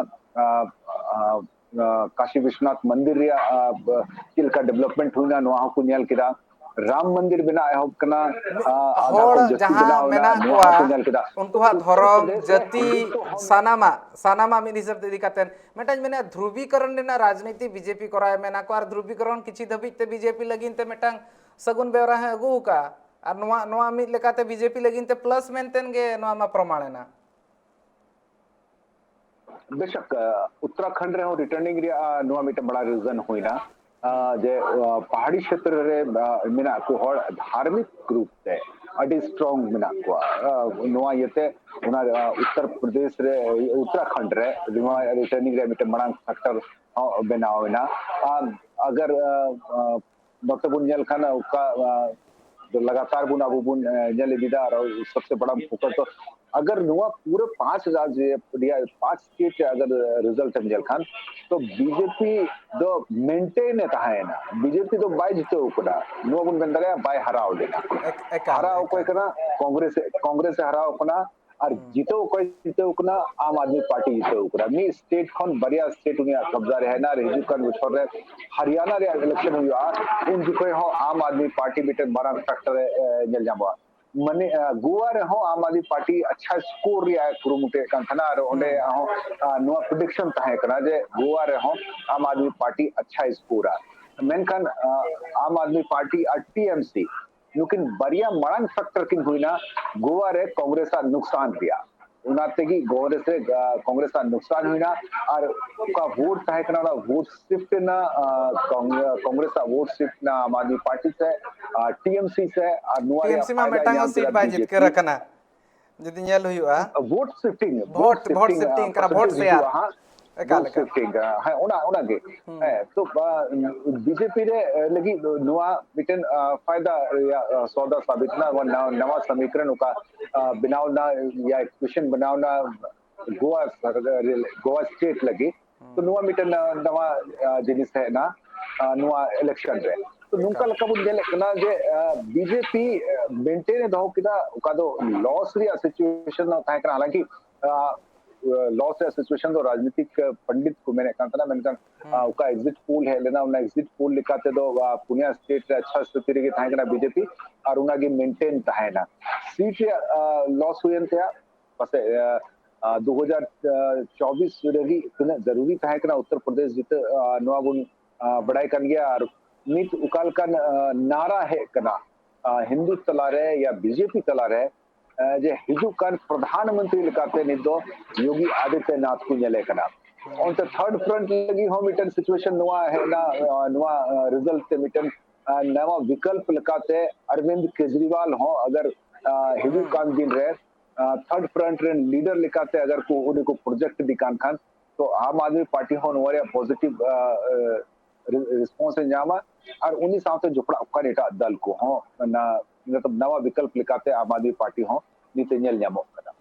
ᱠᱟᱥᱤ ᱵᱤᱥᱣᱟᱱᱟᱛᱷ ᱢᱚᱱᱫᱤᱨ ᱨᱮᱭᱟᱜ ᱪᱮᱫ ᱞᱮᱠᱟ ᱰᱮᱵᱷᱞᱚᱯᱢᱮᱱᱴ ᱦᱩᱭᱱᱟ, ᱱᱚᱣᱟ ᱦᱚᱸᱠᱚ ᱧᱮᱞ ᱠᱮᱫᱟ᱾ ᱨᱟᱢ ᱢᱚᱱᱫᱤᱨ ᱵᱮᱱᱟᱣ ᱮᱦᱚᱵ ᱠᱟᱱᱟ᱾ ᱦᱚᱲ ᱡᱟᱦᱟᱸ ᱢᱮᱱᱟᱜ ᱠᱚᱣᱟ, ᱩᱱᱠᱩᱣᱟᱜ ᱫᱷᱚᱨᱚᱢ, ᱡᱟᱹᱛᱤ, ᱥᱟᱱᱟᱢᱟᱜ ᱥᱟᱱᱟᱢᱟᱜ ᱢᱤᱫ ᱦᱤᱥᱟᱹᱵ ᱛᱮ ᱤᱫᱤ ᱠᱟᱛᱮ ᱢᱤᱫᱴᱟᱝ ᱢᱮᱱᱟ, ᱫᱷᱨᱩᱵᱤᱠᱚᱨᱚᱱ ᱨᱮᱱᱟᱜ ᱨᱟᱡᱽᱱᱤᱛᱤ ᱵᱤᱡᱮᱯᱤ ᱠᱚᱨᱟᱣ ᱢᱮᱱᱟ ᱠᱚ, ᱟᱨ ᱫᱷᱨᱩᱵᱤᱠᱚᱨᱚᱱ ᱠᱤᱪᱷᱩ ᱫᱷᱟᱹᱵᱤᱡ ᱛᱮ ᱵᱤᱡᱮᱯᱤ ᱞᱟᱹᱜᱤᱫ ᱛᱮ ᱢᱤᱫᱴᱟᱝ ᱥᱟᱹᱜᱩᱱ ᱵᱮᱣᱨᱟ ᱦᱚᱸ ᱟᱹᱜᱩ ᱟᱠᱟᱫᱼᱟ᱾ ᱟᱨ ᱱᱚᱣᱟ, ᱱᱚᱣᱟ ᱢᱤᱫ ᱞᱮᱠᱟᱛᱮ ᱵᱤᱡᱮᱯᱤ ᱞᱟᱹᱜᱤᱫ ᱛᱮ ᱯᱞᱟᱥ ᱢᱮᱱᱛᱮ ᱜᱮ ᱱᱚᱣᱟ ᱢᱟ ᱯᱨᱚᱢᱟᱬ ᱮᱱᱟ᱾ ᱵᱮᱥᱚᱠ, ᱩᱛᱛᱚᱨᱟᱠᱷᱚᱸᱰ ᱨᱮᱦᱚᱸ ᱨᱤᱴᱟᱨᱱᱤᱝ ᱨᱮᱭᱟᱜ ᱱᱚᱣᱟ ᱢᱤᱫᱴᱟᱝ ᱵᱟᱲᱟ ᱨᱤᱡᱚᱱ ᱦᱩᱭᱱᱟ, ᱡᱮ ᱯᱟᱦᱟᱲᱤ ᱠᱷᱮᱛᱨᱚ ᱨᱮ ᱢᱮᱱᱟᱜ ᱠᱚ ᱦᱚᱲ ᱫᱷᱟᱨᱢᱤᱠ ᱨᱩᱯ ᱛᱮ ᱟᱹᱰᱤ ᱥᱴᱨᱚᱝ ᱢᱮᱱᱟᱜ ᱠᱚᱣᱟ᱾ ᱱᱚᱣᱟ ᱤᱭᱟᱹᱛᱮ ᱚᱱᱟ ᱩᱛᱛᱚᱨ ᱯᱨᱚᱫᱮᱥ ᱨᱮ, ᱩᱛᱛᱚᱨᱟᱠᱷᱚᱸᱰ ᱨᱮ ᱱᱚᱣᱟ ᱨᱤᱴᱟᱨᱱᱤᱝ ᱨᱮᱭᱟᱜ ᱢᱤᱫᱴᱟᱝ ᱢᱟᱲᱟᱝ ᱯᱷᱮᱠᱴᱚᱨ ᱦᱚᱸ ᱵᱮᱱᱟᱣ ᱮᱱᱟ᱾ ᱟᱨ ᱟᱜᱟᱨ ᱱᱚᱛᱮ ᱵᱚᱱ ᱧᱮᱞ ᱠᱷᱟᱱ ᱚᱠᱟ ᱞᱟᱜᱟᱛᱟᱨ ᱵᱚᱱ ᱟᱵᱚ ᱵᱚᱱ ᱧᱮᱞ ᱤᱫᱤᱭᱮᱫᱟ, ᱟᱨ ᱥᱚᱵᱥᱮ ᱵᱟᱲᱟ ᱯᱷᱳᱠᱟᱥ ᱫᱚ ᱟᱜᱟᱨ ᱱᱚᱣᱟ ᱯᱩᱨᱟᱹ ᱯᱟᱸᱪ ᱨᱟᱡᱽ ᱨᱮᱭᱟᱜ ᱯᱟᱸᱪ ᱥᱴᱮᱴ ᱨᱮ ᱟᱜᱟᱨ ᱨᱤᱡᱟᱞᱴ ᱮᱢ ᱧᱮᱞ ᱠᱷᱟᱱ, ᱛᱚ ᱵᱤᱡᱮᱯᱤ ᱫᱚ ᱢᱮᱱᱴᱮᱱ ᱮ ᱛᱟᱦᱮᱸᱭᱮᱱᱟ᱾ ᱵᱤᱡᱮᱯᱤ ᱫᱚ ᱵᱟᱭ ᱡᱤᱛᱟᱹᱣ ᱠᱟᱱᱟ, ᱱᱚᱣᱟ ᱵᱚᱱ ᱢᱮᱱ ᱫᱟᱲᱮᱭᱟᱜᱼᱟ ᱵᱟᱭ ᱦᱟᱨᱟᱣ ᱞᱮᱱᱟ᱾ ᱮᱠ-, ᱮᱠᱟᱞ, ᱦᱟᱨᱟᱣ ᱚᱠᱚᱭ ᱮᱠᱟᱞ᱾ ᱠᱟᱱᱟ? ᱠᱚᱝᱜᱨᱮᱥ, ᱠᱚᱝᱜᱨᱮᱥ ᱮ ᱦᱟᱨᱟᱣ ᱠᱟᱱᱟ᱾ ᱟᱨ ᱦᱩᱸ᱾ ᱡᱤᱛᱟᱹᱣ ᱚᱠᱚᱭ ᱡᱤᱛᱟᱹᱣ ᱠᱟᱱᱟ? ᱟᱢ ᱟᱫᱢᱤ ᱯᱟᱨᱴᱤ ᱡᱤᱛᱟᱹᱣ ᱠᱟᱱᱟ᱾ ᱢᱤᱫ ᱥᱴᱮᱴ ᱠᱷᱚᱱ ᱵᱟᱨᱭᱟ ᱥᱴᱮᱴ ᱩᱱᱤᱭᱟᱜ ᱠᱟᱵᱽᱡᱟ ᱨᱮ ᱦᱮᱱᱟᱜᱼᱟ᱾ ᱟᱨ ᱦᱤᱡᱩᱜ ᱠᱟᱱ ᱵᱚᱪᱷᱚᱨ ᱨᱮ ᱦᱟᱨᱤᱭᱟᱱᱟ ᱨᱮᱭᱟᱜ ᱤᱞᱮᱠᱥᱚᱱ ᱦᱩᱭᱩᱜᱼᱟ, ᱩᱱ ᱡᱚᱠᱷᱚᱱ ᱦᱚᱸ ᱟᱢ ᱟᱫᱢᱤ ᱯᱟᱨᱴᱤ ᱢᱤᱫᱴᱮᱱ ᱢᱟᱨᱟᱝ ᱯᱷᱮᱠᱴᱚᱨ ᱮ, ᱮ, ᱧᱮᱞ ᱧᱟᱢᱚᱜᱼᱟ᱾ ᱢᱟᱱᱮ, ᱟ, ᱜᱳᱣᱟ ᱨᱮᱦᱚᱸ ᱟᱢ ᱟᱫᱢᱤ ᱯᱟᱨᱴᱤ ᱟᱪᱪᱷᱟ ᱥᱠᱳᱨ ᱨᱮᱭᱟᱜ ᱮ ᱠᱩᱨᱩᱢᱩᱴᱩᱭᱮᱫ ᱠᱟᱱ ᱛᱟᱦᱮᱱᱟ, ᱟᱨ ᱚᱸᱰᱮ ᱦᱩᱸ᱾ ᱦᱚᱸ, ᱟ, ᱱᱚᱣᱟ ᱯᱨᱮᱰᱤᱠᱥᱚᱱ ᱛᱟᱦᱮᱸ ᱠᱟᱱᱟ ᱡᱮ ᱜᱳᱣᱟ ᱨᱮᱦᱚᱸ ᱟᱢ ᱟᱫᱢᱤ ᱯᱟᱨᱴᱤ ᱟᱪᱪᱷᱟ ᱥᱠᱳᱨᱟ᱾ ᱢᱮᱱᱠᱷᱟᱱ, ᱟ, ᱟᱢ ᱟᱫᱢᱤ ᱯᱟᱨᱴᱤ ᱟᱨ ᱴᱤ ᱮᱢ ᱥᱤ, ᱱᱩᱠᱤᱱ ᱵᱟᱨᱭᱟ ᱢᱟᱨᱟᱝ ᱯᱷᱮᱠᱴᱚᱨ ᱠᱤᱱ ᱦᱩᱭᱱᱟ ᱜᱳᱣᱟ ᱨᱮ ᱠᱚᱝᱜᱨᱮᱥ ᱟᱜ ᱱᱩᱠᱥᱟᱱ ᱨᱮᱭᱟᱜ᱾ ᱚᱱᱟ ᱛᱮᱜᱮ ᱠᱚᱝᱜᱨᱮᱥ ᱨᱮ, ᱟ, ᱠᱚᱝᱜᱨᱮᱥ ᱟᱜ ᱱᱩᱠᱥᱟᱱ ᱦᱩᱭᱱᱟ᱾ ᱟᱨ ᱚᱠᱟ ᱵᱷᱳᱴ ᱛᱟᱦᱮᱸ ᱠᱟᱱᱟ, ᱚᱱᱟ ᱵᱷᱳᱴ ᱥᱤᱯᱴ ᱮᱱᱟ, ᱟ, ᱠᱚᱝ-, ᱠᱚᱝᱜᱨᱮᱥ ᱟᱜ ᱵᱷᱳᱴ ᱥᱤᱯᱴ ᱮᱱᱟ ᱟᱢ ᱟᱫᱢᱤ ᱯᱟᱨᱴᱤ ᱥᱮ, ᱟ, ᱴᱤ ᱮᱢ ᱥᱤ ᱥᱮ, ᱟᱨ ᱱᱚᱣᱟ ᱨᱮᱭᱟᱜ ᱴᱤ ᱮᱢ ᱥᱤ ᱢᱟ ᱯᱷᱟᱭᱫᱟ ᱢᱤᱫᱴᱟᱝ ᱦᱚᱸ ᱧᱟᱢ ᱥᱤᱴ ᱠᱮᱫᱟ ᱵᱟᱭ ᱵᱤ ᱡᱮ ᱯᱤ᱾ ᱡᱤᱛᱠᱟᱹᱨ ᱟᱠᱟᱱᱟ, ᱡᱩᱫᱤ ᱧᱮᱞ ᱦᱩᱭᱩᱜᱼᱟ᱾ ᱵᱷᱳᱴ ᱥᱤᱯᱴᱤᱝ, ᱵᱷᱳᱴ, ᱵᱷᱳᱴ ᱥᱤᱯᱴᱤᱝ, ᱥᱤᱯᱴᱤᱝ ᱠᱟᱱᱟ, ᱵᱷᱳᱴ ᱯᱟᱨᱥᱮᱱᱴᱮᱡᱽ ᱥᱮᱭᱟᱨ᱾ ᱦᱤᱡᱩᱜᱼᱟ ᱦᱟᱸᱜ᱾ ᱮᱠᱟᱞ, ᱵᱷᱳᱴ ᱮᱠᱟᱞ᱾ ᱥᱤᱯᱴᱤᱝ, ᱦᱮᱸ, ᱚᱱᱟ, ᱚᱱᱟ ᱜᱮ᱾ ᱦᱩᱸ᱾ ᱦᱮᱸ, ᱛᱚ, ᱟ, ᱵᱤ ᱡᱮ ᱯᱤ ᱨᱮ, ᱮ, ᱞᱟᱹᱜᱤᱫ ᱱᱚᱣᱟ ᱢᱤᱫᱴᱮᱱ, ᱟ, ᱯᱷᱟᱭᱫᱟ ᱨᱮᱭᱟᱜ, ᱟ, ᱥᱚᱣᱫᱟ ᱥᱟᱵᱤᱛ ᱮᱱᱟ᱾ ᱱᱟᱣᱟ, ᱱᱟᱣᱟ ᱥᱚᱢᱤᱠᱨᱚᱱ ᱚᱠᱟ, ᱟ, ᱵᱮᱱᱟᱣ ᱮᱱᱟ, ᱭᱟ ᱠᱚᱢᱤᱥᱚᱱ ᱵᱮᱱᱟᱣ ᱮᱱᱟ ᱜᱳᱣᱟ ᱥᱚᱨᱠᱟᱨ, ᱜᱳᱣᱟ ᱥᱴᱮᱴ ᱞᱟᱹᱜᱤᱫ᱾ ᱛᱚ, ᱦᱩᱸ᱾ ᱱᱚᱣᱟ ᱢᱤᱫᱴᱮᱱ, ᱟ, ᱱᱟᱣᱟ, ᱟ, ᱡᱤᱱᱤᱥ ᱦᱮᱡ ᱮᱱᱟ, ᱟ, ᱱᱚᱣᱟ ᱤᱞᱮᱠᱥᱚᱱ ᱨᱮ᱾ ᱛᱚ ᱱᱚᱝᱠᱟ ᱞᱮᱠᱟ ᱵᱚᱱ ᱧᱮᱞᱮᱫ ᱠᱟᱱᱟ ᱡᱮ ᱵᱤᱡᱮᱯᱤ ᱢᱮᱱᱴᱮᱱ ᱮ ᱫᱚᱦᱚ ᱠᱮᱫᱟ, ᱚᱠᱟ ᱫᱚ ᱞᱚᱥ ᱨᱮᱭᱟᱜ ᱥᱤᱪᱩᱭᱮᱥᱚᱱ ᱫᱚ ᱛᱟᱦᱮᱸ ᱠᱟᱱᱟ᱾ ᱦᱟᱞᱟᱝᱠᱤ ᱞᱚᱥ ᱨᱮᱭᱟᱜ ᱥᱤᱪᱩᱭᱮᱥᱚᱱ ᱫᱚ ᱨᱟᱡᱽᱱᱤᱛᱤᱠ ᱯᱚᱱᱰᱤᱛ ᱠᱚ ᱢᱮᱱᱮᱫ ᱠᱟᱱ ᱛᱟᱦᱮᱱᱟ, ᱢᱮᱱᱠᱷᱟᱱ ᱚᱠᱟ ᱮᱠᱡᱤᱴ ᱯᱳᱞ ᱦᱮᱡ ᱞᱮᱱᱟ, ᱚᱱᱟ ᱮᱠᱡᱤᱴ ᱯᱳᱞ ᱞᱮᱠᱟ ᱛᱮᱫᱚ ᱯᱩᱱᱭᱟ ᱥᱴᱮᱴ ᱨᱮ ᱟᱪᱪᱷᱟ ᱥᱛᱷᱤᱛᱤ ᱨᱮᱜᱮ ᱛᱟᱦᱮᱸ ᱠᱟᱱᱟ ᱵᱤᱡᱮᱯᱤ, ᱟᱨ ᱚᱱᱟᱜᱮ ᱢᱮᱱᱴᱮᱱ ᱛᱟᱦᱮᱸᱱᱟ᱾ ᱥᱤᱴ ᱨᱮᱭᱟᱜ ᱞᱚᱥ ᱦᱩᱭᱮᱱ ᱛᱟᱭᱟ, ᱯᱟᱥᱮᱡ ᱫᱩ ᱦᱟᱡᱟᱨ ᱪᱚᱵᱤᱥ ᱨᱮᱜᱮ ᱛᱤᱱᱟᱹᱜ ᱡᱟᱹᱨᱩᱨᱤ ᱛᱟᱦᱮᱸ ᱠᱟᱱᱟ ᱩᱛᱛᱚᱨ ᱯᱨᱚᱫᱮᱥ ᱡᱤᱛᱟᱹ, ᱱᱚᱣᱟ ᱵᱚᱱ ᱵᱟᱰᱟᱭ ᱠᱟᱱ ᱜᱮᱭᱟ᱾ ᱟᱨ ᱱᱤᱛ ᱚᱠᱟ ᱞᱮᱠᱟᱱ ᱱᱟᱨᱟ ᱦᱮᱡ ᱠᱟᱱᱟ ᱦᱤᱱᱫᱩ ᱛᱟᱞᱟᱨᱮ ᱭᱟ ᱵᱤᱡᱮᱯᱤ ᱛᱟᱞᱟᱨᱮ, ᱡᱮ ᱦᱤᱡᱩᱜ ᱠᱟᱱ ᱯᱨᱚᱫᱷᱟᱱ ᱢᱚᱱᱛᱨᱤ ᱞᱮᱠᱟᱛᱮ ᱱᱤᱛ ᱫᱚ ᱭᱳᱜᱤ ᱟᱫᱤᱛᱭᱟᱱᱟᱛᱷ ᱠᱚ ᱧᱮᱞᱮ ᱠᱟᱱᱟ᱾ ᱚᱱᱛᱮ ᱛᱷᱟᱨᱰ ᱯᱷᱨᱚᱱᱴ ᱞᱟᱹᱜᱤᱫ ᱦᱚᱸ ᱢᱤᱫᱴᱮᱱ ᱥᱤᱪᱩᱭᱮᱥᱚᱱ ᱱᱚᱣᱟ ᱦᱮᱡ ᱮᱱᱟ, ᱱᱚᱣᱟ ᱨᱤᱡᱟᱞᱴ ᱛᱮ ᱢᱤᱫᱴᱮᱱ ᱱᱟᱣᱟ ᱵᱤᱠᱚᱞᱯ ᱞᱮᱠᱟᱛᱮ ᱚᱨᱵᱤᱱᱫ ᱠᱮᱡᱨᱤᱣᱟᱞ ᱦᱚᱸ ᱟᱜᱟᱨ ᱦᱤᱡᱩᱜ ᱠᱟᱱ ᱫᱤᱱ ᱨᱮ ᱛᱷᱟᱨᱰ ᱯᱷᱨᱚᱱᱴ ᱨᱮᱱ ᱞᱤᱰᱟᱨ ᱞᱮᱠᱟᱛᱮ ᱟᱜᱟᱨ ᱠᱚ ᱩᱱᱤ ᱠᱚ ᱯᱨᱚᱡᱮᱠᱴ ᱤᱫᱤ ᱠᱟᱱ ᱠᱷᱟᱱ, ᱛᱚ ᱟᱢ ᱟᱫᱢᱤ ᱯᱟᱨᱴᱤ ᱦᱚᱸ ᱱᱚᱣᱟ ᱨᱮᱭᱟᱜ ᱯᱚᱡᱤᱴᱤᱵᱷ ᱨᱮᱥᱯᱚᱱᱥ ᱮ ᱧᱟᱢᱟ ᱟᱨ ᱩᱱᱤ ᱥᱟᱶᱛᱮ ᱡᱚᱯᱲᱟᱜ ᱠᱟᱱ ᱮᱴᱟᱜ ᱫᱚᱞ ᱠᱚᱦᱚᱸ ᱚᱱᱟ ᱢᱚᱛᱞᱚᱵ ᱱᱟᱣᱟ ᱵᱤᱠᱚᱞᱯ ᱞᱮᱠᱟᱛᱮ ᱟᱢ ᱟᱫᱢᱤ ᱯᱟᱨᱴᱤ ᱦᱚᱸ ᱱᱤᱛ ᱮ ᱧᱮᱞ ᱧᱟᱢᱚᱜ ᱠᱟᱱᱟ᱾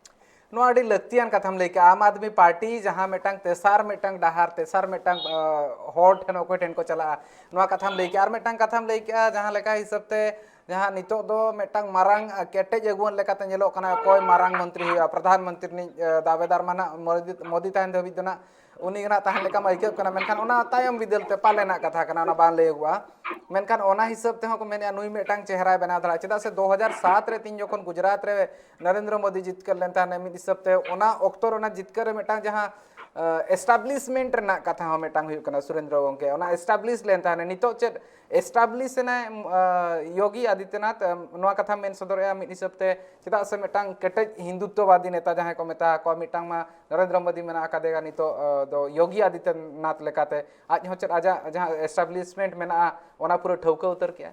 ᱱᱚᱣᱟ ᱟᱹᱰᱤ ᱞᱟᱹᱠᱛᱤᱭᱟᱱ ᱠᱟᱛᱷᱟᱢ ᱞᱟᱹᱭ ᱠᱮᱜᱼᱟ᱾ ᱟᱢ ᱟᱫᱢᱤ ᱯᱟᱨᱴᱤ ᱡᱟᱦᱟᱸ ᱢᱤᱫᱴᱟᱝ ᱛᱮᱥᱟᱨ ᱢᱤᱫᱴᱟᱝ ᱰᱟᱦᱟᱨ, ᱛᱮᱥᱟᱨ ᱢᱤᱫᱴᱟᱝ, ᱟᱸ, ᱦᱚᱲ ᱴᱷᱮᱱ ᱚᱠᱚᱭ ᱴᱷᱮᱱ ᱠᱚ ᱪᱟᱞᱟᱜᱼᱟ, ᱱᱚᱣᱟ ᱠᱟᱛᱷᱟᱢ ᱞᱟᱹᱭ ᱠᱮᱜᱼᱟ᱾ ᱟᱨ ᱢᱤᱫᱴᱟᱝ ᱠᱟᱛᱷᱟᱢ ᱞᱟᱹᱭ ᱠᱮᱜᱼᱟ, ᱡᱟᱦᱟᱸ ᱞᱮᱠᱟ ᱦᱤᱥᱟᱹᱵ ᱛᱮ ᱡᱟᱦᱟᱸ ᱱᱤᱛᱚᱜ ᱫᱚ ᱢᱤᱫᱴᱟᱝ ᱢᱟᱨᱟᱝ, ᱟᱸ, ᱠᱮᱴᱮᱡ ᱟᱹᱜᱩᱣᱟᱹᱱ ᱞᱮᱠᱟᱛᱮ ᱧᱮᱞᱚᱜ ᱠᱟᱱᱟ, ᱚᱠᱚᱭ ᱢᱟᱨᱟᱝ ᱢᱚᱱᱛᱨᱤ ᱦᱩᱭᱩᱜᱼᱟ, ᱯᱨᱚᱫᱷᱟᱱ ᱢᱚᱱᱛᱨᱤ ᱨᱤᱱᱤᱡ, ᱟᱸ, ᱫᱟᱵᱮᱫᱟᱨ ᱢᱟ ᱱᱟᱜ ᱢᱳᱫᱤ, ᱢᱳᱫᱤ ᱛᱟᱦᱮᱱ ᱫᱷᱟᱹᱵᱤᱡ ᱫᱚ ᱱᱟᱜ ᱩᱱᱤ ᱜᱮ ᱱᱟᱜ ᱛᱟᱦᱮᱱ ᱞᱮᱠᱟ ᱢᱟ ᱟᱹᱭᱠᱟᱹᱜ ᱠᱟᱱᱟ᱾ ᱢᱮᱱᱠᱷᱟᱱ ᱚᱱᱟ ᱛᱟᱭᱚᱢ ᱵᱤᱫᱟᱹᱞ ᱛᱮ ᱯᱟᱞᱮ ᱱᱟᱜ ᱠᱟᱛᱷᱟ ᱠᱟᱱᱟ, ᱚᱱᱟ ᱵᱟᱝ ᱞᱟᱹᱭᱚᱜᱚᱜᱼᱟ᱾ ᱢᱮᱱᱠᱷᱟᱱ ᱚᱱᱟ ᱦᱤᱥᱟᱹᱵ ᱛᱮᱦᱚᱸ ᱠᱚ ᱢᱮᱱᱮᱫᱼᱟ, ᱱᱩᱭ ᱢᱤᱫᱴᱟᱝ ᱪᱮᱦᱨᱟᱭ ᱵᱮᱱᱟᱣ ᱫᱟᱲᱮᱭᱟᱜᱼᱟ᱾ ᱪᱮᱫᱟᱜ ᱥᱮ ᱫᱩ ᱦᱟᱡᱟᱨ ᱥᱟᱛ ᱨᱮ ᱛᱤᱧ ᱡᱚᱠᱷᱚᱱ ᱜᱩᱡᱽᱨᱟᱴ ᱨᱮ ᱱᱚᱨᱮᱱᱫᱨᱚ ᱢᱳᱫᱤ ᱡᱤᱛᱠᱟᱹᱨ ᱞᱮᱱ ᱛᱟᱦᱮᱱᱟ, ᱢᱤᱫ ᱦᱤᱥᱟᱹᱵ ᱛᱮ ᱚᱱᱟ ᱚᱠᱛᱚ ᱨᱮ ᱚᱱᱟ ᱡᱤᱛᱠᱟᱹᱨ ᱨᱮ ᱢᱤᱫᱴᱟᱝ ᱡᱟᱦᱟᱸ, ᱟᱸ, ᱮᱥᱴᱟᱵᱞᱤᱥᱢᱮᱱᱴ ᱨᱮᱱᱟᱜ ᱠᱟᱛᱷᱟ ᱦᱚᱸ ᱢᱤᱫᱴᱟᱝ ᱦᱩᱭᱩᱜ ᱠᱟᱱᱟ, ᱥᱩᱨᱮᱱᱫᱨᱚ ᱜᱚᱢᱠᱮ, ᱚᱱᱟ ᱮᱥᱴᱟᱵᱞᱤᱥ ᱞᱮᱱ ᱛᱟᱦᱮᱱᱟ᱾ ᱱᱤᱛᱚᱜ ᱪᱮᱫ ᱮᱥᱴᱟᱵᱞᱤᱥ ᱮᱱᱟᱭ, ᱟᱸ, ᱭᱳᱜᱤ ᱟᱫᱤᱛᱭᱚᱱᱟᱛᱷ, ᱟᱸ, ᱱᱚᱣᱟ ᱠᱟᱛᱷᱟᱢ ᱢᱮᱱ ᱥᱚᱫᱚᱨᱮᱜᱼᱟ ᱢᱤᱫ ᱦᱤᱥᱟᱹᱵ ᱛᱮ? ᱪᱮᱫᱟᱜ ᱥᱮ ᱢᱤᱫᱴᱟᱝ ᱠᱮᱴᱮᱡ ᱦᱤᱱᱫᱩᱛᱛᱚᱵᱟᱫᱤ ᱱᱮᱛᱟ ᱡᱟᱦᱟᱸᱭ ᱠᱚ ᱢᱮᱛᱟ ᱠᱚᱣᱟ, ᱢᱤᱫᱴᱟᱝ ᱢᱟ ᱱᱚᱨᱮᱱᱫᱨᱚ ᱢᱳᱫᱤ ᱢᱮᱱᱟᱜ ᱟᱠᱟᱫᱮᱭᱟ ᱱᱤᱛᱚᱜ, ᱟᱸ, ᱫᱚ ᱭᱳᱜᱤ ᱟᱫᱤᱛᱭᱚᱱᱟᱛᱷ ᱞᱮᱠᱟᱛᱮ, ᱟᱡ ᱦᱚᱸ ᱪᱮᱫ ᱟᱡᱟᱜ ᱡᱟᱦᱟᱸ ᱮᱥᱴᱟᱵᱞᱤᱥᱢᱮᱱᱴ ᱢᱮᱱᱟᱜᱼᱟ, ᱚᱱᱟ ᱯᱩᱨᱟᱹ ᱴᱷᱟᱹᱣᱠᱟᱹ ᱩᱛᱟᱹᱨ ᱠᱮᱜᱼᱟ?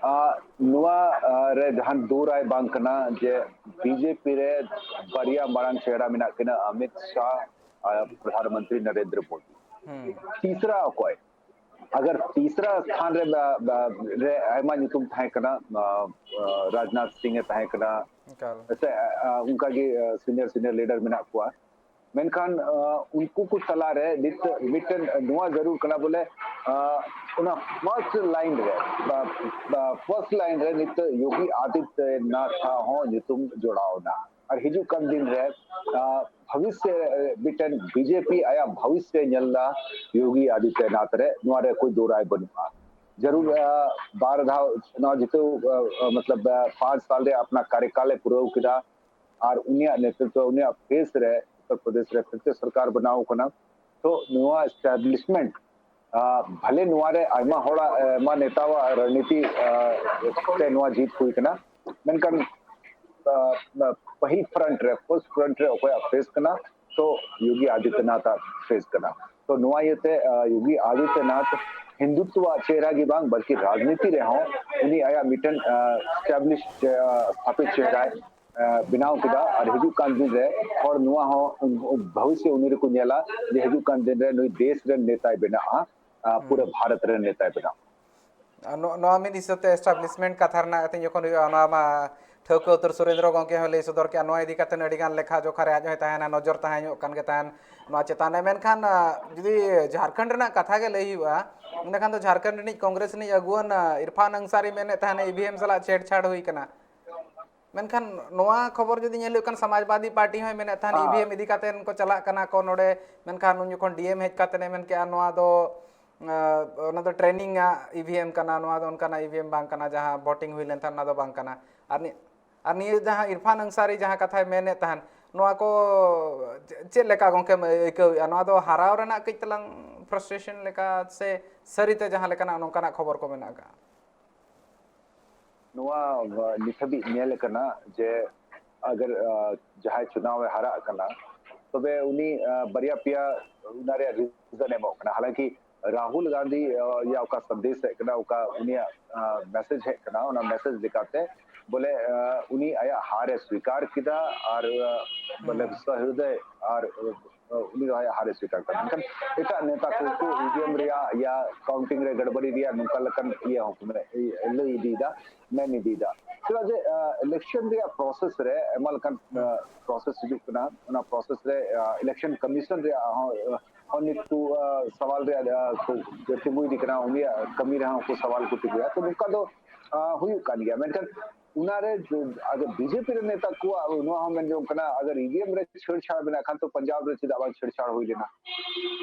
ᱟᱨ ᱱᱚᱣᱟ, ᱟᱨ ᱨᱮ ᱡᱟᱦᱟᱱ ᱫᱩ ᱨᱟᱭ ᱵᱟᱝ ᱠᱟᱱᱟ ᱡᱮ ᱵᱤᱡᱮᱯᱤ ᱨᱮ ᱵᱟᱨᱭᱟ ᱢᱟᱨᱟᱝ ᱪᱮᱦᱨᱟ ᱢᱮᱱᱟᱜ ᱠᱤᱱᱟ, ᱚᱢᱤᱛ ᱥᱟᱦ ᱟᱨ ᱯᱨᱚᱫᱷᱟᱱ ᱢᱚᱱᱛᱨᱤ ᱱᱚᱨᱮᱱᱫᱨᱚ ᱢᱳᱫᱤ᱾ ᱦᱩᱸ᱾ ᱛᱤᱥᱨᱟ ᱚᱠᱚᱭ? ᱟᱜᱟᱨ ᱛᱤᱥᱨᱟ ᱥᱛᱷᱟᱱ ᱨᱮ, ᱵᱟ-, ᱵᱟ-, ᱨᱮ ᱟᱭᱢᱟ ᱧᱩᱛᱩᱢ ᱛᱟᱦᱮᱸ ᱠᱟᱱᱟ, ᱟ, ᱟ, ᱨᱟᱡᱽᱱᱟᱛᱷ ᱥᱤᱝ ᱮ ᱛᱟᱦᱮᱸ ᱠᱟᱱᱟ, ᱮᱠᱟᱞ᱾ ᱥᱮ, ᱟ, ᱚᱱᱠᱟᱜᱮ, ᱟ, ᱥᱤᱱᱤᱭᱟᱨ, ᱥᱤᱱᱤᱭᱟᱨ ᱞᱤᱰᱟᱨ ᱢᱮᱱᱟᱜ ᱠᱚᱣᱟ᱾ ᱢᱮᱱᱠᱷᱟᱱ ᱩᱱᱠᱩ ᱠᱚ ᱛᱟᱞᱟᱨᱮ ᱱᱤᱛ ᱢᱤᱫᱴᱮᱱ ᱱᱚᱣᱟ ᱡᱟᱹᱨᱩᱲ ᱠᱟᱱᱟ ᱵᱚᱞᱮ, ᱚᱱᱟ ᱯᱷᱟᱨᱥᱴ ᱞᱟᱭᱤᱱ ᱨᱮ, ᱯᱷᱟᱨᱥᱴ ᱞᱟᱭᱤᱱ ᱨᱮ ᱱᱤᱛ ᱭᱳᱜᱤ ᱟᱫᱤᱛᱭᱚᱱᱟᱛᱷ ᱦᱚᱸ ᱧᱩᱛᱩᱢ ᱡᱚᱲᱟᱣ ᱮᱱᱟ᱾ ᱟᱨ ᱦᱤᱡᱩᱜ ᱠᱟᱱ ᱫᱤᱱ ᱨᱮ ᱵᱷᱚᱵᱤᱥᱥᱚ ᱢᱤᱫᱴᱮᱱ ᱵᱤᱡᱮᱯᱤ ᱟᱭᱟᱜ ᱵᱷᱚᱵᱤᱥᱥᱚ ᱧᱮᱞ ᱫᱟ ᱭᱳᱜᱤ ᱟᱫᱤᱛᱭᱚᱱᱟᱛᱷ ᱨᱮ, ᱱᱚᱣᱟ ᱨᱮ ᱠᱳᱭ ᱫᱳ ᱨᱟᱭ ᱵᱟᱹᱱᱩᱜᱼᱟ᱾ ᱡᱟᱹᱨᱩᱲ ᱵᱟᱨ ᱫᱷᱟᱣ ᱱᱚᱣᱟ ᱡᱤᱛᱟᱹᱣ, ᱢᱚᱛᱞᱚᱵ ᱯᱟᱸᱪ ᱥᱟᱞ ᱨᱮ ᱟᱯᱱᱟ ᱠᱟᱨᱭᱚᱠᱟᱞ ᱮ ᱯᱩᱨᱟᱹᱣ ᱠᱮᱫᱟ᱾ ᱟᱨ ᱩᱱᱤᱭᱟᱜ ᱱᱮᱛᱨᱤᱛᱵ, ᱩᱱᱤᱭᱟᱜ ᱯᱷᱮᱥ ᱨᱮ, ᱩᱛᱛᱚᱨ ᱯᱨᱚᱫᱮᱥ ᱨᱮ ᱯᱷᱤᱨ ᱥᱮ ᱥᱚᱨᱠᱟᱨ ᱵᱮᱱᱟᱣ ᱠᱟᱱᱟ᱾ ᱛᱚ ᱱᱚᱣᱟ ᱮᱥᱴᱟᱵᱞᱤᱥᱢᱮᱱᱴ, ᱵᱷᱟᱞᱮ ᱱᱚᱣᱟ ᱨᱮ ᱟᱭᱢᱟ ᱦᱚᱲᱟᱜ, ᱟᱭᱢᱟ ᱱᱮᱛᱟᱣᱟᱜ ᱨᱟᱡᱽᱱᱤᱛᱤ ᱛᱮ ᱱᱚᱣᱟ ᱡᱤᱛ ᱦᱩᱭ ᱠᱟᱱᱟ, ᱢᱮᱱᱠᱷᱟᱱ ᱯᱟᱹᱦᱤᱞ ᱯᱷᱨᱚᱱᱴ ᱨᱮ, ᱯᱷᱟᱨᱥᱴ ᱯᱷᱨᱚᱱᱴ ᱨᱮ ᱚᱠᱚᱭᱟᱜ ᱯᱷᱮᱥ ᱠᱟᱱᱟ? ᱛᱚ ᱭᱳᱜᱤ ᱟᱫᱤᱛᱭᱚᱱᱟᱛᱷ ᱟᱜ ᱯᱷᱮᱥ ᱠᱟᱱᱟ᱾ ᱛᱚ ᱱᱚᱣᱟ ᱤᱭᱟᱹᱛᱮ ᱭᱳᱜᱤ ᱟᱫᱤᱛᱭᱚᱱᱟᱛᱷ ᱦᱤᱱᱫᱩᱛᱣᱟ ᱪᱮᱦᱨᱟ ᱜᱮ ᱵᱟᱝ, ᱵᱟᱞᱠᱤ ᱨᱟᱡᱽᱱᱤᱛᱤ ᱨᱮᱦᱚᱸ ᱩᱱᱤ ᱟᱭᱟᱜ ᱢᱤᱫᱴᱮᱱ ᱮᱥᱴᱟᱵᱞᱤᱥ ᱥᱛᱷᱟᱯᱤᱛ ᱪᱮᱦᱨᱟᱭ ᱵᱮᱱᱟᱣ ᱠᱮᱫᱟ᱾ ᱟᱨ ᱦᱤᱡᱩᱜ ᱠᱟᱱ ᱫᱤᱱ ᱨᱮ ᱦᱚᱲ ᱱᱚᱣᱟ ᱦᱚᱸ ᱵᱷᱚᱵᱤᱥᱥᱚ ᱩᱱᱤ ᱨᱮᱠᱚ ᱧᱮᱞᱟ ᱡᱮ ᱦᱤᱡᱩᱜ ᱠᱟᱱ ᱫᱤᱱ ᱨᱮ ᱱᱩᱭ ᱫᱮᱥ ᱨᱮᱱ ᱱᱮᱛᱟᱭ ᱵᱮᱱᱟᱜᱼᱟ, ᱯᱩᱨᱟᱹ ᱵᱷᱟᱨᱚᱛ ᱨᱮᱱ ᱱᱮᱛᱟᱭ ᱵᱮᱱᱟᱜᱼᱟ᱾ ᱱᱚᱣᱟ ᱢᱤᱫ ᱦᱤᱥᱟᱹᱵ ᱛᱮ ᱮᱥᱴᱟᱵᱞᱤᱥᱢᱮᱱᱴ ᱠᱟᱛᱷᱟ ᱨᱮᱱᱟᱜ ᱠᱟᱛᱷᱟ ᱡᱚᱠᱷᱚᱱ ᱦᱩᱭᱩᱜᱼᱟ, ᱱᱚᱣᱟ ᱢᱟ ᱴᱷᱟᱹᱣᱠᱟᱹ ᱩᱛᱟᱹᱨ ᱥᱩᱨᱮᱱᱫᱨᱚ ᱜᱚᱢᱠᱮ ᱦᱚᱸᱭ ᱞᱟᱹᱭ ᱥᱚᱫᱚᱨ ᱠᱮᱫᱼᱟ, ᱱᱚᱣᱟ ᱤᱫᱤ ᱠᱟᱛᱮ ᱟᱹᱰᱤ ᱜᱟᱱ ᱞᱮᱠᱷᱟ ᱡᱚᱠᱷᱟ ᱨᱮ ᱟᱡ ᱦᱚᱸᱭ ᱛᱟᱦᱮᱱᱟ, ᱱᱚᱡᱚᱨ ᱛᱟᱦᱮᱸ ᱧᱚᱜ ᱠᱟᱱ ᱜᱮ ᱛᱟᱦᱮᱱ ᱱᱚᱣᱟ ᱪᱮᱛᱟᱱ ᱨᱮ᱾ ᱢᱮᱱᱠᱷᱟᱱ ᱡᱩᱫᱤ ᱡᱷᱟᱲᱠᱷᱚᱸᱰ ᱨᱮᱱᱟᱜ ᱠᱟᱛᱷᱟ ᱜᱮ ᱞᱟᱹᱭ ᱦᱩᱭᱩᱜᱼᱟ, ᱮᱸᱰᱮᱠᱷᱟᱱ ᱫᱚ ᱡᱷᱟᱲᱠᱷᱚᱸᱰ ᱨᱤᱱᱤᱡ ᱠᱚᱝᱜᱨᱮᱥ ᱨᱤᱱᱤᱡ ᱟᱹᱜᱩᱣᱟᱹᱱ ᱤᱨᱯᱷᱟᱱ ᱟᱱᱥᱟᱨᱤ ᱢᱮᱱᱮᱫ ᱛᱟᱦᱮᱱᱟ ᱤᱵᱷᱤᱮᱢ ᱥᱟᱞᱟᱜ ᱪᱷᱮᱲᱪᱷᱟᱲ ᱦᱩᱭ ᱠᱟᱱᱟ᱾ ᱢᱮᱱᱠᱷᱟᱱ ᱱᱚᱣᱟ ᱠᱷᱚᱵᱚᱨ ᱡᱩᱫᱤ ᱧᱮᱞ ᱦᱩᱭᱩᱜ ᱠᱷᱟᱱ ᱥᱚᱢᱟᱡᱽᱵᱟᱫᱤ ᱯᱟᱨᱴᱤ ᱦᱚᱸᱭ ᱢᱮᱱᱮᱫ ᱛᱟᱦᱮᱱ ᱤᱵᱷᱤᱮᱢ ᱤᱫᱤ ᱠᱟᱛᱮ ᱠᱚ ᱪᱟᱞᱟᱜ ᱠᱟᱱᱟ ᱠᱚ ᱱᱚᱰᱮ, ᱢᱮᱱᱠᱷᱟᱱ ᱩᱱ ᱡᱚᱠᱷᱚᱱ ᱰᱤᱮᱢ ᱦᱮᱡ ᱠᱟᱛᱮ ᱮ ᱢᱮᱱ ᱠᱮᱜᱼᱟ ᱱᱚᱣᱟ ᱫᱚ ᱚᱱᱟ ᱫᱚ ᱴᱨᱮᱱᱤᱝ ᱟᱜ ᱤᱵᱷᱤᱮᱢ ᱠᱟᱱᱟ, ᱱᱚᱣᱟ ᱫᱚ ᱚᱱᱠᱟᱱᱟᱜ ᱤᱵᱷᱤᱮᱢ ᱵᱟᱝ ᱠᱟᱱᱟ ᱡᱟᱦᱟᱸ ᱵᱷᱳᱴᱤᱝ ᱦᱩᱭ ᱞᱮᱱᱠᱷᱟᱱ ᱚᱱᱟ ᱫᱚ ᱵᱟᱝ ᱠᱟᱱᱟ᱾ ᱟᱨ ᱟᱨ ᱱᱤᱭᱟᱹ ᱡᱟᱦᱟᱸ ᱤᱨᱯᱷᱟᱱ ᱟᱱᱥᱟᱨᱤ ᱡᱟᱦᱟᱸ ᱠᱟᱛᱷᱟᱭ ᱢᱮᱱᱮᱫ ᱛᱟᱦᱮᱱ, ᱱᱚᱣᱟ ᱠᱚ ᱪᱮᱫ ᱞᱮᱠᱟ ᱜᱚᱢᱠᱮᱢ ᱟᱹᱭᱠᱟᱹᱣᱮᱫᱼᱟ? ᱱᱚᱣᱟ ᱫᱚ ᱦᱟᱨᱟᱣ ᱨᱮᱱᱟᱜ ᱠᱟᱹᱡ ᱛᱟᱞᱟᱝ ᱯᱷᱨᱟᱥᱴᱨᱮᱥᱚᱱ ᱞᱮᱠᱟ ᱥᱮ ᱥᱟᱹᱨᱤᱛᱮ ᱡᱟᱦᱟᱸ ᱞᱮᱠᱟᱱᱟᱜ ᱱᱚᱝᱠᱟᱱᱟᱜ ᱠᱷᱚᱵᱚᱨ ᱠᱚ ᱢᱮᱱᱟᱜ ᱟᱠᱟᱫᱼᱟ? ᱱᱚᱣᱟ ᱱᱤᱛ ᱦᱟᱹᱵᱤᱡ ᱧᱮᱞ ᱟᱠᱟᱱᱟ ᱡᱮ ᱟᱜᱟᱨ ᱡᱟᱦᱟᱸᱭ ᱪᱩᱱᱟᱣ ᱮ ᱦᱟᱨᱟᱜ ᱠᱟᱱᱟ, ᱛᱚᱵᱮ ᱩᱱᱤ ᱵᱟᱨᱭᱟ ᱯᱮᱭᱟ ᱚᱱᱟ ᱨᱮᱭᱟᱜ ᱨᱤᱡᱚᱱ ᱮᱢᱚᱜ ᱠᱟᱱᱟ᱾ ᱦᱟᱞᱟᱝᱠᱤ ᱨᱟᱦᱩᱞ ᱜᱟᱱᱫᱷᱤ ᱭᱟᱜ ᱚᱠᱟ ᱥᱟᱱᱫᱮᱥ ᱦᱮᱡ ᱠᱟᱱᱟ, ᱚᱠᱟ ᱩᱱᱤᱭᱟᱜ ᱢᱮᱥᱮᱡᱽ ᱦᱮᱡ ᱠᱟᱱᱟ, ᱚᱱᱟ ᱢᱮᱥᱮᱡᱽ ᱞᱮᱠᱟᱛᱮ ᱵᱚᱞᱮ ᱩᱱᱤ ᱟᱭᱟᱜ ᱦᱟᱨ ᱮ ᱥᱣᱤᱠᱟᱨ ᱠᱮᱫᱟ ᱟᱨ ᱵᱚᱞᱮ ᱥᱚᱦᱨᱫᱚᱭ ᱟᱨ ᱩᱱᱤ ᱫᱚ ᱟᱭᱟᱜ ᱦᱟᱨ ᱮ ᱥᱣᱤᱠᱟᱨ ᱠᱮᱫᱟ᱾ ᱢᱮᱱᱠᱷᱟᱱ ᱮᱴᱟᱜ ᱱᱮᱛᱟ ᱠᱚ ᱤ ᱵᱷᱤ ᱮᱢ ᱨᱮᱭᱟᱜ ᱭᱟ ᱠᱟᱣᱩᱱᱴᱤᱝ ᱨᱮ ᱜᱟᱲᱵᱟᱲᱤ ᱨᱮᱭᱟᱜ ᱱᱚᱝᱠᱟ ᱞᱮᱠᱟᱱ ᱤᱭᱟᱹ ᱦᱚᱸ ᱞᱟᱹᱭ ᱤᱫᱤᱭᱮᱫᱟ, ᱢᱮᱱ ᱤᱫᱤᱭᱮᱫᱟ᱾ ᱪᱮᱫᱟᱜ ᱡᱮ ᱤᱞᱮᱠᱥᱚᱱ ᱨᱮᱭᱟᱜ ᱯᱨᱚᱥᱮᱥ ᱨᱮ ᱟᱭᱢᱟ ᱞᱮᱠᱟᱱ ᱯᱨᱚᱥᱮᱥ ᱦᱤᱡᱩᱜ ᱠᱟᱱᱟ᱾ ᱚᱱᱟ ᱯᱨᱚᱥᱮᱥ ᱨᱮ ᱤᱞᱮᱠᱥᱚᱱ ᱠᱚᱢᱤᱥᱚᱱ ᱨᱮᱭᱟᱜ ᱦᱚᱸ ᱦᱚᱸ ᱱᱤᱛ ᱠᱚ ᱥᱟᱣᱟᱞ ᱨᱮᱭᱟᱜ ᱠᱚ ᱛᱤᱸᱜᱩ ᱤᱫᱤ ᱠᱟᱱᱟ, ᱩᱱᱤᱭᱟᱜ ᱠᱟᱹᱢᱤ ᱨᱮᱦᱚᱸ ᱠᱚ ᱥᱟᱣᱟᱞ ᱠᱚ ᱛᱤᱸᱜᱩᱭᱟ᱾ ᱛᱚ ᱱᱚᱝᱠᱟ ᱫᱚ ᱦᱩᱭᱩᱜ ᱠᱟᱱ ᱜᱮᱭᱟ᱾ ᱢᱮᱱᱠᱷᱟᱱ ᱚᱱᱟᱨᱮ ᱟᱫᱚ ᱵᱤᱡᱮᱯᱤ ᱨᱮᱱ ᱱᱮᱛᱟ ᱠᱚᱣᱟᱜ ᱱᱚᱣᱟ ᱦᱚᱸ ᱢᱮᱱ ᱡᱚᱝ ᱠᱟᱱᱟ, ᱟᱜᱟᱨ ᱤ ᱵᱷᱤ ᱮᱢ ᱨᱮ ᱪᱷᱟᱹᱲ ᱪᱷᱟᱲ ᱢᱮᱱᱟᱜ ᱠᱷᱟᱱ ᱛᱚ ᱯᱟᱧᱡᱟᱵᱽ ᱨᱮ ᱪᱮᱫᱟᱜ ᱵᱟᱝ ᱪᱷᱟᱹᱲ ᱪᱷᱟᱲ ᱦᱩᱭ ᱞᱮᱱᱟ?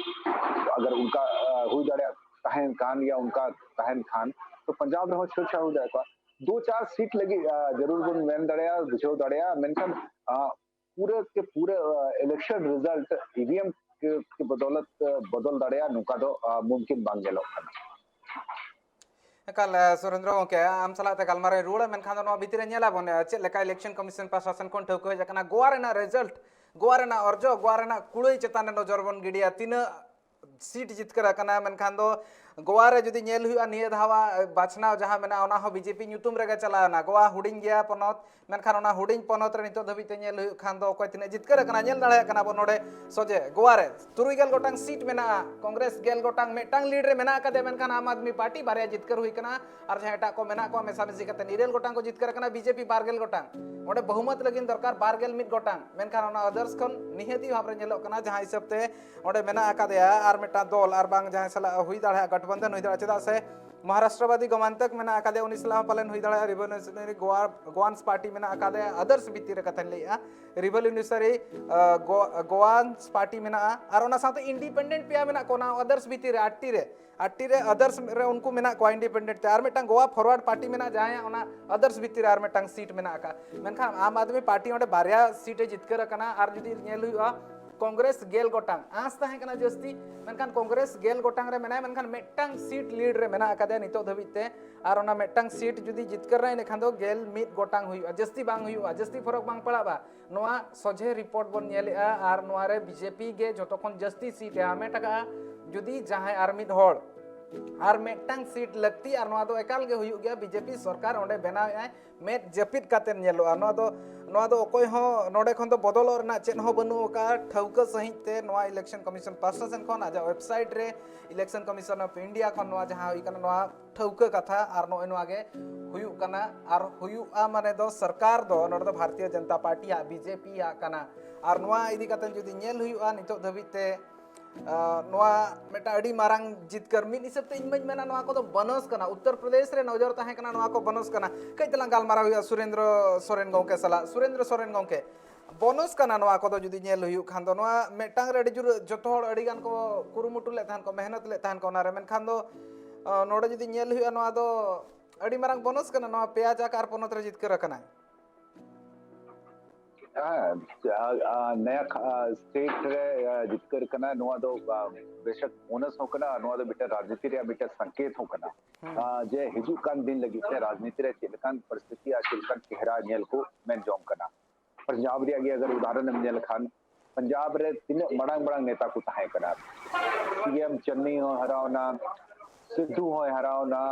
ᱟᱜᱟᱨ ᱚᱱᱠᱟ ᱦᱩᱭ ᱫᱟᱲᱮᱭᱟᱜ ᱛᱟᱦᱮᱱ ᱠᱟᱱ ᱜᱮᱭᱟ, ᱚᱱᱠᱟ ᱛᱟᱦᱮᱱ ᱠᱷᱟᱱ ᱛᱚ ᱯᱟᱧᱡᱟᱵᱽ ᱨᱮᱦᱚᱸ ᱪᱷᱟᱹᱲ ᱪᱷᱟᱲ ᱦᱩᱭ ᱫᱟᱲᱮᱭᱟᱜ ᱠᱚᱣᱟ᱾ ᱫᱩ ᱪᱟᱨ ᱥᱤᱴ ᱞᱟᱹᱜᱤᱫ ᱡᱟᱹᱨᱩᱲ ᱵᱚᱱ ᱢᱮᱱ ᱫᱟᱲᱮᱭᱟᱜᱼᱟ, ᱵᱩᱡᱷᱟᱹᱣ ᱫᱟᱲᱮᱭᱟᱜᱼᱟ, ᱢᱮᱱᱠᱷᱟᱱ ᱯᱩᱨᱟᱹ ᱠᱮ ᱯᱩᱨᱟᱹ ᱤᱞᱮᱠᱥᱚᱱ ᱨᱮᱡᱟᱞᱴ ᱤ ᱵᱷᱤ ᱮᱢ ᱠᱮ ᱵᱚᱫᱚᱞᱚᱛ ᱵᱚᱫᱚᱞ ᱫᱟᱲᱮᱭᱟᱜᱼᱟ, ᱱᱚᱝᱠᱟ ᱫᱚ ᱢᱩᱢᱠᱤᱱ ᱵᱟᱝ ᱧᱮᱞᱚᱜ ᱠᱟᱱᱟ᱾ ᱮᱠᱟᱞ ᱥᱩᱨᱮᱱᱫᱨᱚ ᱜᱚᱢᱠᱮ, ᱟᱢ ᱥᱟᱞᱟᱜ ᱛᱮ ᱜᱟᱞᱢᱟᱨᱟᱣ ᱨᱩᱣᱟᱹᱲᱟ, ᱢᱮᱱᱠᱷᱟᱱ ᱫᱚ ᱱᱚᱣᱟ ᱵᱷᱤᱛᱤᱨ ᱨᱮ ᱧᱮᱞᱟᱵᱚᱱ ᱪᱮᱫ ᱞᱮᱠᱟ ᱤᱞᱮᱠᱥᱚᱱ ᱠᱚᱢᱤᱥᱚᱱ ᱯᱨᱚᱥᱟᱥᱚᱱ ᱠᱷᱚᱱ ᱴᱷᱟᱹᱣᱠᱟᱹ ᱦᱮᱡ ᱟᱠᱟᱱᱟ᱾ ᱜᱳᱣᱟ ᱨᱮᱱᱟᱜ ᱨᱮᱡᱟᱞᱴ, ᱜᱳᱣᱟ ᱨᱮᱱᱟᱜ ᱚᱨᱡᱚ, ᱜᱳᱣᱟ ᱨᱮᱱᱟᱜ ᱠᱩᱲᱟᱹᱭ ᱪᱮᱛᱟᱱ ᱨᱮ ᱱᱚᱡᱚᱨ ᱵᱚᱱ ᱜᱤᱰᱤᱭᱟ᱾ ᱛᱤᱱᱟᱹᱜ ᱥᱤᱴ ᱡᱤᱛᱠᱟᱹᱨ ᱟᱠᱟᱱᱟ, ᱢᱮᱱᱠᱷᱟᱱ ᱫᱚ ᱜᱳᱣᱟ ᱨᱮ ᱡᱩᱫᱤ ᱧᱮᱞ ᱦᱩᱭᱩᱜᱼᱟ, ᱱᱤᱭᱟᱹ ᱫᱷᱟᱣᱟᱜ ᱵᱟᱪᱷᱱᱟᱣ ᱡᱟᱦᱟᱸ ᱢᱮᱱᱟᱜᱼᱟ, ᱚᱱᱟ ᱦᱚᱸ ᱵᱤᱡᱮᱯᱤ ᱧᱩᱛᱩᱢ ᱨᱮᱜᱮ ᱪᱟᱞᱟᱣ ᱮᱱᱟ᱾ ᱜᱳᱣᱟ ᱦᱩᱰᱤᱧ ᱜᱮᱭᱟ ᱯᱚᱱᱚᱛ, ᱢᱮᱱᱠᱷᱟᱱ ᱚᱱᱟ ᱦᱩᱰᱤᱧ ᱯᱚᱱᱚᱛ ᱨᱮ ᱱᱤᱛᱚᱜ ᱫᱷᱟᱹᱵᱤᱡ ᱛᱮ ᱧᱮᱞ ᱦᱩᱭᱩᱜ ᱠᱷᱟᱱ ᱫᱚ ᱚᱠᱚᱭ ᱛᱤᱱᱟᱹᱜ ᱡᱤᱛᱠᱟᱹᱨ ᱟᱠᱟᱱᱟ, ᱧᱮᱞ ᱫᱟᱲᱮᱭᱟᱜ ᱠᱟᱱᱟ ᱵᱚᱱ ᱱᱚᱰᱮ ᱥᱚᱡᱷᱮ ᱜᱳᱣᱟ ᱨᱮ ᱛᱩᱨᱩᱭ ᱜᱮᱞ ᱜᱚᱴᱟᱝ ᱥᱤᱴ ᱢᱮᱱᱟᱜᱼᱟ, ᱠᱚᱝᱜᱨᱮᱥ ᱜᱮᱞ ᱜᱚᱴᱟᱝ, ᱢᱤᱫᱴᱟᱝ ᱞᱤᱰ ᱨᱮ ᱢᱮᱱᱟᱜ ᱟᱠᱟᱫᱮᱭᱟ, ᱢᱮᱱᱠᱷᱟᱱ ᱟᱢ ᱟᱫᱢᱤ ᱯᱟᱨᱴᱤ ᱵᱟᱨᱭᱟ ᱡᱤᱛᱠᱟᱹᱨ ᱦᱩᱭ ᱠᱟᱱᱟ, ᱟᱨ ᱡᱟᱦᱟᱸ ᱮᱴᱟᱜ ᱠᱚ ᱢᱮᱱᱟᱜ ᱠᱚᱣᱟ ᱢᱮᱥᱟᱢᱤᱥᱤ ᱠᱟᱛᱮ ᱤᱨᱟᱹᱞ ᱜᱚᱴᱟᱝ ᱠᱚ ᱡᱤᱛᱠᱟᱹᱨ ᱟᱠᱟᱱᱟ, ᱵᱤᱡᱮᱯᱤ ᱵᱟᱨ ᱜᱮᱞ ᱜᱚᱴᱟᱝ, ᱚᱸᱰᱮ ᱵᱚᱦᱩᱢᱚᱛ ᱞᱟᱹᱜᱤᱫ ᱫᱚᱨᱠᱟᱨ ᱵᱟᱨ ᱜᱮᱞ ᱢᱤᱫ ᱜᱚᱴᱟᱝ, ᱢᱮᱱᱠᱷᱟᱱ ᱚᱱᱟ ᱟᱫᱟᱨᱥ ᱠᱷᱚᱱ ᱱᱤᱦᱟᱹᱛᱤ ᱵᱷᱟᱵᱽ ᱨᱮ ᱧᱮᱞᱚᱜ ᱠᱟᱱᱟ ᱡᱟᱦᱟᱸ ᱦᱤᱥᱟᱹᱵ ᱛᱮ ᱚᱸᱰᱮ ᱢᱮᱱᱟᱜ ᱟᱠᱟᱫᱮᱭᱟ ᱟᱨ ᱢᱤᱫᱴᱟᱝ ᱫᱚᱞ ᱟᱨ ᱵᱟᱝ ᱡᱟᱦᱟᱸᱭ ᱥᱟᱞᱟᱜ ᱦᱩᱭ ᱫᱟᱲᱮᱭᱟᱜᱼᱟ, ᱜᱚᱴᱵᱚᱱᱫᱷᱚᱱ ᱦᱩᱭ ᱫᱟᱲᱮᱭᱟᱜᱼᱟ, ᱪᱮᱫᱟᱜ ᱥᱮ ᱢᱚᱦᱟᱨᱟᱥᱴᱨᱚᱵᱟᱫᱤ ᱜᱚᱢᱟᱱᱛᱚᱠ ᱢᱮᱱᱟᱜ ᱟᱠᱟᱫᱮᱭᱟ, ᱩᱱᱤ ᱥᱟᱞᱟᱜ ᱦᱚᱸ ᱯᱟᱞᱮᱱ ᱦᱩᱭ ᱫᱟᱲᱮᱭᱟᱜᱼᱟ, ᱨᱤᱵᱷᱚᱞᱩᱥᱚᱱᱟᱨᱤ ᱜᱳᱣᱟ ᱜᱳᱣᱟᱱᱥ ᱯᱟᱨᱴᱤ ᱢᱮᱱᱟᱜ ᱟᱠᱟᱫᱮᱭᱟ, ᱟᱫᱟᱨᱥ ᱵᱷᱤᱛᱤᱨ ᱨᱮ ᱠᱟᱛᱷᱟᱧ ᱞᱟᱹᱭᱮᱫᱼᱟ, ᱨᱤᱵᱷᱚᱞᱩᱥᱚᱱᱟᱨᱤ ᱜᱳᱣᱟᱱᱥ ᱯᱟᱨᱴᱤ ᱢᱮᱱᱟᱜᱼᱟ, ᱟᱨ ᱚᱱᱟ ᱥᱟᱶᱛᱮ ᱤᱱᱰᱤᱯᱮᱱᱰᱮᱱᱴ ᱯᱮᱭᱟ ᱢᱮᱱᱟᱜ ᱠᱚᱣᱟ ᱚᱱᱟ ᱟᱫᱟᱨᱥ ᱵᱷᱤᱛᱤᱨ ᱨᱮ, ᱟᱴᱴᱤ ᱨᱮ ᱟᱴᱴᱤ ᱨᱮ ᱟᱫᱟᱨᱥ ᱨᱮ ᱩᱱᱠᱩ ᱢᱮᱱᱟᱜ ᱠᱚᱣᱟ ᱤᱱᱰᱤᱯᱮᱱᱰᱮᱱᱴ ᱛᱮ, ᱟᱨ ᱢᱤᱫᱴᱟᱝ ᱜᱳᱣᱟ ᱯᱷᱚᱨᱣᱟᱨᱰ ᱯᱟᱨᱴᱤ ᱢᱮᱱᱟᱜᱼᱟ, ᱡᱟᱦᱟᱸᱭᱟᱜ ᱚᱱᱟ ᱟᱫᱟᱨᱥ ᱵᱷᱤᱛᱤᱨ ᱨᱮ ᱟᱨ ᱢᱤᱫᱴᱟᱝ ᱥᱤᱴ ᱢᱮᱱᱟᱜ ᱟᱠᱟᱫ᱾ ᱢᱮᱱᱠᱷᱟᱱ ᱟᱢ ᱟᱫᱢᱤ ᱯᱟᱨᱴᱤ ᱚᱸᱰᱮ ᱵᱟᱨᱭᱟ ᱥᱤᱴ ᱮ ᱡᱤᱛᱠᱟᱹᱨ ᱟᱠᱟᱱᱟ, ᱟᱨ ᱡᱩᱫᱤ ᱧᱮᱞ ᱦᱩᱭᱩᱜᱼᱟ ᱠᱚᱝᱜᱨᱮᱥ ᱜᱮᱞ ᱜᱚᱴᱟᱝ, ᱟᱸᱥ ᱛᱟᱦᱮᱸ ᱠᱟᱱᱟ ᱡᱟᱹᱥᱛᱤ, ᱢᱮᱱᱠᱷᱟᱱ ᱠᱚᱝᱜᱨᱮᱥ ᱜᱮᱞ ᱜᱚᱴᱟᱝ ᱨᱮ ᱢᱮᱱᱟᱭᱟ, ᱢᱮᱱᱠᱷᱟᱱ ᱢᱤᱫᱴᱟᱝ ᱥᱤᱴ ᱞᱤᱰ ᱨᱮ ᱢᱮᱱᱟᱜ ᱟᱠᱟᱫᱮᱭᱟ ᱱᱤᱛᱚᱜ ᱫᱷᱟᱹᱵᱤᱡ ᱛᱮ, ᱟᱨ ᱚᱱᱟ ᱢᱤᱫᱴᱟᱝ ᱥᱤᱴ ᱡᱩᱫᱤ ᱡᱤᱛᱠᱟᱹᱨ ᱮᱱᱟ, ᱤᱱᱟᱹᱠᱷᱟᱱ ᱫᱚ ᱜᱮᱞ ᱢᱤᱫ ᱜᱚᱴᱟᱝ ᱦᱩᱭᱩᱜᱼᱟ, ᱡᱟᱹᱥᱛᱤ ᱵᱟᱝ ᱦᱩᱭᱩᱜᱼᱟ, ᱡᱟᱹᱥᱛᱤ ᱯᱷᱚᱨᱚᱠ ᱵᱟᱝ ᱯᱟᱲᱟᱜᱼᱟ᱾ ᱱᱚᱣᱟ ᱥᱚᱡᱷᱮ ᱨᱤᱯᱳᱨᱴ ᱵᱚᱱ ᱧᱮᱞᱮᱜᱼᱟ ᱟᱨ ᱱᱚᱣᱟ ᱨᱮ ᱵᱤᱡᱮᱯᱤ ᱜᱮ ᱡᱷᱚᱛᱚ ᱠᱷᱚᱱ ᱡᱟᱹᱥᱛᱤ ᱥᱤᱴ ᱮ ᱦᱟᱢᱮᱴ ᱟᱠᱟᱫᱼᱟ᱾ ᱡᱩᱫᱤ ᱡᱟᱦᱟᱸᱭ ᱟᱨ ᱢᱤᱫ ᱦᱚᱲ ᱟᱨ ᱢᱤᱫᱴᱟᱝ ᱥᱤᱴ ᱞᱟᱹᱠᱛᱤ, ᱟᱨ ᱱᱚᱣᱟ ᱫᱚ ᱮᱠᱟᱞ ᱜᱮ ᱦᱩᱭᱩᱜ ᱜᱮᱭᱟ᱾ ᱵᱤᱡᱮᱯᱤ ᱥᱚᱨᱠᱟᱨ ᱚᱸᱰᱮ ᱵᱮᱱᱟᱣᱮᱫ ᱟᱭ, ᱢᱮᱫ ᱡᱟᱹᱯᱤᱫ ᱠᱟᱛᱮ ᱧᱮᱞᱚᱜᱼᱟ᱾ ᱱᱚᱣᱟ ᱫᱚ, ᱱᱚᱣᱟ ᱫᱚ ᱚᱠᱚᱭ ᱦᱚᱸ ᱱᱚᱰᱮ ᱠᱷᱚᱱ ᱫᱚ ᱵᱚᱫᱚᱞᱚᱜ ᱨᱮᱱᱟᱜ ᱪᱮᱫ ᱦᱚᱸ ᱵᱟᱹᱱᱩᱜ ᱟᱠᱟᱫᱼᱟ᱾ ᱴᱷᱟᱹᱣᱠᱟᱹ ᱥᱟᱺᱦᱤᱡ ᱛᱮ ᱱᱚᱣᱟ election commission ᱯᱟᱦᱴᱟ ᱥᱮᱱ ᱠᱷᱚᱱ ᱟᱡᱟᱜ website ᱨᱮ Election Commission of India ᱠᱷᱚᱱ ᱱᱚᱣᱟ ᱡᱟᱦᱟᱸ ᱦᱩᱭ ᱠᱟᱱᱟ, ᱱᱚᱣᱟ ᱴᱷᱟᱹᱣᱠᱟᱹ ᱠᱟᱛᱷᱟ, ᱟᱨ ᱱᱚᱜᱼᱚᱭ ᱱᱚᱣᱟ ᱜᱮ ᱦᱩᱭᱩᱜ ᱠᱟᱱᱟ᱾ ᱟᱨ ᱦᱩᱭᱩᱜᱼᱟ ᱢᱟᱱᱮ ᱫᱚ ᱥᱚᱨᱠᱟᱨ ᱫᱚ ᱱᱚᱰᱮ ᱫᱚ ᱵᱷᱟᱨᱚᱛᱤᱭᱚ ᱡᱚᱱᱚᱛᱟ ᱯᱟᱨᱴᱤᱭᱟᱜ, ᱵᱤᱡᱮᱯᱤᱭᱟᱜ ᱠᱟᱱᱟ᱾ ᱟᱨ ᱱᱚᱣᱟ ᱤᱫᱤ ᱠᱟᱛᱮ ᱡᱩᱫᱤ ᱧᱮᱞ ᱦᱩᱭᱩᱜᱼᱟ, ᱱᱤᱛᱚᱜ ᱫᱷᱟᱹᱵᱤᱡ ᱛᱮ ᱟᱸ, ᱱᱚᱣᱟ ᱢᱤᱫᱴᱟᱝ ᱟᱹᱰᱤ ᱢᱟᱨᱟᱝ ᱡᱤᱛᱠᱟᱹᱨ᱾ ᱢᱤᱫ ᱦᱤᱥᱟᱹᱵ ᱛᱮ ᱤᱧ ᱢᱟᱧ ᱢᱮᱱᱟ, ᱱᱚᱣᱟ ᱠᱚᱫᱚ ᱵᱚᱱᱚᱥ ᱠᱟᱱᱟ᱾ ᱩᱛᱛᱚᱨ ᱯᱨᱚᱫᱮᱥ ᱨᱮ ᱱᱚᱡᱚᱨ ᱛᱟᱦᱮᱸ ᱠᱟᱱᱟ, ᱱᱚᱣᱟ ᱠᱚ ᱵᱚᱱᱚᱥ ᱠᱟᱱᱟ᱾ ᱠᱟᱹᱡ ᱛᱮᱞᱟᱝ ᱜᱟᱞᱢᱟᱨᱟᱣ ᱦᱩᱭᱩᱜᱼᱟ ᱥᱩᱨᱮᱱᱫᱨᱚ ᱥᱚᱨᱮᱱ ᱜᱚᱢᱠᱮ ᱥᱟᱞᱟᱜ᱾ ᱥᱩᱨᱮᱱᱫᱨᱚ ᱥᱚᱨᱮᱱ ᱜᱚᱢᱠᱮ, ᱵᱚᱱᱚᱥ ᱠᱟᱱᱟ ᱱᱚᱣᱟ ᱠᱚᱫᱚ ᱡᱩᱫᱤ ᱧᱮᱞ ᱦᱩᱭᱩᱜ ᱠᱷᱟᱱ ᱫᱚ, ᱱᱚᱣᱟ ᱢᱤᱫᱴᱟᱝ ᱨᱮ ᱟᱹᱰᱤ ᱡᱳᱨ ᱡᱚᱛᱚ ᱦᱚᱲ ᱟᱹᱰᱤ ᱜᱟᱱ ᱠᱚ ᱠᱩᱨᱩᱢᱩᱴᱩ ᱞᱮᱫ ᱛᱟᱦᱮᱱ ᱠᱚ, ᱢᱮᱦᱱᱚᱛ ᱞᱮᱫ ᱛᱟᱦᱮᱱ ᱠᱚ ᱚᱱᱟᱨᱮ, ᱢᱮᱱᱠᱷᱟᱱ ᱫᱚ ᱟᱸ, ᱱᱚᱰᱮ ᱡᱩᱫᱤ ᱧᱮᱞ ᱦᱩᱭᱩᱜᱼᱟ, ᱱᱚᱣᱟ ᱫᱚ ᱟᱹᱰᱤ ᱢᱟᱨᱟᱝ ᱵᱚᱱᱚᱥ ᱠᱟᱱᱟ, ᱱᱚᱣᱟ ᱯᱮᱭᱟ ᱡᱟᱠ ᱟᱨ ᱯᱚᱱᱚᱛ ᱨᱮ ᱡᱤᱛᱠᱟᱹᱨ ᱟᱠᱟᱱᱟᱭ᱾ ᱦᱮᱸ, ᱱᱟᱭᱟ ᱥᱴᱮᱴ ᱨᱮ ᱡᱤᱛᱠᱟᱹᱨ ᱠᱟᱱᱟ, ᱱᱚᱣᱟ ᱫᱚ ᱵᱮᱥᱚᱠ ᱵᱳᱱᱟᱥ ᱦᱚᱸ ᱠᱟᱱᱟ᱾ ᱱᱚᱣᱟ ᱫᱚ ᱢᱤᱫᱴᱮᱱ ᱨᱟᱡᱽᱱᱤᱛᱤ ᱨᱮᱭᱟᱜ ᱢᱤᱫᱴᱮᱱ ᱥᱚᱝᱠᱮᱛ ᱦᱚᱸ ᱠᱟᱱᱟ᱾ ᱦᱩᱸ᱾ ᱡᱮ ᱦᱤᱡᱩᱜ ᱠᱟᱱ ᱫᱤᱱ ᱞᱟᱹᱜᱤᱫ ᱛᱮ ᱨᱟᱡᱽᱱᱤᱛᱤ ᱨᱮ ᱪᱮᱫ ᱞᱮᱠᱟᱱ ᱯᱚᱨᱤᱥᱛᱷᱤᱛᱤ ᱟᱨ ᱪᱮᱫ ᱞᱮᱠᱟᱱ ᱪᱮᱦᱨᱟ ᱧᱮᱞ ᱠᱚ ᱢᱮᱱ ᱡᱚᱝ ᱠᱟᱱᱟ᱾ ᱯᱟᱧᱡᱟᱵᱽ ᱨᱮᱭᱟᱜ ᱜᱮ ᱟᱜᱟᱨ ᱩᱫᱟᱦᱚᱨᱚᱱ ᱮᱢ ᱧᱮᱞ ᱞᱮᱠᱷᱟᱱ, ᱯᱟᱧᱡᱟᱵᱽ ᱨᱮ ᱛᱤᱱᱟᱹᱜ ᱢᱟᱲᱟᱝ ᱢᱟᱲᱟᱝ ᱱᱮᱛᱟ ᱠᱚ ᱛᱟᱦᱮᱸ ᱠᱟᱱᱟ᱾ ᱥᱤ ᱮᱢ ᱪᱟᱱᱱᱤ ᱦᱚᱸ ᱦᱟᱨᱟᱣᱱᱟ, ᱥᱤᱫᱷᱩ ᱦᱚᱸᱭ ᱦᱟᱨᱟᱣᱱᱟ,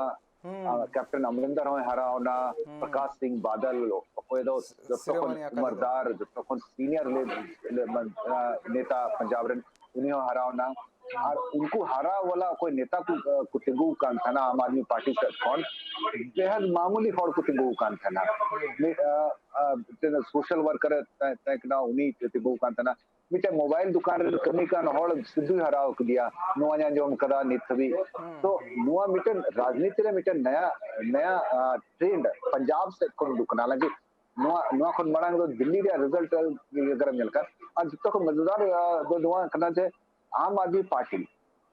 ᱦᱩᱸ᱾ ᱠᱮᱯᱴᱮᱱ ᱚᱢᱨᱤᱱᱫᱚᱨ ᱦᱚᱸᱭ ᱦᱟᱨᱟᱣᱱᱟ, ᱦᱩᱸ᱾ ᱯᱨᱚᱠᱟᱥ ᱥᱤᱝ ᱵᱟᱫᱚᱞ, ᱚᱠᱚᱭ ᱫᱚ ᱡᱚᱛᱚ ᱠᱷᱚᱱ ᱥᱤᱨᱳᱢᱚᱱᱤ ᱟᱠᱟᱞᱤ ᱫᱚᱞ᱾ ᱩᱢᱟᱨᱫᱟᱨ, ᱡᱚᱛᱚ ᱠᱷᱚᱱ ᱥᱤᱱᱤᱭᱟᱨ ᱞᱮ-, ᱞᱮ-, ᱢᱟᱱ-, ᱟ, ᱱᱮᱛᱟ ᱯᱟᱧᱡᱟᱵᱽ ᱨᱮᱱ, ᱩᱱᱤ ᱦᱚᱸ ᱦᱟᱨᱟᱣᱱᱟ᱾ ᱟᱨ ᱩᱱᱠᱩ ᱦᱟᱨᱟᱣ ᱣᱟᱞᱟ ᱚᱠᱚᱭ ᱱᱮᱛᱟ ᱠᱚ, ᱟ, ᱠᱚ ᱛᱤᱸᱜᱩ ᱠᱟᱱ ᱛᱟᱦᱮᱱᱟ ᱟᱢ ᱟᱫᱢᱤ ᱯᱟᱨᱴᱤ ᱥᱮᱫ ᱠᱷᱚᱱ, ᱵᱮᱦᱟᱫ ᱢᱟᱢᱩᱞᱤ ᱦᱚᱲ ᱠᱚ ᱛᱤᱸᱜᱩ ᱠᱟᱱ ᱛᱟᱦᱮᱱᱟ᱾ ᱢᱤᱫ, ᱟ, ᱟ, ᱢᱤᱫᱴᱮᱱ ᱥᱳᱥᱟᱞ ᱣᱟᱨᱠᱟᱨ ᱮ ᱛᱟᱦᱮᱸ, ᱛᱟᱦᱮᱸ ᱠᱟᱱᱟ, ᱩᱱᱤ ᱛᱤᱸᱜᱩ ᱠᱟᱱ ᱛᱟᱦᱮᱱᱟ᱾ ᱢᱤᱫᱴᱮᱱ ᱢᱳᱵᱟᱭᱤᱞ ᱫᱚᱠᱟᱱ ᱨᱮ ᱠᱟᱹᱢᱤ ᱠᱟᱱ ᱦᱚᱲ ᱥᱤᱫᱷᱩᱭ ᱦᱟᱨᱟᱣ ᱠᱮᱫᱮᱭᱟ, ᱱᱚᱣᱟᱧ ᱟᱸᱡᱚᱢ ᱠᱟᱫᱟ ᱱᱤᱛ ᱫᱷᱟᱹᱵᱤᱡ᱾ ᱦᱩᱸ, ᱛᱚ ᱦᱩᱸ᱾ ᱱᱚᱣᱟ ᱢᱤᱫᱴᱮᱱ ᱨᱟᱡᱽᱱᱤᱛᱤ ᱨᱮ ᱢᱤᱫᱴᱮᱱ ᱱᱟᱭᱟ, ᱱᱟᱭᱟ, ᱟ, ᱴᱨᱮᱱᱰ ᱯᱟᱧᱡᱟᱵᱽ ᱥᱮᱫ ᱠᱷᱚᱱ ᱩᱰᱩᱠ ᱠᱟᱱᱟ᱾ ᱞᱟᱹᱜᱤᱫ ᱱᱚᱣᱟ, ᱱᱚᱣᱟ ᱠᱷᱚᱱ ᱢᱟᱲᱟᱝ ᱫᱚ ᱫᱤᱞᱞᱤ ᱨᱮᱭᱟᱜ ᱨᱮᱡᱟᱞᱴ ᱟᱜᱟᱨ ᱮᱢ ᱧᱮᱞ ᱠᱷᱟᱱ, ᱟᱨ ᱡᱚᱛᱚ ᱠᱷᱚᱱ ᱢᱟᱡᱮᱫᱟᱨ, ᱟ, ᱫᱚ ᱱᱚᱣᱟ ᱠᱟᱱᱟ ᱡᱮ ᱟᱢ ᱟᱫᱢᱤ ᱯᱟᱨᱴᱤ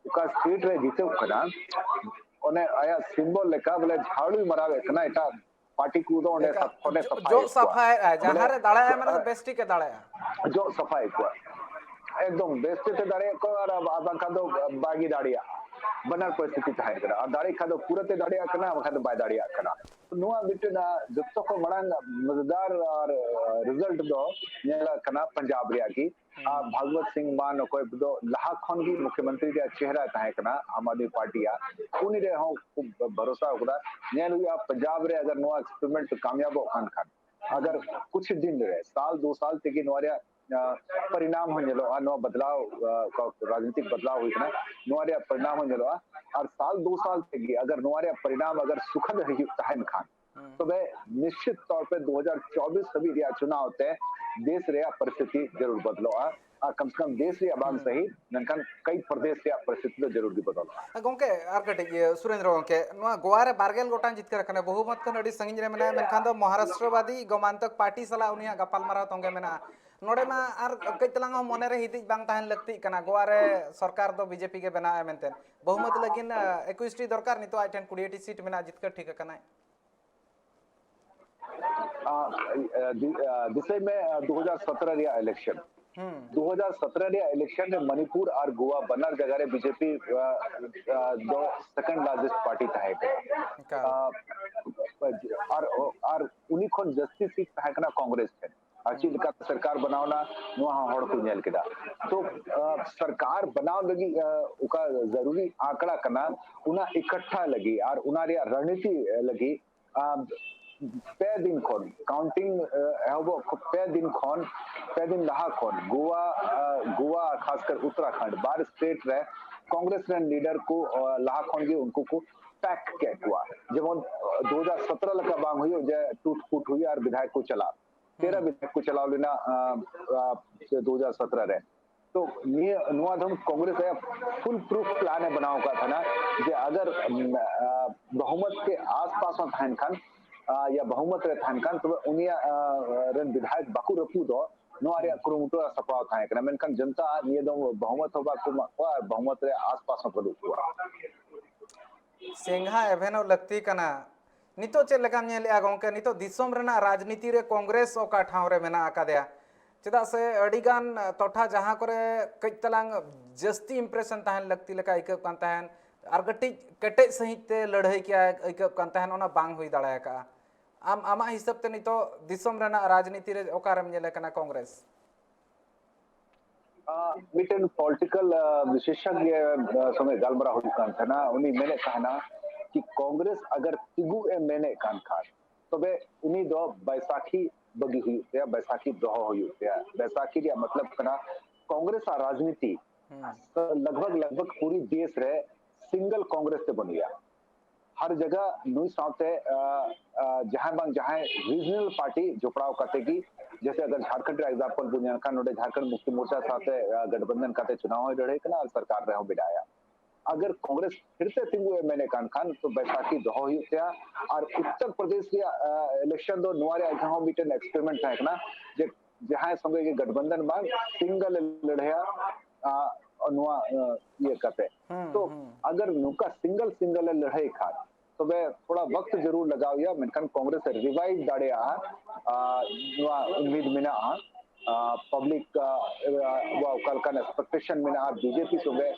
ᱚᱠᱟ ᱥᱴᱮᱴ ᱨᱮ ᱡᱤᱛᱟᱹᱣ ᱠᱟᱱᱟ, ᱚᱱᱮ ᱟᱭᱟᱜ ᱥᱤᱢᱵᱚᱞ ᱞᱮᱠᱟ ᱵᱚᱞᱮ ᱡᱷᱟᱲᱩᱭ ᱢᱟᱨᱟᱣᱮᱫ ᱠᱟᱱᱟ, ᱮᱴᱟᱜ ᱯᱟᱨᱴᱤ ᱠᱚᱫᱚ ᱚᱸᱰᱮ ᱮᱠᱟᱞ᱾ ᱥᱟᱯ-, ᱚᱸᱰᱮ ᱡᱚ-, ᱥᱟᱯᱷᱟᱭᱮᱫ ᱡᱚᱜ ᱠᱚᱣᱟ᱾ ᱥᱟᱯᱷᱟᱭᱮᱫᱼᱟᱭ, ᱡᱟᱦᱟᱸ ᱵᱚᱞᱮ, ᱨᱮ ᱫᱟᱲᱮᱭᱟᱜᱼᱟᱭ, ᱢᱟᱱᱮ ᱫᱚ ᱵᱮᱥ ᱴᱷᱤᱠ ᱮ ᱫᱟᱲᱮᱭᱟᱜᱼᱟ᱾ ᱡᱚᱜ ᱥᱟᱯᱷᱟᱭᱮᱫ ᱠᱚᱣᱟ, ᱮᱠᱫᱚᱢ ᱵᱮᱥ ᱴᱷᱤᱠ ᱮ ᱫᱟᱲᱮᱭᱟᱜ ᱠᱚᱣᱟ, ᱟᱨ ᱟᱵ-, ᱟᱨ ᱵᱟᱝᱠᱷᱟᱱ ᱫᱚ ᱵᱟᱜᱮ ᱫᱟᱲᱮᱭᱟᱜᱼᱟ᱾ ᱵᱟᱱᱟᱨ ᱯᱚᱨᱤᱥᱛᱷᱤᱛᱤ ᱛᱟᱦᱮᱱ ᱠᱟᱱᱟ᱾ ᱟᱨ ᱫᱟᱲᱮ ᱠᱷᱟᱱ ᱫᱚ ᱯᱩᱨᱟᱹᱛᱮ ᱫᱟᱲᱮᱭᱟᱜ ᱠᱟᱱᱟ, ᱵᱟᱠᱷᱟᱱ ᱫᱚ ᱵᱟᱭ ᱫᱟᱲᱮᱭᱟᱜ ᱠᱟᱱᱟ᱾ ᱱᱚᱣᱟ ᱢᱤᱫᱴᱮᱱ, ᱟᱸ, ᱡᱚᱛᱚ ᱠᱷᱚᱱ ᱢᱟᱲᱟᱝ ᱢᱟᱡᱮᱫᱟᱨ ᱟᱨ, ᱟᱸ, ᱨᱤᱡᱟᱞᱴ ᱫᱚ ᱧᱮᱞᱚᱜ ᱠᱟᱱᱟ ᱯᱟᱧᱡᱟᱵᱽ ᱨᱮᱭᱟᱜ ᱜᱮ᱾ ᱟᱨ ᱵᱷᱟᱜᱽᱣᱚᱛ ᱥᱤᱝ ᱢᱟᱱ ᱚᱠᱚᱭ ᱫᱚ ᱞᱟᱦᱟ ᱠᱷᱚᱱ ᱜᱮ ᱢᱩᱠᱷᱭᱚᱢᱚᱱᱛᱨᱤ ᱨᱮᱭᱟᱜ ᱪᱮᱦᱨᱟ ᱛᱟᱦᱮᱸ ᱠᱟᱱᱟ ᱟᱢ ᱟᱫᱢᱤ ᱯᱟᱨᱴᱤᱭᱟᱜ, ᱩᱱᱤ ᱨᱮᱦᱚᱸ ᱠᱷᱩᱵ ᱵᱷᱚᱨᱚᱥᱟ ᱠᱟᱫᱟ᱾ ᱧᱮᱞ ᱦᱩᱭᱩᱜᱼᱟ ᱯᱟᱧᱡᱟᱵᱽ ᱨᱮ ᱟᱜᱟᱨ ᱱᱚᱣᱟ ᱮᱠᱥᱯᱮᱨᱤᱢᱮᱱᱴ ᱠᱟᱢᱭᱟᱵᱚᱜ ᱠᱟᱱ ᱠᱷᱟᱱ, ᱟᱜᱟᱨ ᱠᱩᱪ ᱫᱤᱱ ᱨᱮ, ᱥᱟᱞ ᱫᱩ ᱥᱟᱞ ᱛᱮᱜᱮ ᱱᱚᱣᱟ ᱨᱮᱭᱟᱜ, ᱟᱸ, ᱯᱚᱨᱤᱱᱟᱢ ᱦᱚᱸ ᱧᱮᱞᱚᱜᱼᱟ, ᱱᱚᱣᱟ ᱵᱚᱫᱞᱟᱣ, ᱟᱸ, ᱚᱠᱟ ᱨᱟᱡᱱᱤᱛᱤᱠ ᱵᱚᱫᱞᱟᱣ ᱦᱩᱭ ᱠᱟᱱᱟ, ᱱᱚᱣᱟ ᱨᱮᱭᱟᱜ ᱯᱚᱨᱤᱱᱟᱢ ᱦᱚᱸ ᱧᱮᱞᱚᱜᱼᱟ᱾ ᱟᱨ ᱥᱟᱞ ᱫᱩ ᱥᱟᱞ ᱛᱮᱜᱮ ᱟᱜᱟᱨ ᱱᱚᱣᱟ ᱨᱮᱭᱟᱜ ᱯᱚᱨᱤᱱᱟᱢ ᱟᱜᱟᱨ ᱥᱩᱠᱷᱚᱫ ᱦᱩᱭᱩᱜ ᱛᱟᱦᱮᱱ ᱠᱷᱟᱱ, ᱛᱚᱵᱮ ᱱᱤᱥᱪᱤᱛ ᱛᱚᱨ ᱯᱮ ᱫᱩ ᱦᱟᱡᱟᱨ ᱪᱚᱵᱵᱤᱥ ᱦᱟᱹᱵᱤᱡ ᱨᱮᱭᱟᱜ ᱪᱩᱱᱟᱣ ᱛᱮ ᱫᱮᱥ ᱨᱮᱭᱟᱜ ᱯᱚᱨᱤᱥᱛᱷᱤᱛᱤ ᱡᱟᱹᱨᱩᱲ ᱵᱚᱫᱞᱚᱜᱼᱟ᱾ ᱟᱨ ᱠᱚᱢ ᱥᱮ ᱠᱚᱢ ᱫᱮᱥ ᱨᱮᱭᱟᱜ ᱵᱟᱝ ᱥᱟᱹᱦᱤ, ᱢᱮᱱᱠᱷᱟᱱ ᱠᱚᱭᱮᱠ ᱯᱨᱚᱫᱮᱥ ᱨᱮᱭᱟᱜ ᱯᱚᱨᱤᱥᱛᱷᱤᱛᱤ ᱫᱚ ᱡᱟᱹᱨᱩᱲ ᱜᱮ ᱵᱚᱫᱚᱞᱚᱜᱼᱟ᱾ ᱜᱚᱝᱠᱮ, ᱟᱨ ᱠᱟᱹᱴᱤᱡ, ᱤᱭᱟᱹ, ᱥᱩᱨᱮᱱᱫᱨᱚ ᱜᱚᱝᱠᱮ, ᱱᱚᱣᱟ ᱜᱳᱣᱟ ᱨᱮ ᱵᱟᱨᱜᱮᱞ ᱜᱚᱴᱟᱝ ᱡᱤᱛᱠᱟᱹᱨ ᱟᱠᱟᱱᱟ, ᱵᱚᱦᱩᱢᱚᱛ ᱠᱷᱚᱱ ᱟᱹᱰᱤ ᱥᱟᱺᱜᱤᱧ ᱨᱮ ᱢᱮᱱᱟᱭᱟ, ᱢᱮᱱᱠᱷᱟᱱ ᱫᱚ ᱢᱚᱦᱟᱨᱟᱥᱴᱨᱚᱵᱟᱫᱤ ᱜᱚᱢᱟᱱᱛᱚᱠ ᱯᱟᱨᱴᱤ ᱥᱟᱞᱟᱜ ᱩᱱᱤᱭᱟᱜ ᱜᱟᱯᱟᱞᱢᱟᱨᱟᱣ ᱛᱚᱸᱜᱮ ᱢᱮᱱᱟᱜᱼᱟ᱾ ᱱᱚᱰᱮ ᱢᱟ ᱟᱨ ᱠᱟᱹᱡ ᱛᱟᱞᱟᱝ ᱦᱚᱸ ᱢᱚᱱᱮᱨᱮ ᱦᱤᱫᱤᱡ ᱵᱟᱝ ᱛᱟᱦᱮᱱ ᱞᱟᱹᱠᱛᱤᱜ ᱠᱟᱱᱟ, ᱜᱳᱣᱟ ᱨᱮ ᱥᱚᱨᱠᱟᱨ ᱫᱚ ᱵᱤᱡᱮᱯᱤ ᱜᱮ ᱵᱮᱱᱟᱣᱟᱭ ᱢᱮᱱᱛᱮ᱾ ᱵᱚᱦᱩᱢᱚᱛ ᱞᱟᱹᱜᱤᱫ, ᱟᱸ, ᱮᱠᱩᱥ ᱴᱤ ᱫᱚᱨᱠᱟᱨ, ᱱᱤᱛᱚᱜ ᱟᱡ ᱴᱷᱮᱱ ᱠᱩᱲᱤ ᱴᱤ ᱥᱤᱴ ᱢᱮᱱᱟᱜᱼᱟ, ᱡᱤᱛᱠᱟᱹᱨ ᱴᱷᱤᱠ ᱟᱠᱟᱱᱟᱭ᱾ ᱟᱸ, ᱟᱸ, ᱫᱤ-, ᱟᱸ, ᱫᱤᱥᱟᱹᱭ ᱢᱮ, ᱟᱸ, ᱫᱩ ᱦᱟᱡᱟᱨ ᱥᱚᱛᱨᱚ ᱨᱮᱭᱟᱜ ᱤᱞᱮᱠᱥᱚᱱ᱾ ᱦᱩᱸ᱾ ᱫᱩ ᱦᱟᱡᱟᱨ ᱥᱚᱛᱨᱚ ᱨᱮᱭᱟᱜ ᱤᱞᱮᱠᱥᱚᱱ ᱨᱮ ᱢᱚᱱᱤᱯᱩᱨ ᱟᱨ ᱜᱳᱣᱟ ᱵᱟᱱᱟᱨ ᱡᱟᱭᱜᱟ ᱨᱮ ᱵᱤᱡᱮᱯᱤ, ᱟᱸ, ᱟᱸ, ᱫᱚ ᱥᱮᱠᱮᱱᱰ ᱞᱟᱨᱡᱮᱥᱴ ᱯᱟᱨᱴᱤ ᱛᱟᱦᱮᱸ ᱠᱟᱱᱟ᱾ ᱮᱠᱟᱞ᱾ ᱟᱸ, ᱟᱨ, ᱟᱨ ᱩᱱᱤ ᱠᱷᱚᱱ ᱡᱟᱹᱥᱛᱤ ᱥᱤᱴ ᱛᱟᱦᱮᱸ ᱠᱟᱱᱟ ᱠᱚᱝᱜᱨᱮᱥ ᱴᱷᱮᱱ᱾ ᱟᱨ ᱪᱮᱫ ᱞᱮᱠᱟ ᱥᱚᱨᱠᱟᱨ ᱵᱮᱱᱟᱣ ᱮᱱᱟ, ᱱᱚᱣᱟ ᱦᱚᱸ ᱦᱚᱲ ᱠᱚ ᱧᱮᱞ ᱠᱮᱫᱟ᱾ ᱛᱚ, ᱟᱸ, ᱥᱚᱨᱠᱟᱨ ᱵᱮᱱᱟᱣ ᱞᱟᱹᱜᱤᱫ, ᱟᱸ, ᱚᱠᱟ ᱡᱟᱹᱨᱩᱨᱤ ᱟᱸᱠᱲᱟ ᱠᱟᱱᱟ, ᱚᱱᱟ ᱤᱠᱟᱴᱷᱟ ᱞᱟᱹᱜᱤᱫ ᱟᱨ ᱚᱱᱟ ᱨᱮᱭᱟᱜ ᱨᱚᱬᱱᱤᱛᱤ ᱞᱟᱹᱜᱤᱫ, ᱟᱸ, ᱯᱮ ᱫᱤᱱ ᱠᱷᱚᱱ, ᱠᱟᱣᱩᱱᱴᱤᱝ, ᱟᱸ, ᱮᱦᱚᱵᱚᱜ ᱠᱷᱚ-, ᱯᱮ ᱫᱤᱱ ᱠᱷᱚᱱ, ᱯᱮ ᱫᱤᱱ ᱞᱟᱦᱟ ᱠᱷᱚᱱ ᱜᱳᱣᱟ, ᱟᱸ, ᱜᱳᱣᱟ, ᱠᱷᱟᱥᱠᱟᱨ ᱩᱛᱛᱚᱨᱟᱠᱷᱚᱸᱰ, ᱵᱟᱨ ᱥᱴᱮᱴ ᱨᱮ ᱠᱚᱝᱜᱨᱮᱥ ᱨᱮᱱ ᱞᱤᱰᱟᱨ ᱠᱚ, ᱟᱸ, ᱞᱟᱦᱟ ᱠᱷᱚᱱ ᱜᱮ ᱩᱱᱠᱩ ᱠᱚ ᱯᱮᱠ ᱠᱮᱫ ᱠᱚᱣᱟ᱾ ᱡᱮᱢᱚᱱ, ᱟᱸ, ᱫᱩ ᱦᱟᱡᱟᱨ ᱥᱚᱛᱨᱚ ᱞᱮᱠᱟ ᱵᱟᱝ ᱦᱩᱭᱩᱜ ᱡᱮ ᱴᱩᱴ ᱯᱷᱩᱴ ᱦᱩᱭᱩᱜ ᱟᱨ ᱵᱤᱫᱷᱟᱭᱚᱠ ᱠᱚ ᱪᱟᱞᱟᱜ᱾ ᱛᱮᱨᱚ ᱦᱩᱸ᱾ ᱵᱤᱫᱷᱟᱭᱚᱠ ᱠᱚ ᱪᱟᱞᱟᱣ ᱞᱮᱱᱟ, ᱟᱸ, ᱟᱸ, ᱫᱩ ᱦᱟᱡᱟᱨ ᱥᱚᱛᱨᱚ ᱨᱮ᱾ ᱛᱚ ᱱᱤᱭᱟᱹ, ᱱᱚᱣᱟ ᱫᱷᱚᱢ ᱠᱚᱝᱜᱨᱮᱥ ᱟᱭᱟᱜ ᱯᱷᱩᱞ ᱯᱨᱩᱯᱷ ᱯᱞᱟᱱ ᱮ ᱵᱮᱱᱟᱣ ᱟᱠᱟᱫ ᱛᱟᱦᱮᱱᱟ ᱡᱮ ᱟᱜᱟᱨ, ᱟᱸ, ᱵᱚᱦᱩᱢᱚᱛ ᱠᱮ ᱟᱥᱯᱟᱥ ᱦᱚᱸ ᱛᱟᱦᱮᱱ ᱠᱷᱟᱱ, ᱟᱸ, ᱭᱟ ᱵᱚᱦᱩᱢᱚᱛ ᱨᱮ ᱛᱟᱦᱮᱱ ᱠᱷᱟᱱ, ᱛᱚᱵᱮ ᱩᱱᱤᱭᱟᱜ, ᱟᱸ, ᱨᱮᱱ ᱵᱤᱫᱷᱟᱭᱚᱠ ᱵᱟᱠᱚ ᱨᱟᱹᱯᱩᱫᱚᱜ, ᱱᱚᱣᱟ ᱨᱮᱭᱟᱜ ᱠᱩᱨᱩᱢᱩᱴᱩ ᱟᱨ ᱥᱟᱯᱲᱟᱣ ᱛᱟᱦᱮᱸ ᱠᱟᱱᱟ᱾ ᱢᱮᱱᱠᱷᱟᱱ ᱡᱚᱱᱛᱟ ᱱᱤᱭᱟᱹ ᱫᱚᱢ ᱵᱚᱦᱩᱢᱚᱛ ᱦᱚᱸ ᱵᱟᱠᱚ ᱮᱢᱟᱜ ᱠᱚᱣᱟ ᱟᱨ ᱵᱚᱦᱩᱢᱚᱛ ᱨᱮ ᱟᱥᱯᱟᱥ ᱦᱚᱸ ᱵᱟᱹᱱᱩᱜ ᱠᱚᱣᱟ᱾ ᱪᱮᱸᱜᱷᱟ ᱮᱵᱷᱮᱱᱚᱜ ᱞᱟᱹᱠᱛᱤ ᱠᱟᱱᱟ᱾ ᱱᱤᱛᱚᱜ ᱪᱮᱫ ᱞᱮᱠᱟᱢ ᱧᱮᱞᱮᱜᱼᱟ ᱜᱚᱢᱠᱮ, ᱱᱤᱛᱚᱜ ᱫᱤᱥᱚᱢ ᱨᱮᱱᱟᱜ ᱨᱟᱡᱽᱱᱤᱛᱤ ᱨᱮ ᱠᱚᱝᱜᱨᱮᱥ ᱚᱠᱟ ᱴᱷᱟᱶ ᱨᱮ ᱢᱮᱱᱟᱜ ᱟᱠᱟᱫᱮᱭᱟ? ᱪᱮᱫᱟᱜ ᱥᱮ ᱟᱹᱰᱤᱜᱟᱱ ᱴᱚᱴᱷᱟ ᱡᱟᱦᱟᱸ ᱠᱚᱨᱮ ᱠᱟᱹᱡ ᱛᱟᱞᱟᱝ ᱡᱟᱹᱥᱛᱤ ᱤᱢᱯᱨᱮᱥᱚᱱ ᱛᱟᱦᱮᱱ ᱞᱟᱹᱠᱛᱤ ᱞᱮᱠᱟ ᱟᱹᱭᱠᱟᱹᱜ ᱠᱟᱱ ᱛᱟᱦᱮᱸᱱ, ᱟᱨ ᱠᱟᱹᱴᱤᱡ ᱠᱮᱴᱮᱡ ᱥᱟᱺᱦᱤᱡ ᱛᱮ ᱞᱟᱹᱲᱦᱟᱹᱭ ᱠᱮᱭᱟ, ᱟᱹᱭᱠᱟᱹᱜ ᱠᱟᱱ ᱛᱟᱦᱮᱱ, ᱚᱱᱟ ᱵᱟᱝ ᱦᱩᱭ ᱫᱟᱲᱮ ᱟᱠᱟᱫᱼᱟ᱾ ᱟᱢ ᱟᱢᱟᱜ ᱦᱤᱥᱟᱹᱵ ᱛᱮ ᱱᱤᱛᱚᱜ ᱫᱤᱥᱚᱢ ᱨᱮᱱᱟᱜ ᱨᱟᱡᱽᱱᱤᱛᱤ ᱨᱮ ᱚᱠᱟᱨᱮᱢ ᱧᱮᱞᱮ ᱠᱟᱱᱟ ᱠᱚᱝᱜᱨᱮᱥ? ᱢᱤᱫᱴᱮᱱ ᱯᱚᱞᱤᱴᱤᱠᱟᱞ ᱵᱤᱥᱮᱥᱚᱜᱽᱭᱚ ᱥᱚᱸᱜᱮ ᱜᱟᱞᱢᱟᱨᱟᱣ ᱦᱩᱭᱩᱜ ᱠᱟᱱ ᱛᱟᱦᱮᱱᱟ᱾ ᱩᱱᱤ ᱢᱮᱱᱮᱫ ᱛᱟᱦᱮᱱᱟ ᱠᱤ ᱠᱚᱝᱜᱨᱮᱥ ᱟᱜᱟᱨ ᱛᱤᱸᱜᱩ ᱮ ᱢᱮᱱᱮᱫ ᱠᱟᱱ ᱠᱷᱟᱱ, ᱛᱚᱵᱮ ᱩᱱᱤ ᱫᱚ ᱵᱟᱭᱥᱟᱠᱷᱤ ᱵᱟᱹᱜᱤ ᱦᱩᱭᱩᱜ ᱛᱟᱭᱟ, ᱵᱟᱭᱥᱟᱠᱷᱤ ᱫᱚᱦᱚ ᱦᱩᱭᱩᱜ ᱛᱟᱭᱟ᱾ ᱵᱟᱭᱥᱟᱠᱷᱤ ᱨᱮᱭᱟᱜ ᱢᱚᱛᱞᱚᱵ ᱠᱟᱱᱟ ᱠᱚᱝᱜᱨᱮᱥ ᱟᱜ ᱨᱟᱡᱽᱱᱤᱛᱤ ᱞᱟᱜᱽᱵᱷᱟᱜᱽ ᱞᱟᱜᱽᱵᱷᱟᱜᱽ ᱯᱩᱨᱤ ᱫᱮᱥ ᱨᱮ ᱥᱤᱝᱜᱮᱞ ᱠᱚᱝᱜᱨᱮᱥ ᱛᱮ ᱵᱟᱹᱱᱩᱭᱟ᱾ ᱦᱟᱨ ᱡᱟᱭᱜᱟ ᱱᱩᱭ ᱥᱟᱶᱛᱮ ᱡᱟᱦᱟᱸᱭ ᱵᱟᱝ ᱡᱟᱦᱟᱸᱭ ᱨᱤᱡᱱᱟᱞ ᱯᱟᱨᱴᱤ ᱡᱚᱯᱲᱟᱣ ᱠᱟᱛᱮ ᱜᱮ, ᱡᱮᱥᱮ ᱟᱜᱟᱨ ᱡᱷᱟᱲᱠᱷᱚᱸᱰ ᱨᱮ ᱮᱠᱡᱟᱢᱯᱚᱞ ᱵᱚᱱ ᱧᱮᱞ ᱠᱷᱟᱱ, ᱱᱚᱰᱮ ᱡᱷᱟᱲᱠᱷᱚᱸᱰ ᱢᱩᱠᱛᱤ ᱢᱳᱨᱪᱟ ᱥᱟᱶᱛᱮ ᱜᱟᱴᱵᱚᱱᱫᱷᱚᱱ ᱠᱟᱛᱮ ᱪᱩᱱᱟᱣ ᱦᱚᱸᱭ ᱞᱟᱹᱲᱦᱟᱹᱭ ᱠᱟᱱᱟ ᱟᱨ ᱥᱚᱨᱠᱟᱨ ᱨᱮᱦᱚᱸ ᱢᱮᱱᱟᱭᱟ᱾ ᱟᱜᱟᱨ ᱠᱚᱝᱜᱨᱮᱥ ᱯᱷᱤᱨ ᱛᱮ ᱛᱤᱸᱜᱩ ᱮ ᱢᱮᱱᱮᱫ ᱠᱟᱱ ᱠᱷᱟᱱ, ᱛᱚ ᱵᱟᱭᱥᱟᱠᱷᱤ ᱫᱚᱦᱚ ᱦᱩᱭᱩᱜ ᱛᱟᱭᱟ᱾ ᱟᱨ ᱩᱛᱛᱚᱨ ᱯᱨᱚᱫᱮᱥ ᱨᱮᱭᱟᱜ ᱤᱞᱮᱠᱥᱚᱱ ᱫᱚ ᱱᱚᱣᱟ ᱨᱮᱭᱟᱜ ᱡᱟᱦᱟᱸ ᱢᱤᱫᱴᱮᱱ ᱮᱠᱥᱯᱮᱨᱤᱢᱮᱱᱴ ᱛᱟᱦᱮᱸ ᱠᱟᱱᱟ, ᱡᱮ ᱡᱟᱦᱟᱸᱭ ᱥᱚᱸᱜᱮ ᱜᱮ ᱜᱟᱴᱵᱚᱱᱫᱷᱚᱱ ᱵᱟᱝ, ᱥᱤᱝᱜᱮᱞ ᱮ ᱞᱟᱹᱲᱦᱟᱹᱭᱟ ᱱᱚᱣᱟ ᱤᱭᱟᱹ ᱠᱟᱛᱮ᱾ ᱛᱚ ᱟᱜᱟᱨ ᱱᱚᱝᱠᱟ ᱥᱤᱝᱜᱮᱞ ᱥᱤᱝᱜᱮᱞ ᱮ ᱞᱟᱹᱲᱦᱟᱹᱭ ᱠᱷᱟᱱ, ᱛᱚᱵᱮ ᱛᱷᱚᱲᱟ ᱣᱟᱠᱛ ᱡᱟᱹᱨᱩᱲ ᱞᱟᱜᱟᱣ ᱮᱭᱟ, ᱢᱮᱱᱠᱷᱟᱱ ᱠᱚᱝᱜᱨᱮᱥ ᱮ ᱨᱤᱵᱷᱟᱭᱤᱵᱷ ᱫᱟᱲᱮᱭᱟᱜᱼᱟ᱾ ᱱᱚᱣᱟ ᱩᱢᱤᱫ ᱢᱮᱱᱟᱜᱼᱟ᱾ ᱯᱟᱵᱽᱞᱤᱠ ᱚᱠᱟ ᱞᱮᱠᱟᱱ ᱮᱠᱥᱯᱮᱠᱴᱮᱥᱚᱱ ᱢᱮᱱᱟᱜᱼᱟ ᱵᱤᱡᱮᱯᱤ ᱥᱚᱸᱜᱮ,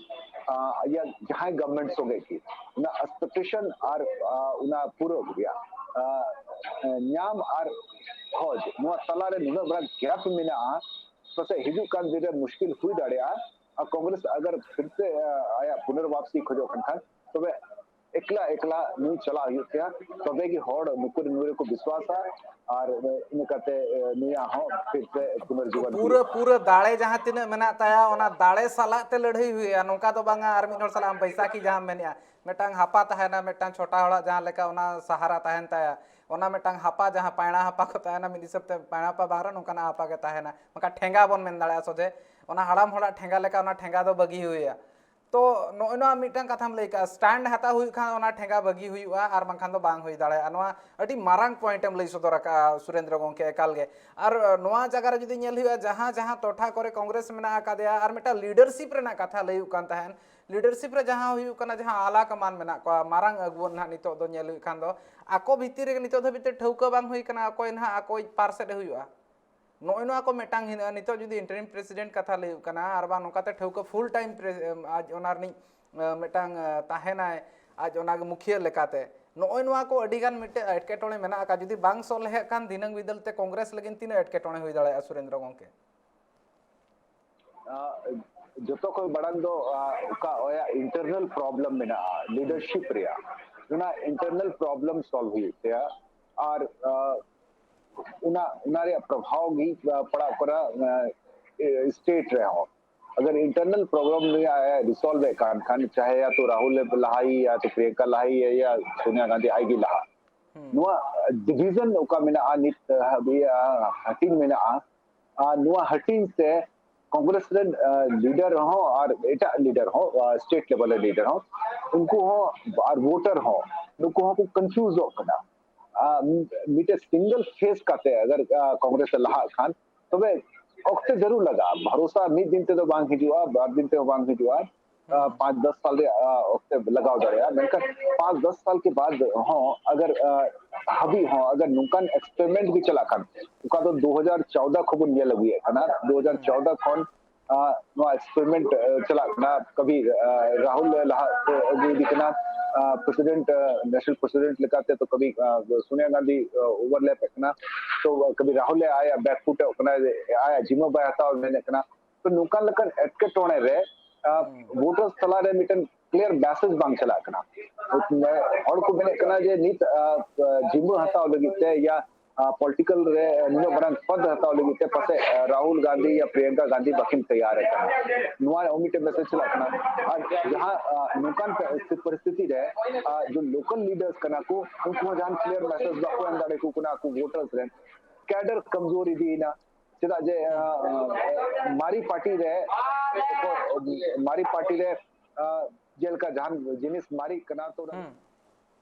ᱤᱭᱟᱹ ᱡᱟᱦᱟᱸᱭ ᱜᱚᱵᱷᱚᱨᱱᱢᱮᱱᱴ ᱥᱚᱸᱜᱮ ᱜᱮ, ᱚᱱᱟ ᱮᱠᱥᱯᱮᱠᱴᱮᱥᱚᱱ ᱟᱨ ᱚᱱᱟ ᱯᱩᱨᱟᱹᱣ ᱨᱮᱭᱟᱜ ᱧᱟᱢ ᱟᱨ ᱠᱷᱚᱡᱽ, ᱱᱚᱣᱟ ᱛᱟᱞᱟᱨᱮ ᱱᱩᱱᱟᱹᱜ ᱢᱟᱨᱟᱝ ᱜᱮᱯ ᱢᱮᱱᱟᱜᱼᱟ, ᱯᱟᱥᱮᱡ ᱦᱤᱡᱩᱜ ᱠᱟᱱ ᱫᱤᱱ ᱨᱮ ᱢᱩᱥᱠᱤᱞ ᱦᱩᱭ ᱫᱟᱲᱮᱭᱟᱜᱼᱟ᱾ ᱟᱨ ᱠᱚᱝᱜᱨᱮᱥ ᱟᱜᱟᱨ ᱯᱷᱤᱨ ᱥᱮ ᱟᱭᱟᱜ ᱯᱩᱱᱚᱨᱵᱟᱯᱥᱤ ᱠᱷᱚᱡᱚᱜ ᱠᱟᱱ ᱠᱷᱟᱱ, ᱛᱚᱵᱮ ᱮᱠᱞᱟ ᱮᱠᱞᱟ ᱱᱩᱭ ᱪᱟᱞᱟᱜ ᱦᱩᱭᱩᱜ ᱛᱟᱭᱟ, ᱛᱚᱵᱮ ᱜᱮ ᱦᱚᱲ ᱱᱩᱠᱩ ᱱᱩᱭ ᱨᱮᱠᱚ ᱵᱤᱥᱣᱟᱥᱟ᱾ ᱟᱨ ᱤᱱᱟᱹ ᱠᱟᱛᱮ ᱱᱩᱭᱟᱜ ᱦᱚᱸ ᱯᱷᱤᱨ ᱥᱮ ᱯᱩᱱᱚᱨᱡᱤᱵᱚᱱ ᱯᱩᱨᱟᱹ ᱦᱩᱭᱩᱜᱼᱟ᱾ ᱯᱩᱨᱟᱹ ᱫᱟᱲᱮ ᱡᱟᱦᱟᱸ ᱛᱤᱱᱟᱹᱜ ᱢᱮᱱᱟᱜ ᱛᱟᱭᱟ, ᱚᱱᱟ ᱫᱟᱲᱮ ᱥᱟᱞᱟᱜ ᱛᱮ ᱞᱟᱹᱲᱦᱟᱹᱭ ᱦᱩᱭᱩᱜᱼᱟ᱾ ᱱᱚᱝᱠᱟ ᱫᱚ ᱵᱟᱝᱟ ᱟᱨ ᱢᱤᱫ ᱦᱚᱲ ᱥᱟᱞᱟᱜ ᱟᱢ ᱵᱟᱹᱭᱥᱟᱹᱠᱷᱤ ᱡᱟᱦᱟᱸᱢ ᱢᱮᱱᱮᱜᱼᱟ, ᱢᱤᱫᱴᱟᱝ ᱦᱟᱯᱟ ᱛᱟᱦᱮᱱᱟ, ᱢᱤᱫᱴᱟᱝ ᱪᱷᱳᱴᱟ ᱦᱚᱲᱟᱜ ᱡᱟᱦᱟᱸ ᱞᱮᱠᱟ ᱚᱱᱟ ᱥᱟᱦᱟᱨᱟ ᱛᱟᱦᱮᱱ ᱛᱟᱭᱟ, ᱚᱱᱟ ᱢᱤᱫᱴᱟᱝ ᱦᱟᱯᱟ, ᱡᱟᱦᱟᱸ ᱯᱟᱭᱲᱟ ᱦᱟᱯᱟ ᱠᱚ ᱛᱟᱦᱮᱱᱟ, ᱢᱤᱫ ᱦᱤᱥᱟᱹᱵ ᱛᱮ ᱯᱟᱭᱲᱟ ᱦᱟᱯᱟ ᱵᱟᱝ ᱨᱮᱦᱚᱸ ᱱᱚᱝᱠᱟᱱᱟᱜ ᱦᱟᱯᱟ ᱜᱮ ᱛᱟᱦᱮᱱᱟ, ᱵᱟᱝᱠᱷᱟᱱ ᱴᱷᱮᱸᱜᱟ ᱵᱚᱱ ᱢᱮᱱ ᱫᱟᱲᱮᱭᱟᱜᱼᱟ ᱥᱚᱡᱷᱮ, ᱚᱱᱟ ᱦᱟᱲᱟᱢ ᱦᱚᱲᱟᱜ ᱴᱷᱮᱸᱜᱟ ᱞᱮᱠᱟ ᱚᱱᱟ ᱴᱷᱮᱸᱜᱟ ᱫᱚ ᱵᱟᱹᱜᱤ ᱦᱩᱭᱟ᱾ ᱛᱚ ᱱᱚᱜᱼᱚᱭ ᱱᱚᱣᱟ ᱢᱤᱫᱴᱟᱝ ᱠᱟᱛᱷᱟᱢ ᱞᱟᱹᱭ ᱠᱟᱜᱼᱟ, ᱥᱴᱮᱱᱰ ᱦᱟᱛᱟᱣ ᱦᱩᱭᱩᱜ ᱠᱷᱟᱱ ᱚᱱᱟ ᱴᱷᱮᱸᱜᱟ ᱵᱟᱹᱜᱤ ᱦᱩᱭᱩᱜᱼᱟ, ᱟᱨ ᱵᱟᱝᱠᱷᱟᱱ ᱫᱚ ᱵᱟᱝ ᱦᱩᱭ ᱫᱟᱲᱮᱭᱟᱜᱼᱟ᱾ ᱱᱚᱣᱟ ᱟᱹᱰᱤ ᱢᱟᱨᱟᱝ ᱯᱚᱭᱮᱱᱴ ᱮᱢ ᱞᱟᱹᱭ ᱥᱚᱫᱚᱨ ᱟᱠᱟᱫᱼᱟ ᱥᱩᱨᱮᱱᱫᱨᱚ ᱜᱚᱢᱠᱮ, ᱮᱠᱟᱞ ᱜᱮ᱾ ᱟᱨ ᱱᱚᱣᱟ ᱡᱟᱭᱜᱟ ᱨᱮ ᱡᱩᱫᱤ ᱧᱮᱞ ᱦᱩᱭᱩᱜᱼᱟ, ᱡᱟᱦᱟᱸ ᱡᱟᱦᱟᱸ ᱴᱚᱴᱷᱟ ᱠᱚᱨᱮ ᱠᱚᱝᱜᱨᱮᱥ ᱢᱮᱱᱟᱜ ᱟᱠᱟᱫᱮᱭᱟ, ᱟᱨ ᱢᱤᱫᱴᱟᱝ ᱞᱤᱰᱟᱨᱥᱤᱯ ᱨᱮᱱᱟᱜ ᱠᱟᱛᱷᱟ ᱞᱟᱹᱭᱩᱜ ᱠᱟᱱ ᱛᱟᱦᱮᱸᱱ, ᱞᱤᱰᱟᱨᱥᱤᱯ ᱨᱮ ᱡᱟᱦᱟᱸ ᱦᱩᱭᱩᱜ ᱠᱟᱱᱟ, ᱡᱟᱦᱟᱸ ᱟᱞᱟ ᱠᱟᱢᱟᱱ ᱢᱮᱱᱟᱜ ᱠᱚᱣᱟ, ᱢᱟᱨᱟᱝ ᱟᱹᱜᱩᱣᱟᱹᱱ ᱱᱟᱦᱟᱜ ᱱᱤᱛᱚᱜ ᱫᱚ ᱧᱮᱞ ᱦᱩᱭᱩᱜ ᱠᱷᱟᱱ ᱫᱚ, ᱟᱠᱚ ᱵᱷᱤᱛᱤᱨ ᱨᱮᱜᱮ ᱱᱤᱛᱚᱜ ᱫᱷᱟᱹᱵᱤᱡ ᱛᱮ ᱴᱷᱟᱹᱣᱠᱟᱹ ᱵᱟᱝ ᱦᱩᱭ ᱠᱟᱱᱟ ᱚᱠᱚᱭ ᱱᱟᱦᱟᱜ ᱟᱠᱚᱭᱤᱡ ᱯᱟᱨᱥᱮᱫ ᱮ ᱦᱩᱭᱩᱜᱼᱟ᱾ ᱱᱚᱜᱼᱚᱭ ᱱᱚᱣᱟ ᱠᱚ ᱢᱤᱫᱴᱟᱝ ᱦᱤᱱᱟᱹ-, ᱱᱤᱛᱚᱜ ᱡᱩᱫᱤ interim president ᱠᱟᱛᱷᱟ ᱞᱟᱹᱭ ᱦᱩᱭᱩᱜ ᱠᱟᱱᱟ, ᱟᱨ ᱵᱟᱝ ᱱᱚᱝᱠᱟᱛᱮ ᱴᱷᱟᱹᱣᱠᱟᱹ full time ᱯᱨᱮ-, ᱟᱡ ᱚᱱᱟ ᱨᱤᱱᱤᱡ, ᱮ, ᱢᱤᱫᱴᱟᱝ, ᱮ, ᱛᱟᱦᱮᱱᱟᱭ, ᱟᱡ ᱚᱱᱟ ᱜᱮ ᱢᱩᱠᱷᱤᱭᱟᱹ ᱞᱮᱠᱟᱛᱮ, ᱱᱚᱜᱼᱚᱭ ᱱᱚᱣᱟ ᱠᱚ ᱟᱹᱰᱤ ᱜᱟᱱ ᱢᱤᱫᱴᱮᱱ ᱮᱴᱠᱮᱴᱚᱬᱮ ᱢᱮᱱᱟᱜ ᱟᱠᱟᱫ᱾ ᱡᱩᱫᱤ ᱵᱟᱝ ᱥᱚᱞᱦᱮᱜ ᱠᱷᱟᱱ, ᱫᱷᱤᱱᱟᱹᱝ ᱵᱤᱫᱟᱹᱞ ᱛᱮ ᱠᱚᱝᱜᱨᱮᱥ ᱞᱟᱹᱜᱤᱫ ᱛᱤᱱᱟᱹᱜ ᱮᱴᱠᱮᱴᱚᱬᱮ ᱦᱩᱭ ᱫᱟᱲᱮᱭᱟᱜᱼᱟ, ᱥᱩᱨᱮᱱᱫᱨᱚ ᱜᱚᱢᱠᱮ? ᱟᱸ, ᱡᱚᱛᱚ ᱠᱷᱚᱱ ᱢᱟᱲᱟᱝ ᱫᱚ, ᱟᱸ, ᱚᱠᱟ ᱟᱭᱟᱜ internal problem ᱢᱮᱱᱟᱜᱼᱟ leadership ᱨᱮᱭᱟᱜ, ᱚᱱᱟ internal problem solve ᱦᱩᱭᱩᱜ ᱛᱟᱭᱟ᱾ ᱟᱨ, ᱟᱸ, ᱚᱱᱟ, ᱚᱱᱟ ᱨᱮᱭᱟᱜ ᱯᱨᱚᱵᱷᱟᱣ ᱜᱮ, ᱟᱸ, ᱯᱟᱲᱟᱜ ᱠᱟᱱᱟ, ᱟᱸ, ᱮ, state ᱨᱮᱦᱚᱸ᱾ ᱟᱜᱟᱨ internal problem ᱨᱮᱭᱟᱜ ᱮ resolve ᱮᱫ ᱠᱟᱱ ᱠᱷᱟᱱ, ᱪᱟᱦᱮ ᱭᱟ ᱛᱚ ᱨᱟᱦᱩᱞ ᱮ ᱞᱟᱦᱟᱭᱮᱭᱟ, ᱛᱚ ᱯᱨᱤᱭᱟᱝᱠᱟ ᱞᱟᱦᱟᱭᱮᱭᱟ, ᱭᱟ ᱥᱳᱱᱤᱭᱟ ᱜᱟᱱᱫᱷᱤ ᱟᱡ ᱜᱮ ᱞᱟᱦᱟ᱾ ᱦᱩᱸ᱾ ᱱᱚᱣᱟ division ᱚᱠᱟ ᱢᱮᱱᱟᱜᱼᱟ ᱱᱤᱛ ᱦᱟᱹᱵᱤᱡ, ᱟᱸ, ᱦᱟᱹᱴᱤᱧ ᱢᱮᱱᱟᱜᱼᱟ, ᱟᱨ ᱱᱚᱣᱟ ᱦᱟᱹᱴᱤᱧ ᱛᱮ ᱠᱚᱝᱜᱨᱮᱥ ᱨᱮᱱ, ᱟᱸ, leader ᱦᱚᱸ ᱟᱨ ᱮᱴᱟᱜ leader ᱦᱚᱸ, ᱟᱸ, state level ᱨᱮᱱ leader ᱦᱚᱸ, ᱩᱱᱠᱩ ᱦᱚᱸ ᱟᱨ voter ᱦᱚᱸ, ᱱᱩᱠᱩ ᱦᱚᱸᱠᱚ confuseᱚᱜ ᱠᱟᱱᱟ᱾ ᱟᱸ, ᱢᱤᱫᱴᱮᱡ single face ᱠᱟᱛᱮ ᱟᱜᱟᱨ, ᱟᱸ, ᱠᱚᱝᱜᱨᱮᱥ ᱮ ᱞᱟᱦᱟᱜ ᱠᱷᱟᱱ, ᱛᱚᱵᱮ ᱚᱠᱛᱮ ᱡᱟᱹᱨᱩᱲ ᱞᱟᱜᱟᱜᱼᱟ᱾ ᱵᱷᱟᱨᱚᱥᱟ ᱢᱤᱫ ᱫᱤᱱ ᱛᱮᱫᱚ ᱵᱟᱝ ᱦᱤᱡᱩᱜᱼᱟ, ᱵᱟᱨ ᱫᱤᱱ ᱛᱮᱦᱚᱸ ᱵᱟᱝ ᱦᱤᱡᱩᱜᱼᱟ᱾ ᱟᱸ, ᱦᱩᱸ᱾ ᱯᱟᱸᱪ ᱫᱚᱥ ᱥᱟᱞ ᱨᱮᱭᱟᱜ, ᱟᱸ, ᱚᱠᱛᱮ ᱞᱟᱜᱟᱣ ᱫᱟᱲᱮᱭᱟᱜᱼᱟ, ᱢᱮᱱᱠᱷᱟᱱ ᱯᱟᱸᱪ ᱫᱚᱥ ᱥᱟᱞ ᱠᱮ ᱵᱟᱫ ᱦᱚᱸ ᱟᱜᱟᱨ, ᱟᱸ, ᱦᱟᱹᱵᱤᱡ ᱦᱚᱸ ᱟᱜᱟᱨ ᱱᱚᱝᱠᱟᱱ experiment ᱜᱮ ᱪᱟᱞᱟᱜ ᱠᱷᱟᱱ, ᱚᱠᱟ ᱫᱚ ᱫᱩ ᱦᱟᱡᱟᱨ ᱪᱚᱣᱫᱟ ᱠᱷᱚᱱ ᱵᱚᱱ ᱧᱮᱞ ᱟᱹᱜᱩᱭᱮᱫ ᱠᱟᱱᱟ, ᱫᱩ ᱦᱟᱡᱟᱨ ᱪᱚᱣᱫᱟ ᱠᱷᱚᱱ, ᱟᱸ, ᱱᱚᱣᱟ experiment, ᱟᱸ, ᱪᱟᱞᱟᱜ ᱠᱟᱱᱟ, ᱠᱟᱵᱷᱤ, ᱟᱸ, ᱨᱟᱦᱩᱞ ᱞᱟᱦᱟ ᱟᱹᱜᱩ ᱤᱫᱤ ᱠᱟᱱᱟ, ᱟᱸ, president, ᱟᱸ, national president ᱞᱮᱠᱟᱛᱮ ᱛᱚ ᱠᱟᱵᱷᱤ, ᱟᱸ, ᱥᱳᱱᱤᱭᱟ ᱜᱟᱱᱫᱷᱤ, ᱟᱸ, overlap ᱮᱫ ᱠᱟᱱᱟ, ᱛᱚ ᱠᱟᱵᱷᱤ ᱨᱟᱦᱩᱞ ᱟᱭᱟᱜ back foot ᱮ ᱠᱟᱱᱟ, ᱟᱭᱟᱜ ᱡᱤᱢᱟᱹ ᱵᱟᱭ ᱦᱟᱛᱟᱣ ᱢᱮᱱᱮᱫ ᱠᱟᱱᱟ᱾ ᱛᱚ ᱱᱚᱝᱠᱟᱱ ᱞᱮᱠᱟᱱ ᱮᱴᱠᱮᱴᱚᱬᱮ ᱨᱮ, ᱟᱸ, ᱦᱩᱸ᱾ Voters ᱛᱟᱞᱟᱨᱮ ᱢᱤᱫᱴᱮᱱ clear message ᱵᱟᱝ ᱪᱟᱞᱟᱜ ᱠᱟᱱᱟ᱾ ᱦᱚᱲ ᱠᱚ ᱢᱮᱱᱮᱫ ᱠᱟᱱᱟ ᱡᱮ ᱱᱤᱛ, ᱟᱸ, ᱡᱤᱢᱟᱹ ᱦᱟᱛᱟᱣ ᱞᱟᱹᱜᱤᱫ ᱛᱮ ᱭᱟ, ᱟᱸ, political ᱨᱮ ᱱᱩᱱᱟᱹᱜ ᱢᱟᱨᱟᱝ ᱯᱚᱫ ᱦᱟᱛᱟᱣ ᱞᱟᱹᱜᱤᱫ ᱛᱮ ᱯᱟᱥᱮᱡ, ᱟᱸ, ᱨᱟᱦᱩᱞ ᱜᱟᱱᱫᱷᱤ ᱭᱟ ᱯᱨᱤᱭᱟᱝᱠᱟ ᱜᱟᱱᱫᱷᱤ ᱵᱟᱹᱠᱤᱱ ᱛᱮᱭᱟᱨ ᱟᱠᱟᱱᱟ᱾ ᱱᱚᱣᱟ ᱦᱚᱸ ᱢᱤᱫᱴᱮᱱ message ᱪᱟᱞᱟᱜ ᱠᱟᱱᱟ᱾ ᱟᱨ ᱡᱟᱦᱟᱸ, ᱟᱸ, ᱱᱚᱝᱠᱟᱱ ᱯᱚᱨᱤᱥᱛᱷᱤᱛᱤ ᱨᱮ, ᱟᱸ, ᱡᱮ local leaders ᱠᱟᱱᱟ ᱠᱚ, ᱩᱱᱠᱩ ᱦᱚᱸ ᱡᱟᱦᱟᱱ clear message ᱵᱟᱠᱚ ᱮᱢ ᱫᱟᱲᱮ ᱟᱠᱚ ᱠᱟᱱᱟ ᱟᱠᱚ voters ᱨᱮᱱ᱾ Cadre ᱠᱚᱢᱡᱳᱨ ᱤᱫᱤᱭᱮᱱᱟ᱾ ᱪᱮᱫᱟᱜ ᱡᱮ, ᱟᱸ, ᱢᱟᱨᱮ party ᱨᱮ, ᱢᱟᱨᱮ party ᱨᱮ, ᱟᱸ, ᱡᱮᱞᱮᱠᱟ ᱡᱟᱦᱟᱱ ᱡᱤᱱᱤᱥ ᱢᱟᱨᱮᱜ ᱠᱟᱱᱟ, ᱛᱚ ᱚᱱᱟ ᱦᱩᱸ᱾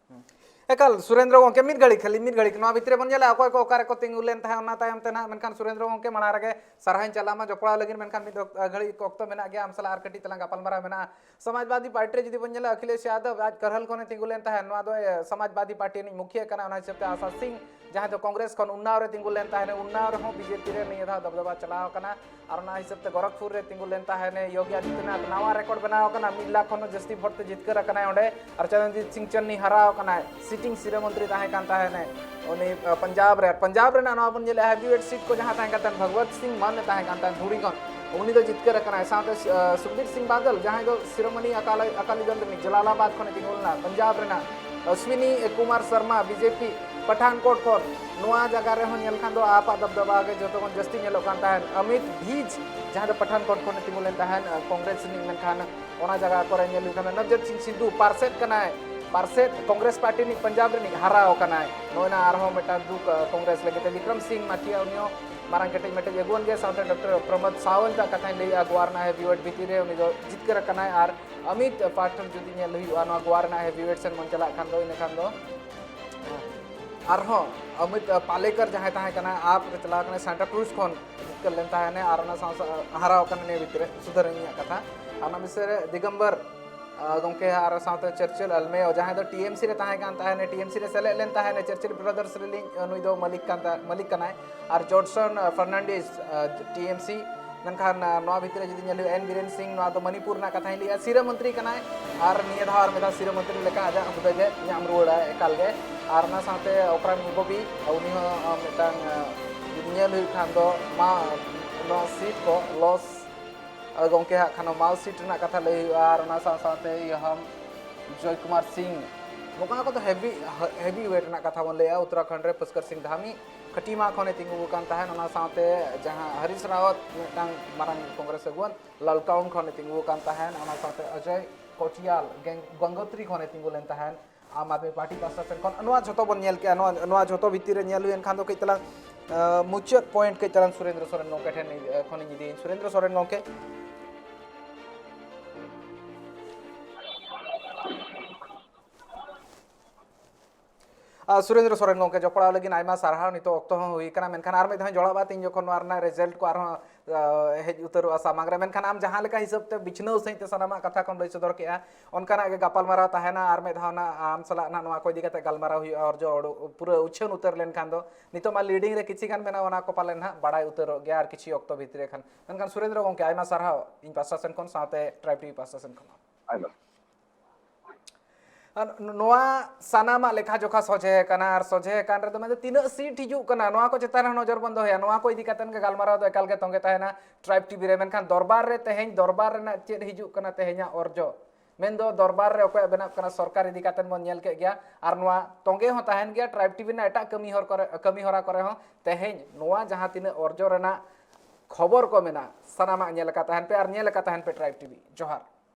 ᱦᱩᱸ᱾ ᱮᱠᱟᱞ, ᱥᱩᱨᱮᱱᱫᱨᱚ ᱜᱚᱢᱠᱮ, ᱢᱤᱫ ᱜᱷᱟᱹᱲᱤᱡ ᱠᱷᱟᱹᱞᱤ, ᱢᱤᱫ ᱜᱷᱟᱹᱲᱤᱡ ᱱᱚᱣᱟ ᱵᱷᱤᱛᱨᱤ ᱨᱮ ᱵᱚᱱ ᱧᱮᱞᱟ ᱚᱠᱚᱭ ᱠᱚ ᱚᱠᱟ ᱨᱮᱠᱚ ᱛᱤᱸᱜᱩ ᱞᱮᱱ ᱛᱟᱦᱮᱸᱫ, ᱚᱱᱟ ᱛᱟᱭᱚᱢ ᱛᱮ ᱱᱟᱦᱟᱜ᱾ ᱢᱮᱱᱠᱷᱟᱱ ᱥᱩᱨᱮᱱᱫᱨᱚ ᱜᱚᱢᱠᱮ, ᱢᱟᱲᱟᱝ ᱨᱮᱜᱮ ᱥᱟᱨᱦᱟᱣᱤᱧ ᱪᱟᱞ ᱟᱢᱟ, ᱡᱚᱯᱲᱟᱣ ᱞᱟᱹᱜᱤᱫ᱾ ᱢᱮᱱᱠᱷᱟᱱ ᱢᱤᱫ ᱚᱠ-, ᱜᱷᱟᱹᱲᱤᱡ ᱚᱠᱛᱚ ᱢᱮᱱᱟᱜ ᱜᱮᱭᱟ, ᱟᱢ ᱥᱟᱞᱟᱜ ᱟᱨ ᱠᱟᱹᱴᱤᱡ ᱛᱟᱞᱟᱝ ᱜᱟᱯᱟᱞᱢᱟᱨᱟᱣ ᱢᱮᱱᱟᱜᱼᱟ᱾ ᱥᱚᱢᱟᱡᱽᱵᱟᱫᱤ ᱯᱟᱨᱴᱤ ᱨᱮ ᱡᱩᱫᱤ ᱵᱚᱱ ᱧᱮᱞᱟ, ᱟᱠᱷᱤᱞᱮᱥ ᱭᱟᱫᱚᱵ ᱟᱡ ᱠᱟᱨᱦᱟᱞ ᱠᱷᱚᱱᱮ ᱛᱤᱸᱜᱩ ᱞᱮᱱ ᱛᱟᱦᱮᱸᱫ, ᱱᱚᱣᱟ ᱫᱚ, ᱮ, ᱥᱚᱢᱟᱡᱽᱵᱟᱫᱤ ᱯᱟᱨᱴᱤ ᱨᱤᱱᱤᱡ ᱢᱩᱠᱷᱤᱭᱟᱹ ᱠᱟᱱᱟ, ᱚᱱᱟ ᱦᱤᱥᱟᱹᱵ ᱛᱮ ᱟᱥᱟ ᱥᱤᱝ ᱡᱟᱦᱟᱸᱭ ᱫᱚ ᱠᱚᱝᱜᱨᱮᱥ ᱠᱷᱚᱱ ᱩᱱᱱᱟᱣ ᱨᱮ ᱛᱤᱸᱜᱩ ᱞᱮᱱ ᱛᱟᱦᱮᱱ, ᱩᱱᱱᱟᱣ ᱨᱮᱦᱚᱸ ᱵᱤᱡᱮᱯᱤ ᱨᱮ ᱱᱤᱭᱟᱹ ᱫᱷᱟᱣ ᱫᱟᱵᱫᱟᱵᱟ ᱪᱟᱞᱟᱣ ᱟᱠᱟᱱᱟ᱾ ᱟᱨ ᱚᱱᱟ ᱦᱤᱥᱟᱹᱵ ᱛᱮ ᱜᱚᱨᱚᱠᱷᱯᱩᱨ ᱨᱮ ᱛᱤᱸᱜᱩ ᱞᱮᱱ ᱛᱟᱦᱮᱱ ᱭᱳᱜᱤ ᱟᱫᱤᱛᱭᱚᱱᱟᱛᱷ, ᱱᱟᱣᱟ ᱨᱮᱠᱚᱨᱰ ᱵᱮᱱᱟᱣ ᱟᱠᱟᱱᱟ, ᱢᱤᱫ ᱞᱟᱠᱷ ᱠᱷᱚᱱ ᱦᱚᱸ ᱡᱟᱹᱥᱛᱤ ᱵᱷᱳᱴ ᱛᱮ ᱡᱤᱛᱠᱟᱹᱨ ᱟᱠᱟᱱᱟᱭ ᱚᱸᱰᱮ᱾ ᱟᱨ ᱪᱚᱨᱚᱱᱡᱤᱛ ᱥᱤᱝ ᱪᱟᱱᱱᱤ ᱦᱟᱨᱟᱣ ᱟᱠᱟᱱᱟᱭ, ᱥᱤᱴᱤᱝ ᱥᱤᱨᱟᱹ ᱢᱚᱱᱛᱨᱤ ᱛᱟᱦᱮᱸ ᱠᱟᱱ ᱛᱟᱦᱮᱱᱟᱭ ᱩᱱᱤ, ᱟᱸ, ᱯᱟᱧᱡᱟᱵᱽ ᱨᱮ᱾ ᱟᱨ ᱯᱟᱧᱡᱟᱵᱽ ᱨᱮᱱᱟᱜ ᱱᱚᱣᱟ ᱵᱚᱱ ᱧᱮᱞᱮᱫᱼᱟ, ᱦᱮᱵᱤ ᱣᱮᱴ ᱥᱤᱴ ᱠᱚ ᱡᱟᱦᱟᱸ ᱛᱟᱦᱮᱸ ᱠᱟᱱ ᱛᱟᱦᱮᱱ, ᱵᱷᱟᱜᱽᱣᱚᱛ ᱥᱤᱝ ᱢᱟᱱ ᱮ ᱛᱟᱦᱮᱸ ᱠᱟᱱ ᱛᱟᱦᱮᱱ ᱫᱷᱩᱲᱤ ᱠᱷᱚᱱ, ᱩᱱᱤ ᱫᱚ ᱡᱤᱛᱠᱟᱹᱨ ᱟᱠᱟᱱᱟᱭ᱾ ᱥᱟᱶᱛᱮ, ᱟᱸ, ᱥᱩᱠᱷᱵᱤᱨ ᱥᱤᱝ ᱵᱟᱫᱚᱞ, ᱡᱟᱦᱟᱸᱭ ᱫᱚ ᱥᱤᱨᱳᱢᱚᱱᱤ ᱟᱠᱟᱞᱤ, ᱟᱠᱟᱞᱤ ᱫᱚᱞ ᱨᱤᱱᱤᱡ ᱡᱟᱞᱟᱞᱟᱵᱟᱫᱽ ᱠᱷᱚᱱᱮ ᱛᱤᱸᱜᱩ ᱞᱮᱱᱟ, ᱯᱟᱧᱡᱟᱵᱽ ᱨᱮᱱᱟᱜ ᱚᱥᱣᱤᱱᱤ ᱠᱩᱢᱟᱨ ᱥᱟᱨᱢᱟ, ᱵᱤᱡᱮᱯᱤ ᱯᱟᱴᱷᱟᱱᱠᱳᱴ ᱠᱷᱚᱱ, ᱱᱚᱣᱟ ᱡᱟᱭᱜᱟ ᱨᱮᱦᱚᱸ ᱧᱮᱞ ᱠᱷᱟᱱ ᱫᱚ ᱟᱯᱟᱜ ᱫᱟᱵᱫᱟᱵᱟ ᱜᱮ ᱡᱚᱛᱚ ᱠᱷᱚᱱ ᱡᱟᱹᱥᱛᱤ ᱧᱮᱞᱚᱜ ᱠᱟᱱ ᱛᱟᱦᱮᱸᱫ᱾ ᱚᱢᱤᱛ ᱵᱷᱤᱡᱽ, ᱡᱟᱦᱟᱸ ᱫᱚ ᱯᱟᱴᱷᱟᱱᱠᱳᱴ ᱠᱷᱚᱱᱮ ᱛᱤᱸᱜᱩ ᱞᱮᱱ ᱛᱟᱦᱮᱸᱫ, ᱟᱸ, ᱠᱚᱝᱜᱨᱮᱥ ᱨᱤᱱᱤᱡ, ᱢᱮᱱᱠᱷᱟᱱ ᱚᱱᱟ ᱡᱟᱭᱜᱟ ᱠᱚᱨᱮ ᱧᱮᱞ ᱦᱩᱭᱩᱜ ᱠᱟᱱᱟ ᱱᱚᱵᱡᱳᱛ ᱥᱤᱝ ᱥᱤᱫᱷᱩ ᱯᱟᱨᱥᱮᱛ ᱠᱟᱱᱟᱭ, ᱯᱟᱨᱥᱮᱛ ᱠᱚᱝᱜᱨᱮᱥ ᱯᱟᱨᱴᱤ ᱨᱤᱱᱤᱡ ᱯᱟᱧᱡᱟᱵᱽ ᱨᱤᱱᱤᱡ ᱦᱟᱨᱟᱣ ᱟᱠᱟᱱᱟᱭ᱾ ᱱᱚᱜᱼᱚᱭ ᱱᱟ ᱟᱨᱦᱚᱸ ᱢᱤᱫᱴᱟᱝ ᱫᱩᱠ, ᱟᱸ, ᱠᱚᱝᱜᱨᱮᱥ ᱞᱟᱹᱜᱤᱫ ᱛᱮ᱾ ᱵᱤᱠᱨᱚᱢ ᱥᱤᱝ ᱢᱟᱴᱷᱤᱭᱟ, ᱩᱱᱤ ᱦᱚᱸ ᱢᱟᱨᱟᱝ ᱠᱮᱴᱮᱡ ᱢᱮᱴᱮᱡ ᱟᱹᱜᱩᱣᱟᱹᱱ ᱜᱮ, ᱥᱟᱶᱛᱮ ᱰᱚᱠᱴᱚᱨ ᱯᱨᱚᱢᱳᱫ ᱥᱟᱣᱚᱱᱛ ᱟᱜ ᱠᱟᱛᱷᱟᱧ ᱞᱟᱹᱭᱮᱫᱼᱟ, ᱜᱳᱣᱟ ᱨᱮᱱᱟᱜ ᱦᱮᱵᱤ ᱣᱮᱴ ᱵᱷᱤᱛᱤᱨ ᱨᱮ ᱩᱱᱤ ᱫᱚ ᱡᱤᱛᱠᱟᱹᱨ ᱟᱠᱟᱱᱟᱭ᱾ ᱟᱨ ᱚᱢᱤᱛ ᱯᱟᱴᱷ ᱡᱩᱫᱤ ᱧᱮᱞ ᱦᱩᱭᱩᱜᱼᱟ, ᱱᱚᱣᱟ ᱜᱳᱣᱟ ᱨᱮᱱᱟᱜ ᱦᱮᱵᱤ ᱣᱮᱴ ᱥᱮᱱ ᱵᱚᱱ ᱪᱟᱞᱟᱜ ᱠᱷᱟᱱ ᱫᱚ, ᱤᱱᱟᱹ ᱠᱷᱟᱱ ᱫᱚ ᱟᱨᱦᱚᱸ ᱚᱢᱤᱛ ᱯᱟᱞᱮᱠᱟᱨ ᱡᱟᱦᱟᱸᱭ ᱛᱟᱦᱮᱸ ᱠᱟᱱᱟ, ᱟᱯ ᱨᱮ ᱪᱟᱞᱟᱣ ᱠᱟᱱᱟᱭ, ᱥᱟᱱᱴᱟ ᱠᱨᱩᱡᱽ ᱠᱷᱚᱱ ᱡᱤᱛᱠᱟᱹᱨ ᱞᱮᱱ ᱛᱟᱦᱮᱱᱟᱭ ᱟᱨ ᱚᱱᱟ ᱥᱟᱶ ᱥᱟᱶ ᱦᱟᱨᱟᱣ ᱠᱟᱱᱟ ᱱᱤᱭᱟᱹ ᱵᱷᱤᱛᱨᱤ ᱨᱮ, ᱥᱩᱫᱷᱟᱹᱨ ᱤᱧᱟᱹᱜ ᱠᱟᱛᱷᱟ᱾ ᱟᱨ ᱚᱱᱟ ᱵᱤᱥᱚᱭ ᱨᱮ ᱫᱤᱜᱚᱢᱵᱚᱨ, ᱟᱸ, ᱜᱚᱢᱠᱮ ᱟᱨ ᱥᱟᱶᱛᱮ ᱪᱟᱨᱪᱤᱞ ᱟᱞᱢᱮᱭᱚ, ᱡᱟᱦᱟᱸᱭ ᱫᱚ ᱴᱤ ᱮᱢ ᱥᱤ ᱨᱮ ᱛᱟᱦᱮᱸ ᱠᱟᱱ ᱛᱟᱦᱮᱱᱟ, ᱴᱤ ᱮᱢ ᱥᱤ ᱨᱮ ᱥᱮᱞᱮᱫ ᱞᱮᱱ ᱛᱟᱦᱮᱱᱟ, ᱪᱟᱨᱪᱤᱞ ᱵᱨᱟᱫᱟᱨᱥ ᱨᱮᱱᱤᱡ, ᱟᱸ, ᱱᱩᱭ ᱫᱚ ᱢᱟᱹᱞᱤᱠ ᱠᱟᱱ ᱛᱟ-, ᱢᱟᱹᱞᱤᱠ ᱠᱟᱱᱟᱭ᱾ ᱟᱨ ᱡᱚᱰᱥᱚᱱ, ᱟᱸ, ᱯᱷᱟᱨᱱᱟᱱᱰᱤᱥ, ᱟᱸ, ᱴᱤ ᱮᱢ ᱥᱤ, ᱢᱮᱱᱠᱷᱟᱱ, ᱟᱸ, ᱱᱚᱣᱟ ᱵᱷᱤᱛᱨᱤ ᱨᱮ ᱡᱩᱫᱤ ᱧᱮᱞ ᱦᱩᱭᱩᱜᱼᱟ, ᱮᱱ ᱵᱤᱨᱮᱱ ᱥᱤᱝ, ᱱᱚᱣᱟ ᱫᱚ ᱢᱚᱱᱤᱯᱩᱨ ᱨᱮᱱᱟᱜ ᱠᱟᱛᱷᱟᱧ ᱞᱟᱹᱭᱮᱫᱼᱟ, ᱥᱤᱨᱟᱹ ᱢᱚᱱᱛᱨᱤ ᱠᱟᱱᱟᱭ ᱟᱨ ᱱᱤᱭᱟᱹ ᱫᱷᱟᱣ ᱟᱨ ᱢᱤᱫ ᱫᱷᱟᱣ ᱥᱤᱨᱟᱹ ᱢᱚᱱᱛᱨᱤ ᱞᱮᱠᱟ ᱟᱡᱟᱜ ᱦᱩᱫᱟᱹ ᱜᱮ ᱧᱟᱢ ᱨᱩᱣᱟᱹᱲᱟᱭ ᱮᱠᱟᱞ ᱜᱮ᱾ ᱟᱨ ᱚᱱᱟ ᱥᱟᱶᱛᱮ ᱚᱠᱨᱟᱱ ᱜᱳᱜᱳᱵᱤ, ᱩᱱᱤ ᱦᱚᱸ, ᱟᱸ, ᱢᱤᱫᱴᱟᱝ, ᱟᱸ, ᱡᱩᱫᱤ ᱧᱮᱞ ᱦᱩᱭᱩᱜ ᱠᱷᱟᱱ ᱫᱚ ᱢᱟ ᱱᱚᱣᱟ ᱥᱤᱴ ᱠᱚ ᱞᱚᱥ, ᱟᱸ, ᱜᱚᱢᱠᱮ ᱦᱟᱸᱜ ᱠᱷᱟᱱ ᱢᱟᱞ ᱥᱤᱴ ᱨᱮᱱᱟᱜ ᱠᱟᱛᱷᱟ ᱞᱟᱹᱭ ᱦᱩᱭᱩᱜᱼᱟ᱾ ᱟᱨ ᱚᱱᱟ ᱥᱟᱶ ᱥᱟᱶᱛᱮ ᱤᱭᱟᱹ ᱦᱚᱸ ᱡᱚᱭ ᱠᱩᱢᱟᱨ ᱥᱤᱝ, ᱱᱚᱝᱠᱟ ᱠᱚᱫᱚ ᱦᱮᱵᱤ, ᱦᱮᱵᱤ ᱣᱮᱴ ᱨᱮᱱᱟᱜ ᱠᱟᱛᱷᱟ ᱵᱚᱱ ᱞᱟᱹᱭᱟ᱾ ᱩᱛᱛᱚᱨᱟᱠᱷᱚᱸᱰ ᱨᱮ ᱯᱩᱥᱠᱚᱨ ᱥᱤᱝ ᱫᱷᱟᱢᱤ ᱠᱷᱟᱹᱴᱤᱢᱟ ᱠᱷᱚᱱᱮ ᱛᱤᱸᱜᱩ ᱟᱠᱟᱱ ᱛᱟᱦᱮᱸᱫ᱾ ᱚᱱᱟ ᱥᱟᱶᱛᱮ ᱡᱟᱦᱟᱸ ᱦᱚᱨᱤᱥ ᱨᱟᱣᱟᱛ ᱢᱤᱫᱴᱟᱝ ᱢᱟᱨᱟᱝ ᱠᱚᱝᱜᱨᱮᱥ ᱟᱹᱜᱩᱣᱟᱹᱱ, ᱞᱟᱞᱠᱟᱣᱩᱱ ᱠᱷᱚᱱᱮ ᱛᱤᱸᱜᱩ ᱟᱠᱟᱱ ᱛᱟᱦᱮᱸᱫ᱾ ᱚᱱᱟ ᱥᱟᱶᱛᱮ ᱚᱡᱚᱭ ᱠᱚᱴᱤᱭᱟᱞ ᱜᱮᱝ-, ᱜᱚᱝᱜᱳᱛᱨᱤ ᱠᱷᱚᱱᱮ ᱛᱤᱸᱜᱩ ᱞᱮᱱ ᱛᱟᱦᱮᱸᱫ ᱟᱢ ᱟᱫᱢᱤ ᱯᱟᱨᱴᱤ ᱯᱟᱥᱴᱟ ᱥᱮᱫ ᱠᱷᱚᱱ᱾ ᱱᱚᱣᱟ ᱡᱷᱚᱛᱚ ᱵᱚᱱ ᱧᱮᱞ ᱠᱮᱜᱼᱟ, ᱱᱚᱣᱟ, ᱱᱚᱣᱟ ᱡᱷᱚᱛᱚ ᱵᱷᱤᱛᱤᱨ ᱨᱮ ᱧᱮᱞ ᱦᱩᱭᱮᱱ ᱠᱷᱟᱱ ᱫᱚ ᱠᱟᱹᱡ ᱛᱟᱞᱟᱝ, ᱟᱸ, ᱢᱩᱪᱟᱹᱫ ᱯᱚᱭᱮᱱᱴ ᱠᱟᱹᱡ ᱛᱟᱞᱟᱝ ᱥᱩᱨᱮᱱᱫᱨᱚ ᱥᱚᱨᱮᱱ ᱜᱚᱢᱠᱮ ᱴᱷᱮᱱ, ᱟᱸ, ᱠᱷᱚᱱᱤᱧ ᱤᱫᱤᱭᱟᱹᱧ᱾ ᱥᱩᱨᱮᱱᱫᱨᱚ ᱥᱚᱨᱮᱱ ᱜᱚᱢᱠᱮ᱾ ᱟᱨ ᱥᱩᱨᱮᱱᱫᱨᱚ ᱥᱚᱨᱮᱱ ᱜᱚᱢᱠᱮ, ᱡᱚᱯᱲᱟᱣ ᱞᱟᱹᱜᱤᱫ ᱟᱭᱢᱟ ᱥᱟᱨᱦᱟᱣ᱾ ᱱᱤᱛᱚᱜ ᱚᱠᱛᱚ ᱦᱚᱸ ᱦᱩᱭ ᱟᱠᱟᱱᱟ, ᱢᱮᱱᱠᱷᱟᱱ ᱟᱨ ᱢᱤᱫ ᱫᱷᱟᱣ ᱤᱧ ᱡᱚᱲᱟᱣᱟ, ᱛᱤᱧ ᱡᱚᱠᱷᱚᱱ ᱱᱚᱣᱟ ᱨᱮᱱᱟᱜ ᱨᱮᱡᱟᱞᱴ ᱠᱚ ᱟᱨᱦᱚᱸ ᱦᱮᱡ ᱩᱛᱟᱹᱨᱚᱜᱼᱟ ᱥᱟᱢᱟᱝ ᱨᱮ᱾ ᱢᱮᱱᱠᱷᱟᱱ ᱟᱢ ᱡᱟᱦᱟᱸ ᱞᱮᱠᱟ ᱦᱤᱥᱟᱹᱵ ᱛᱮ ᱵᱤᱪᱷᱱᱟᱹᱣ ᱥᱟᱺᱦᱤᱡ ᱛᱮ ᱥᱟᱱᱟᱢᱟᱜ ᱠᱟᱛᱷᱟ ᱠᱚᱢ ᱞᱟᱹᱭ ᱥᱚᱫᱚᱨ ᱠᱮᱜᱼᱟ, ᱚᱱᱠᱟᱱᱟᱜ ᱜᱮ ᱜᱟᱯᱟᱞᱢᱟᱨᱟᱣ ᱛᱟᱦᱮᱱᱟ᱾ ᱟᱨ ᱢᱤᱫ ᱫᱷᱟᱣ ᱱᱟᱜ ᱟᱢ ᱥᱟᱞᱟᱜ ᱱᱟᱜ ᱱᱚᱣᱟ ᱠᱚ ᱤᱫᱤ ᱠᱟᱛᱮ ᱜᱟᱞᱢᱟᱨᱟᱣ ᱦᱩᱭᱩᱜᱼᱟ, ᱚᱨᱡᱚ ᱩᱰᱩ- ᱯᱩᱨᱟᱹ ᱩᱪᱷᱟᱹᱱ ᱩᱛᱟᱹᱨ ᱞᱮᱱᱠᱷᱟᱱ ᱫᱚ᱾ ᱱᱤᱛᱚᱜ ᱢᱟ ᱞᱤᱰᱤᱝ ᱨᱮ ᱠᱤᱪᱷᱤ ᱜᱟᱱ ᱢᱮᱱᱟᱜᱼᱟ, ᱚᱱᱟ ᱠᱚ ᱯᱟᱞᱮᱱ ᱱᱟᱜ ᱵᱟᱲᱟᱭ ᱩᱛᱟᱹᱨᱚᱜ ᱜᱮᱭᱟ ᱟᱨ ᱠᱤᱪᱷᱤ ᱚᱠᱛᱚ ᱵᱷᱤᱛᱨᱤ ᱨᱮ ᱠᱷᱟᱱ᱾ ᱢᱮᱱᱠᱷᱟᱱ ᱥᱩᱨᱮᱱᱫᱨᱚ ᱜᱚᱢᱠᱮ, ᱟᱭᱢᱟ ᱥᱟᱨᱦᱟᱣ ᱤᱧ ᱯᱟᱥᱴᱟ ᱥᱮᱱ ᱠᱷᱚᱱ ᱥᱟᱶᱛᱮ ᱴᱨᱟᱭᱤᱵᱽ ᱴᱤᱵᱷᱤ ᱯᱟᱥᱴᱟ ᱥᱮᱱ ᱠᱷᱚᱱ ᱦᱚᱸ᱾ ᱟᱨ ᱱᱚᱣᱟ ᱥᱟᱱᱟᱢᱟᱜ ᱞᱮᱠᱷᱟ ᱡᱚᱠᱷᱟ ᱥᱚᱡᱷᱮ ᱟᱠᱟᱱᱟ, ᱟᱨ ᱥᱚᱡᱷᱮ ᱟᱠᱟᱱ ᱨᱮᱫᱚ ᱢᱮᱱᱫᱚ ᱛᱤᱱᱟᱹᱜ ᱥᱤᱴ ᱦᱤᱡᱩᱜ ᱠᱟᱱᱟ, ᱱᱚᱣᱟ ᱠᱚ ᱪᱮᱛᱟᱱ ᱨᱮ ᱱᱚᱡᱚᱨ ᱵᱚᱱ ᱫᱚᱦᱚᱭᱟ᱾ ᱱᱚᱣᱟ ᱠᱚ ᱤᱫᱤ ᱠᱟᱛᱮ ᱜᱮ ᱜᱟᱞᱢᱟᱨᱟᱣ ᱫᱚ ᱮᱠᱟᱞ ᱜᱮ ᱛᱚᱸᱜᱮ ᱛᱟᱦᱮᱱᱟ ᱴᱨᱟᱭᱤᱵᱽ ᱴᱤᱵᱷᱤ ᱨᱮ᱾ ᱢᱮᱱᱠᱷᱟᱱ ᱫᱚᱨᱵᱟᱨ ᱨᱮ ᱛᱮᱦᱮᱧ, ᱫᱚᱨᱵᱟᱨ ᱨᱮᱱᱟᱜ ᱪᱮᱫ ᱦᱤᱡᱩᱜ ᱠᱟᱱᱟ ᱛᱮᱦᱮᱧᱟᱜ ᱚᱨᱡᱚ, ᱢᱮᱱᱫᱚ ᱫᱚᱨᱵᱟᱨ ᱨᱮ ᱚᱠᱚᱭᱟᱜ ᱵᱮᱱᱟᱜ ᱠᱟᱱᱟ ᱥᱚᱨᱠᱟᱨ ᱤᱫᱤ ᱠᱟᱛᱮ ᱵᱚᱱ ᱧᱮᱞ ᱠᱮᱫ ᱜᱮᱭᱟ, ᱟᱨ ᱱᱚᱣᱟ ᱛᱚᱸᱜᱮ ᱦᱚᱸ ᱛᱟᱦᱮᱱ ᱜᱮᱭᱟ᱾ ᱴᱨᱟᱭᱤᱵᱽ ᱴᱤᱵᱷᱤ ᱨᱮᱱᱟᱜ ᱮᱴᱟᱜ ᱠᱟᱹᱢᱤ ᱦᱚᱨ ᱠᱚᱨᱮ, ᱠᱟᱹᱢᱤ ᱦᱚᱨᱟ ᱠᱚᱨᱮ ᱦᱚᱸ ᱛᱮᱦᱮᱧ ᱱᱚᱣᱟ ᱡᱟᱦᱟᱸ ᱛᱤᱱᱟᱹᱜ ᱚᱨᱡᱚ ᱨᱮᱱᱟᱜ ᱠᱷᱚᱵᱚᱨ ᱠᱚ ᱢᱮᱱᱟᱜᱼᱟ, ᱥᱟᱱᱟᱢᱟᱜ ᱧᱮᱞ ᱟᱠᱟ ᱛᱟᱦᱮᱱ ᱯᱮ ᱟᱨ ᱧᱮᱞ ᱟᱠᱟ ᱛᱟᱦᱮᱱ ᱯᱮ ᱴᱨᱟᱭᱤᱵᱽ ᱴᱤᱵᱷᱤ᱾ ᱡᱚᱦᱟᱨ᱾